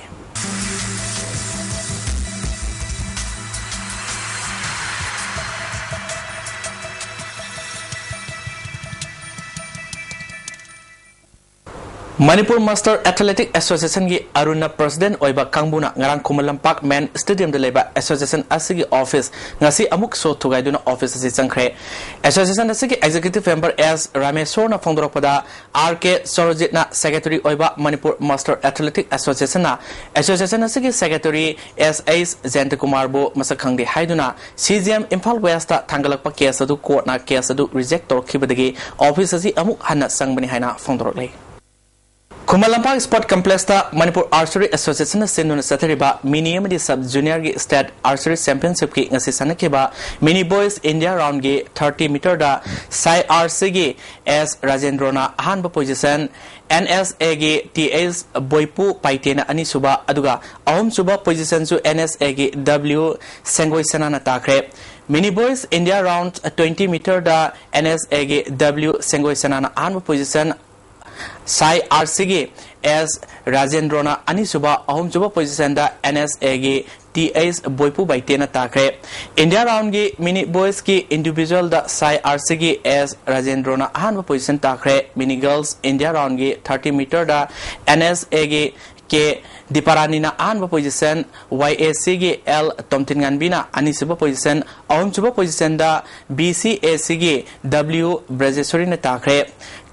ꯃꯅꯤꯄꯨꯔ Master Athletic Association ꯒꯤ ꯑꯔꯨꯟꯅ President ꯑꯣꯏꯕ ꯀꯥꯡꯕꯨꯅ ꯉꯔꯥꯡ ꯈꯨꯃꯟ ꯂꯝꯄꯥꯛ Main Stadium ꯗ ꯂꯩꯕ association ꯑꯁꯤꯒꯤ office ꯉꯁꯤ ꯑꯃꯨꯛ ꯁꯣ ꯊꯨꯒꯥꯏꯗꯨꯅ office ꯑꯁꯤ ꯆꯪꯈ꯭ꯔꯦ꯫ Association ꯑꯁꯤꯒꯤ Executive Member ꯑꯦꯁ ꯔꯥꯃꯦꯁꯣꯔꯅ ꯐꯣꯡꯗꯣꯔꯛꯄꯗ, ꯑꯥꯔ ꯀꯦ ꯁꯣꯔꯣꯖꯤꯠꯅ Secretary ꯑꯣꯏꯕ ꯃꯅꯤꯄꯨꯔ Master Athletic Association ꯅ association ꯑꯁꯤꯒꯤ Secretary ꯑꯦꯁ ꯑꯩꯆ ꯖꯌꯟꯇꯀꯨꯃꯥꯔꯕꯨ ꯃꯁꯛ ꯈꯪꯗꯦ ꯍꯥꯏꯗꯨꯅ C G M Imphal West ꯇ ꯊꯥꯡꯒꯠꯂꯛꯄ case ꯑꯗꯨ court ꯅ case ꯑꯗꯨ reject ꯇꯧꯔꯛꯈꯤꯕꯗꯒꯤ office ꯑꯁꯤ ꯑꯃꯨꯛ ꯍꯟꯅ ꯆꯪꯕꯅꯤ ꯍꯥꯏꯅ ꯐꯣꯡꯗꯣꯔꯛꯂꯤ꯫ ꯈꯨꯃꯟ ꯂꯝꯄꯥꯛ Sport Complex ꯇ ꯃꯅꯤꯄꯨꯔ Archery Association ꯅ ꯁꯤꯟꯗꯨꯅ ꯆꯠꯊꯔꯤꯕ mini ꯑꯃꯗꯤ sub junior ꯒꯤ State Archery Championship ꯀꯤ ꯉꯁꯤ ꯁꯥꯟꯅꯈꯤꯕ Mini Boys India Round ꯒꯤ thirty meter ꯗ ꯁꯥꯏ ꯑꯥꯔ ꯁꯤ ꯒꯤ ꯑꯦꯁ ꯔꯥꯖꯦꯟꯗ꯭ꯔꯣꯅ ꯑꯍꯥꯟꯕ position, ꯑꯦꯟ ꯑꯦꯁ ꯑꯦ ꯒꯤ ꯇꯤ ꯑꯩꯆ ꯕꯣꯏꯄꯨ ꯄꯥꯏꯇꯦꯅ ꯑꯅꯤꯁꯨꯕ, ꯑꯗꯨꯒ ꯑꯍꯨꯝꯁꯨꯕ position ꯁꯨ ꯑꯦꯟ ꯑꯦꯁ ꯑꯦ ꯒꯤ ꯗꯕ꯭ꯂꯤꯎ ꯁꯦꯡꯒꯣꯏ ꯁꯅꯥꯅ ꯇꯥꯈ꯭ꯔꯦ꯫ Mini Boys India Round twenty meter ꯗ ꯑꯦꯟ ꯑꯦꯁ ꯑꯦ ꯒꯤ ꯗꯕ꯭ꯂꯤꯎ ꯁꯦꯡꯒꯣꯏ ꯁꯅꯥꯅ ꯑꯍꯥꯟꯕ position, ꯁꯥꯏ ꯑꯥꯔ ꯁꯤ ꯒꯤ ꯑꯦꯁ ꯔꯥꯖꯦꯟꯗ꯭ꯔꯣꯅ ꯑꯅꯤꯁꯨꯕ, ꯑꯍꯨꯝꯁꯨꯕ position the N S A ꯒꯤ ꯇꯤ ꯑꯩꯆ ꯕꯣꯏꯄꯨ ꯕꯥꯏꯇꯦꯅ ꯇꯥꯈ꯭ꯔꯦ꯫ India Round ꯒꯤ Mini Boys ꯀꯤ individual ꯗ ꯁꯥꯏ ꯑꯥꯔ ꯁꯤ ꯒꯤ ꯑꯦꯁ ꯔꯥꯖꯦꯟꯗ꯭ꯔꯣꯅ ꯑꯍꯥꯟꯕ position ꯇꯥꯈ꯭ꯔꯦ꯫ Mini Girls India Round ꯒꯤ thirty meter ꯗ ꯑꯦꯟ ꯑꯦꯁ ꯑꯦ ꯒꯤ ꯀꯦ ꯗꯤꯄꯥꯔꯥꯅꯤꯅ ꯑꯍꯥꯟꯕ ꯄꯣꯖꯤꯁꯟ, ꯋꯥꯏ ꯑꯦ ꯁꯤꯒꯤ ꯑꯦꯜ ꯇꯣꯝꯊꯤꯟꯉꯥꯟꯕꯤꯅ ꯑꯅꯤꯁꯨꯕ ꯄꯣꯖꯤꯁꯟ, ꯑꯍꯨꯝꯁꯨꯕ ꯄꯣꯖꯤꯁꯟꯗ ꯕꯤ ꯁꯤ ꯑꯦ ꯁꯤꯒꯤ ꯗꯕ꯭ꯂꯤꯎ ꯕ꯭ꯔꯖꯦꯁꯣꯔꯤꯅ ꯇꯥꯈ꯭ꯔꯦ꯫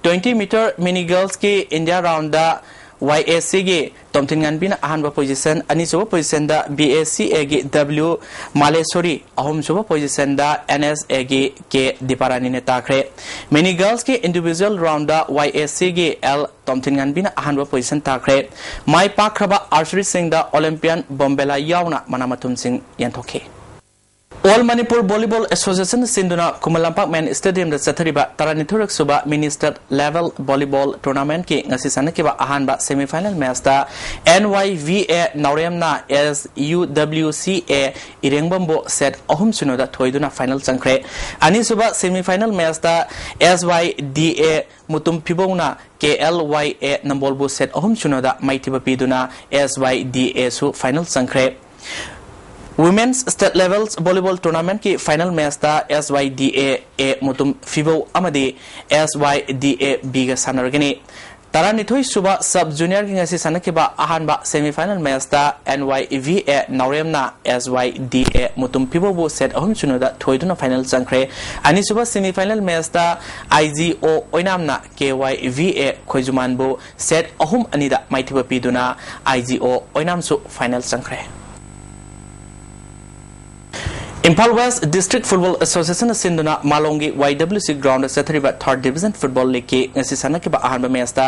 ꯇ꯭ꯋꯦꯟꯇꯤ ꯃꯤꯇꯔ ꯃꯤꯅꯤ ꯒꯔꯜꯁꯀꯤ ꯏꯟꯗꯤꯌꯥ ꯔꯥꯎꯟꯗ ꯋꯥꯏ ꯑꯦ ꯁꯤꯒꯤ ꯇꯣꯝꯊꯤꯟꯉꯥꯟꯕꯤꯅ ꯑꯍꯥꯟꯕ ꯄꯣꯖꯤꯁꯟ, ꯑꯅꯤꯁꯨꯕ ꯄꯣꯖꯤꯁꯟꯗ ꯕꯤ ꯑꯦ ꯁꯤ ꯑꯦꯒꯤ ꯗꯕ꯭ꯂꯤꯎ ꯃꯥꯂꯦꯁꯣꯔꯤ, ꯑꯍꯨꯝꯁꯨꯕ ꯄꯣꯖꯤꯁꯟꯗ ꯑꯦꯟ ꯑꯦꯁ ꯑꯦꯒꯤ ꯀꯦ ꯗꯤꯄꯥꯔꯥꯅꯤꯅ ꯇꯥꯈ꯭ꯔꯦ꯫ ꯃꯤꯅꯤ ꯒꯔꯜꯁꯀꯤ ꯏꯟꯗꯤꯚꯤꯖꯨꯋꯦꯜ ꯔꯥꯎꯟꯗ ꯋꯥꯏ ꯑꯦ ꯁꯤꯒꯤ ꯑꯦꯜ ꯇꯣꯝꯊꯤꯟꯉꯥꯟꯕꯤꯅ ꯑꯍꯥꯟꯕ ꯄꯣꯖꯤꯁꯟ ꯇꯥꯈ꯭ꯔꯦ꯫ ꯃꯥꯏ ꯄꯥꯛꯈ꯭ꯔꯕ ꯑꯥꯔꯆꯔꯤꯁꯤꯡꯗ ꯑꯣꯂꯤꯝꯄꯤꯌꯥꯟ ꯕꯣꯝꯕꯦꯂꯥ ꯌꯥꯎꯅ ꯃꯅꯥ ꯃꯊꯨꯝꯁꯤꯡ ꯌꯦꯟꯊꯣꯛꯈꯤ꯫ ꯑꯣꯜ ꯃꯅꯤꯄꯨꯔ ꯚꯣꯂꯤꯕꯣꯜ ꯑꯦꯁꯣꯁꯤꯌꯦꯁꯟ ꯁꯤꯟꯗꯨꯅ ꯈꯨꯃꯟ ꯂꯝꯄꯥꯛ ꯃꯦꯟ ꯁ꯭ꯇꯦꯗꯤꯌꯝꯗ ꯆꯠꯊꯔꯤꯕ ꯇꯔꯥꯅꯤꯊꯣꯏꯔꯛ ꯁꯨꯕ ꯃꯤꯅꯤ ꯁ꯭ꯇꯦꯠ ꯂꯦꯚꯦꯜ ꯚꯣꯂꯤꯕꯣꯜ ꯇꯣꯔꯅꯥꯃꯦꯟꯠꯀꯤ ꯉꯁꯤ ꯁꯥꯟꯅꯈꯤꯕ ꯑꯍꯥꯟꯕ ꯁꯦꯃꯤꯐꯥꯏꯅꯦꯜ ꯃꯦꯆꯇ ꯑꯦꯟ ꯋꯥꯏ ꯚꯤ ꯑꯦ ꯅꯥꯎꯔꯦꯝꯅ S U W C A ꯏꯔꯦꯡꯕꯝꯕꯨ set ꯑꯍꯨꯝ ꯁꯤꯅꯣꯗ ꯊꯣꯏꯗꯨꯅ ꯐꯥꯏꯅꯦꯜ ꯆꯪꯈ꯭ꯔꯦ꯫ ꯑꯅꯤꯁꯨꯕ semifinal ꯃꯦꯆꯇ S Y D A Mutum ꯐꯤꯕꯧꯅ K L Y A ꯅꯝꯕꯣꯜꯕꯨ set ꯑꯍꯨꯝ ꯁꯤꯅꯣꯗ ꯃꯥꯏꯊꯤꯕ ꯄꯤꯗꯨꯅ ꯑꯦꯁ ꯋꯥꯏ ꯗꯤ ꯑꯦꯁꯨ ꯐꯥꯏꯅꯦꯜ ꯆꯪꯈ꯭ꯔꯦ꯫ ꯋꯨꯃꯦꯟꯁ ꯁ꯭ꯇꯦꯠ ꯂꯦꯚꯦꯜ ꯚꯣꯂꯤꯕꯣꯜ ꯇꯣꯔꯅꯥꯃꯦꯟꯠꯀꯤ ꯐꯥꯏꯅꯦꯜ ꯃꯦꯆꯇ S Y D A A Mutum Phibou ꯑꯃꯗꯤ ꯑꯦꯁ ꯋꯥꯏ ꯗꯤ ꯑꯦ ꯕꯤꯒ ꯁꯥꯟꯅꯔꯒꯅꯤ꯫ ꯇꯔꯥꯅꯤꯊꯣꯏ ꯁꯨꯕ ꯁꯕ ꯖꯨꯅꯤꯌꯔꯒꯤ ꯉꯁꯤ ꯁꯥꯟꯅꯈꯤꯕ ꯑꯍꯥꯟꯕ ꯁꯦꯃꯤꯐꯥꯏꯅꯦꯜ ꯃꯦꯆꯇ ꯑꯦꯟ ꯋꯥꯏ ꯚꯤ ꯑꯦ ꯅꯥꯎꯔꯦꯝꯅ S Y D A Mutum ꯐꯤꯕꯧꯕꯨ ꯁꯦꯠ ꯑꯍꯨꯝ ꯁꯤꯅꯣꯗ ꯊꯣꯏꯗꯨꯅ ꯐꯥꯏꯅꯦꯜ ꯆꯪꯈ꯭ꯔꯦ꯫ ꯑꯅꯤꯁꯨꯕ ꯁꯦꯃꯤꯐꯥꯏꯅꯦꯜ ꯃꯦꯆꯇ ꯑꯥꯏ G O ꯑꯣꯏꯅꯥꯝꯅ K Y V ꯑꯦ ꯈꯣꯏꯖꯨꯃꯥꯟꯕꯨ ꯁꯦꯠ ꯑꯍꯨꯝ ꯑꯅꯤꯗ ꯃꯥꯏꯊꯤꯕ ꯄꯤꯗꯨꯅ ꯑꯥꯏ ꯖꯤ ꯑꯣ ꯑꯣꯏꯅꯥꯝꯁꯨ ꯐꯥꯏꯅꯦꯜ ꯆꯪꯈ꯭ꯔꯦ꯫ ꯏꯝꯐꯥꯜ ꯋꯦꯁ ꯗꯤꯁꯇ꯭ꯔꯤꯛ ꯐꯨꯠꯕꯣꯜ ꯑꯦꯁꯣꯁꯤꯌꯦꯁꯟꯅ ꯁꯤꯟꯗꯨꯅ ꯃꯥꯂꯣꯝꯒꯤ ꯋꯥꯏ ꯗꯕ꯭ꯂꯤꯎ ꯁꯤ ꯒ꯭ꯔꯥꯎꯟꯗ ꯆꯠꯊꯔꯤꯕ ꯊꯥꯔꯠ ꯗꯤꯕꯤꯖꯟ ꯐꯨꯠꯕꯣꯜ ꯂꯤꯒꯀꯤ ꯉꯁꯤ ꯁꯥꯟꯅꯈꯤꯕ ꯑꯍꯥꯟꯕ ꯃꯦꯆꯇ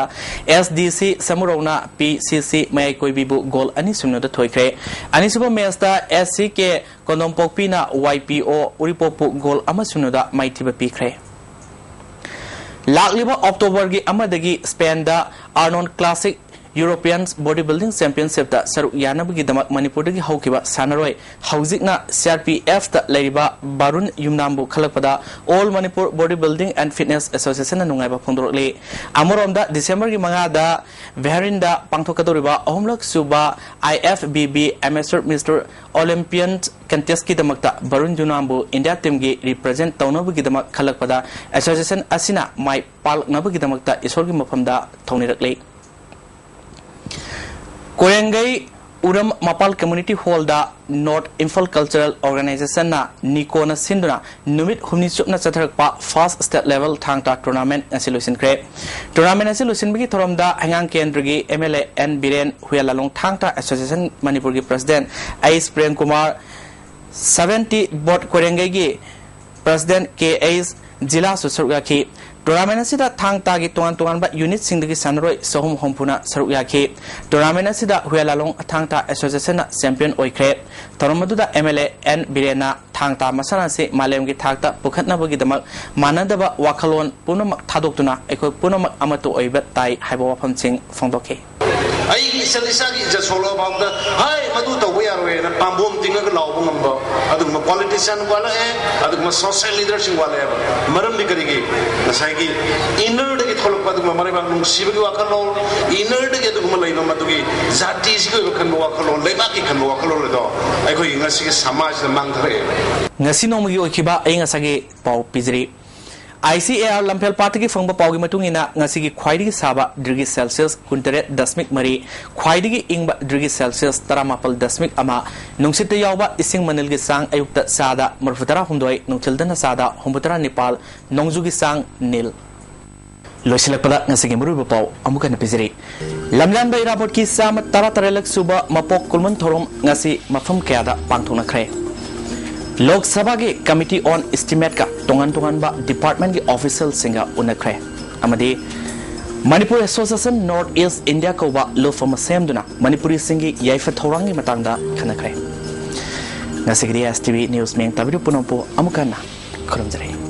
ꯑꯦꯁ ꯗꯤ ꯁꯤ ꯁꯃꯨꯔꯧꯅ ꯄꯤ ꯁꯤ ꯁꯤ ꯃꯌꯥꯏ ꯀꯣꯏꯕꯤꯕꯨ ꯒꯣꯜ ꯑꯅꯤ ꯁꯤꯅꯣꯗ ꯊꯣꯏꯈ꯭ꯔꯦ꯫ ꯑꯅꯤꯁꯨꯕ ꯃꯦꯆꯇ ꯑꯦꯁ ꯁꯤ ꯀꯦ ꯀꯣꯟꯗꯣꯝꯄꯣꯛꯄꯤꯅ ꯋꯥꯏ ꯄꯤ ꯑꯣ ꯎꯔꯤꯄꯣꯛꯄꯨ ꯒꯣꯜ ꯑꯃ ꯁꯤꯅꯣꯗ ꯃꯥꯏꯊꯤꯕ ꯄꯤꯈ꯭ꯔꯦ꯫ ꯂꯥꯛꯂꯤꯕ ꯑꯣꯛꯇꯣꯕꯔꯒꯤ ꯑꯃꯗꯒꯤ ꯁ꯭ꯄꯦꯟꯗ Arnold classic European body building ꯆꯦꯝꯄꯤꯌꯟꯁꯤꯞꯇ ꯁꯔꯨꯛ ꯌꯥꯅꯕꯒꯤꯗꯃꯛ ꯃꯅꯤꯄꯨꯔꯗꯒꯤ ꯍꯧꯈꯤꯕ ꯁꯥꯟꯅꯔꯣꯏ, ꯍꯧꯖꯤꯛꯅ ꯁꯤ ꯑꯥꯔ ꯄꯤ ꯑꯦꯐꯇ ꯂꯩꯔꯤꯕ ꯕꯥꯔꯨꯟ ꯌꯨꯝꯅꯥꯝꯕꯨ ꯈꯜꯂꯛꯄꯗ all Manipur body building and fitness ꯑꯦꯁꯣꯁꯤꯌꯦꯁꯟꯅ ꯅꯨꯡꯉꯥꯏꯕ ꯐꯣꯡꯗꯣꯔꯛꯂꯤ꯫ ꯑꯃꯔꯣꯝꯗ, ꯗꯤꯁꯦꯝꯕꯔꯒꯤ ꯃꯉꯥꯗ ꯚꯦꯍꯔꯤꯟꯗ ꯄꯥꯡꯊꯣꯛꯀꯗꯧꯔꯤꯕ ꯑꯍꯨꯝꯂꯛ ꯁꯨꯕ I F B B amateur mister olympian ꯀꯟꯇꯦꯁꯀꯤꯗꯃꯛꯇ ꯕꯥꯔꯨꯟ ꯌꯨꯝꯅꯥꯝꯕꯨ ꯏꯟꯗꯤꯌꯥ ꯇꯤꯝꯒꯤ ꯔꯤꯄ꯭ꯔꯖꯦꯟꯠ ꯇꯧꯅꯕꯒꯤꯗꯃꯛ ꯈꯜꯂꯛꯄꯗ ꯑꯦꯁꯣꯁꯤꯌꯦꯁꯟ ꯑꯁꯤꯅ ꯃꯥꯏ ꯄꯥꯛꯂꯛꯅꯕꯒꯤꯗꯃꯛꯇ ꯏꯁꯣꯔꯒꯤ ꯃꯐꯝꯗ ꯊꯧꯅꯤꯔꯛꯂꯤ꯫ ꯀꯣꯏꯔꯦꯡꯒꯩ ꯎꯔꯝ ꯃꯄꯥꯜ ꯀꯝꯃ꯭ꯌꯨꯅꯤꯇꯤ ꯍꯣꯜꯗ ꯅꯣꯔꯠ ꯏꯝꯐꯥꯜ ꯀꯜꯆꯔꯦꯜ ꯑꯣꯔꯒꯅꯥꯏꯖꯦꯁꯟꯅ ꯅꯤꯀꯣꯅ ꯁꯤꯟꯗꯨꯅ ꯅꯨꯃꯤꯠ ꯍꯨꯝꯅꯤ ꯆꯨꯞꯅ ꯆꯠꯊꯔꯛꯄ ꯐꯥꯔꯁꯠ ꯁ꯭ꯇꯦꯠ ꯂꯦꯚꯦꯜ ꯊꯥꯡ ꯇꯥ ꯇꯣꯔꯅꯥꯃꯦꯟꯠ ꯉꯁꯤ ꯂꯣꯏꯁꯤꯟꯈ꯭ꯔꯦ꯫ ꯇꯣꯔꯅꯥꯃꯦꯟꯠ ꯑꯁꯤ ꯂꯣꯏꯁꯤꯟꯕꯒꯤ ꯊꯧꯔꯝꯗ ꯍꯩꯉꯥꯡ ꯀꯦꯟꯗ꯭ꯔꯒꯤ M L A N Biren, Huyen Lalong Thang Ta association ꯃꯅꯤꯄꯨꯔꯒꯤ president H Prem Kumar, seventy ꯕꯣꯔꯗ ꯀꯣꯏꯔꯦꯡꯒꯩꯒꯤ ꯄ꯭ꯔꯁꯤꯗꯦꯟꯠ ꯀꯦ ꯑꯩꯆ ꯖꯤꯂꯥꯁꯨ ꯁꯔꯨꯛ ꯌꯥꯈꯤ꯫ ꯇꯣꯔꯅꯥꯃꯦꯟꯠ ꯑꯁꯤꯗ ꯊꯥꯡ ꯇꯥꯒꯤ ꯇꯣꯉꯥꯟ ꯇꯣꯉꯥꯟꯕ ꯌꯨꯅꯤꯠꯁꯤꯡꯗꯒꯤ ꯁꯥꯟꯅꯔꯣꯏ ꯆꯍꯨꯝ ꯍꯨꯝꯐꯨꯅ ꯁꯔꯨꯛ ꯌꯥꯈꯤ꯫ ꯇꯣꯔꯅꯥꯃꯦꯟꯠ ꯑꯁꯤꯗ ꯍꯨꯌꯦꯟ ꯂꯥꯂꯣꯡ ꯊꯥꯡ ꯇꯥ ꯑꯦꯁꯣꯁꯤꯌꯦꯁꯟꯅ ꯆꯦꯝꯄꯤꯌꯟ ꯑꯣꯏꯈ꯭ꯔꯦ꯫ ꯊꯧꯔꯝ ꯑꯗꯨꯗ ꯑꯦꯝ ꯑꯦꯜ ꯑꯦ ꯑꯦꯟ ꯕꯤꯔꯦꯟꯅ ꯊꯥꯡ ꯇꯥ ꯃꯁꯥꯟꯅ ꯑꯁꯤ ꯃꯥꯂꯦꯝꯒꯤ ꯊꯥꯛꯇ ꯄꯨꯈꯠꯅꯕꯒꯤꯗꯃꯛ ꯃꯥꯟꯅꯗꯕ ꯋꯥꯈꯜꯂꯣꯟ ꯄꯨꯝꯅꯃꯛ ꯊꯥꯗꯣꯛꯇꯨꯅ ꯑꯩꯈꯣꯏ ꯄꯨꯝꯅꯃꯛ ꯑꯃꯠꯇ ꯑꯣꯏꯕ ꯇꯥꯏ ꯍꯥꯏꯕ ꯋꯥꯐꯝꯁꯤꯡ ꯐꯣꯡꯗꯣꯛꯈꯤ꯫ ꯑꯩꯒꯤ ꯏꯆꯜ ꯏꯆꯥꯒꯤ ꯏꯖꯠ ꯁꯣꯛꯂꯕ ꯐꯥꯎꯗ, "ꯍꯥꯏ, ꯃꯗꯨ ꯇꯧꯕ ꯌꯥꯔꯣꯏ" ꯍꯥꯏꯅ ꯄꯥꯝꯕꯣꯝ ꯇꯤꯡꯉꯒ ꯂꯥꯎꯕ ꯉꯝꯕ ꯑꯗꯨꯒꯨꯝꯕ ꯄꯣꯂꯤꯇꯤꯁꯤꯌꯥꯟ ꯋꯥꯠꯂꯛꯑꯦ, ꯑꯗꯨꯒꯨꯝꯕ ꯁꯣꯁꯤꯌꯦꯜ ꯂꯤꯗꯔꯁꯤꯡ ꯋꯥꯠꯂꯛꯑꯦꯕ꯫ ꯃꯔꯝꯗꯤ ꯀꯔꯤꯒꯤ? ꯉꯁꯥꯏꯒꯤ ꯏꯟꯅꯔꯗꯒꯤ ꯊꯣꯛꯂꯛꯄ ꯑꯗꯨꯒꯨꯝꯕ ꯃꯔꯩꯕꯥꯛ ꯅꯨꯡꯁꯤꯕꯒꯤ ꯋꯥꯈꯜꯂꯣꯟ, ꯏꯟꯅꯔꯗꯒꯤ ꯑꯗꯨꯒꯨꯝꯕ ꯂꯩꯕ ꯃꯗꯨꯒꯤ ꯖꯥꯇꯤꯁꯤꯒꯤ ꯑꯣꯏꯕ ꯈꯟꯕ ꯋꯥꯈꯜꯂꯣꯟ, ꯂꯩꯕꯥꯛꯀꯤ ꯈꯟꯕ ꯋꯥꯈꯜꯂꯣꯟ ꯑꯗꯣ ꯑꯩꯈꯣꯏꯒꯤ ꯉꯁꯤꯒꯤ ꯁꯃꯥꯖꯁꯤꯗ ꯃꯥꯡꯊꯔꯛꯑꯦꯕ꯫ ꯉꯁꯤ ꯅꯣꯡꯃꯒꯤ ꯑꯣꯏꯈꯤꯕ ꯑꯏꯪ ꯑꯁꯥꯒꯤ ꯄꯥꯎ ꯄꯤꯖꯔꯤ꯫ ꯑꯥꯏ ꯁꯤ ꯑꯦ ꯑꯥꯔ ꯂꯝꯐꯦꯜ ꯄꯥꯠꯇꯒꯤ ꯐꯪꯕ ꯄꯥꯎꯒꯤ ꯃꯇꯨꯡ ꯏꯟꯅ, ꯉꯁꯤꯒꯤ ꯈ꯭ꯋꯥꯏꯗꯒꯤ ꯁꯥꯕ ꯗꯤꯒ꯭ꯔꯤ ꯁꯦꯜꯁꯤꯌꯁ ꯀꯨꯟꯇꯔꯦꯠ ꯗꯁꯃꯤꯛ ꯃꯔꯤ, ꯈ꯭ꯋꯥꯏꯗꯒꯤ ꯏꯪꯕ ꯗꯤꯒ꯭ꯔꯤ ꯁꯦꯜꯁꯤꯌꯁ ꯇꯔꯥꯃꯥꯄꯜ ꯗꯁꯃꯤꯛ ꯑꯃ, ꯅꯨꯡꯁꯤꯠꯇ ꯌꯥꯎꯕ ꯏꯁꯤꯡ ꯃꯅꯤꯜꯒꯤ ꯆꯥꯡ ꯑꯌꯨꯛꯇ ꯆꯥꯗ ꯃꯔꯤꯐꯨꯇꯔꯥ ꯍꯨꯝꯗꯣꯏ, ꯅꯨꯡꯊꯤꯜꯗꯅ ꯆꯥꯗ ꯍꯨꯝꯐꯨꯇꯔꯥ ꯅꯤꯄꯥꯜ, ꯅꯣꯡꯖꯨꯒꯤ ꯆꯥꯡ ꯅꯤꯜ꯫ ꯂꯣꯏꯁꯤꯜꯂꯛꯄꯗ ꯉꯁꯤꯒꯤ ꯃꯔꯨꯑꯣꯏꯕ ꯄꯥꯎ ꯑꯃꯨꯛ ꯍꯟꯅ ꯄꯤꯖꯔꯤ꯫ ꯂꯝꯌꯥꯟꯕ ꯏꯔꯥꯕꯣꯠꯀꯤ ꯆꯥꯝꯃ ꯇꯔꯥ ꯇꯔꯦꯠꯂꯛ ꯁꯨꯕ ꯃꯄꯣꯛ ꯀꯨꯝꯑꯣꯟ ꯊꯧꯔꯝ ꯉꯁꯤ ꯃꯐꯝ ꯀꯌꯥꯗ ꯄꯥꯡꯊꯣꯛꯅꯈ꯭ꯔꯦ꯫ ꯂꯣꯛ ꯁꯚꯥꯒꯤ ꯀꯃꯤꯇꯤ ꯑꯣꯟ ꯏꯁꯇꯤꯃꯦꯠꯀ ꯇꯣꯉꯥꯟ ꯇꯣꯉꯥꯟꯕ ꯗꯤꯄꯥꯔꯠꯃꯦꯟꯒꯤ ꯑꯣꯐꯤꯁꯤꯌꯦꯜꯁꯤꯡꯒ ꯎꯅꯈ꯭ꯔꯦ꯫ ꯑꯃꯗꯤ Manipur association north east India ꯀꯧꯕ ꯂꯨꯞ ꯑꯃ ꯁꯦꯝꯗꯨꯅ ꯃꯅꯤꯄꯨꯔꯤꯁꯤꯡꯒꯤ ꯌꯥꯏꯐ ꯊꯧꯔꯥꯡꯒꯤ ꯃꯇꯥꯡꯗ ꯈꯟꯅꯈ꯭ꯔꯦ꯫ ꯉꯁꯤꯒꯤꯗꯤ ꯑꯦꯁ ꯇꯤ ꯚꯤ ꯅ꯭ꯌꯨꯁ ꯃꯤꯌꯥꯝ ꯇꯥꯕꯤꯔꯤꯕ ꯄꯨꯝꯅꯃꯛꯄꯨ ꯑꯃꯨꯛ ꯍꯟꯅ ꯈꯨꯔꯨꯝꯖꯔꯤ꯫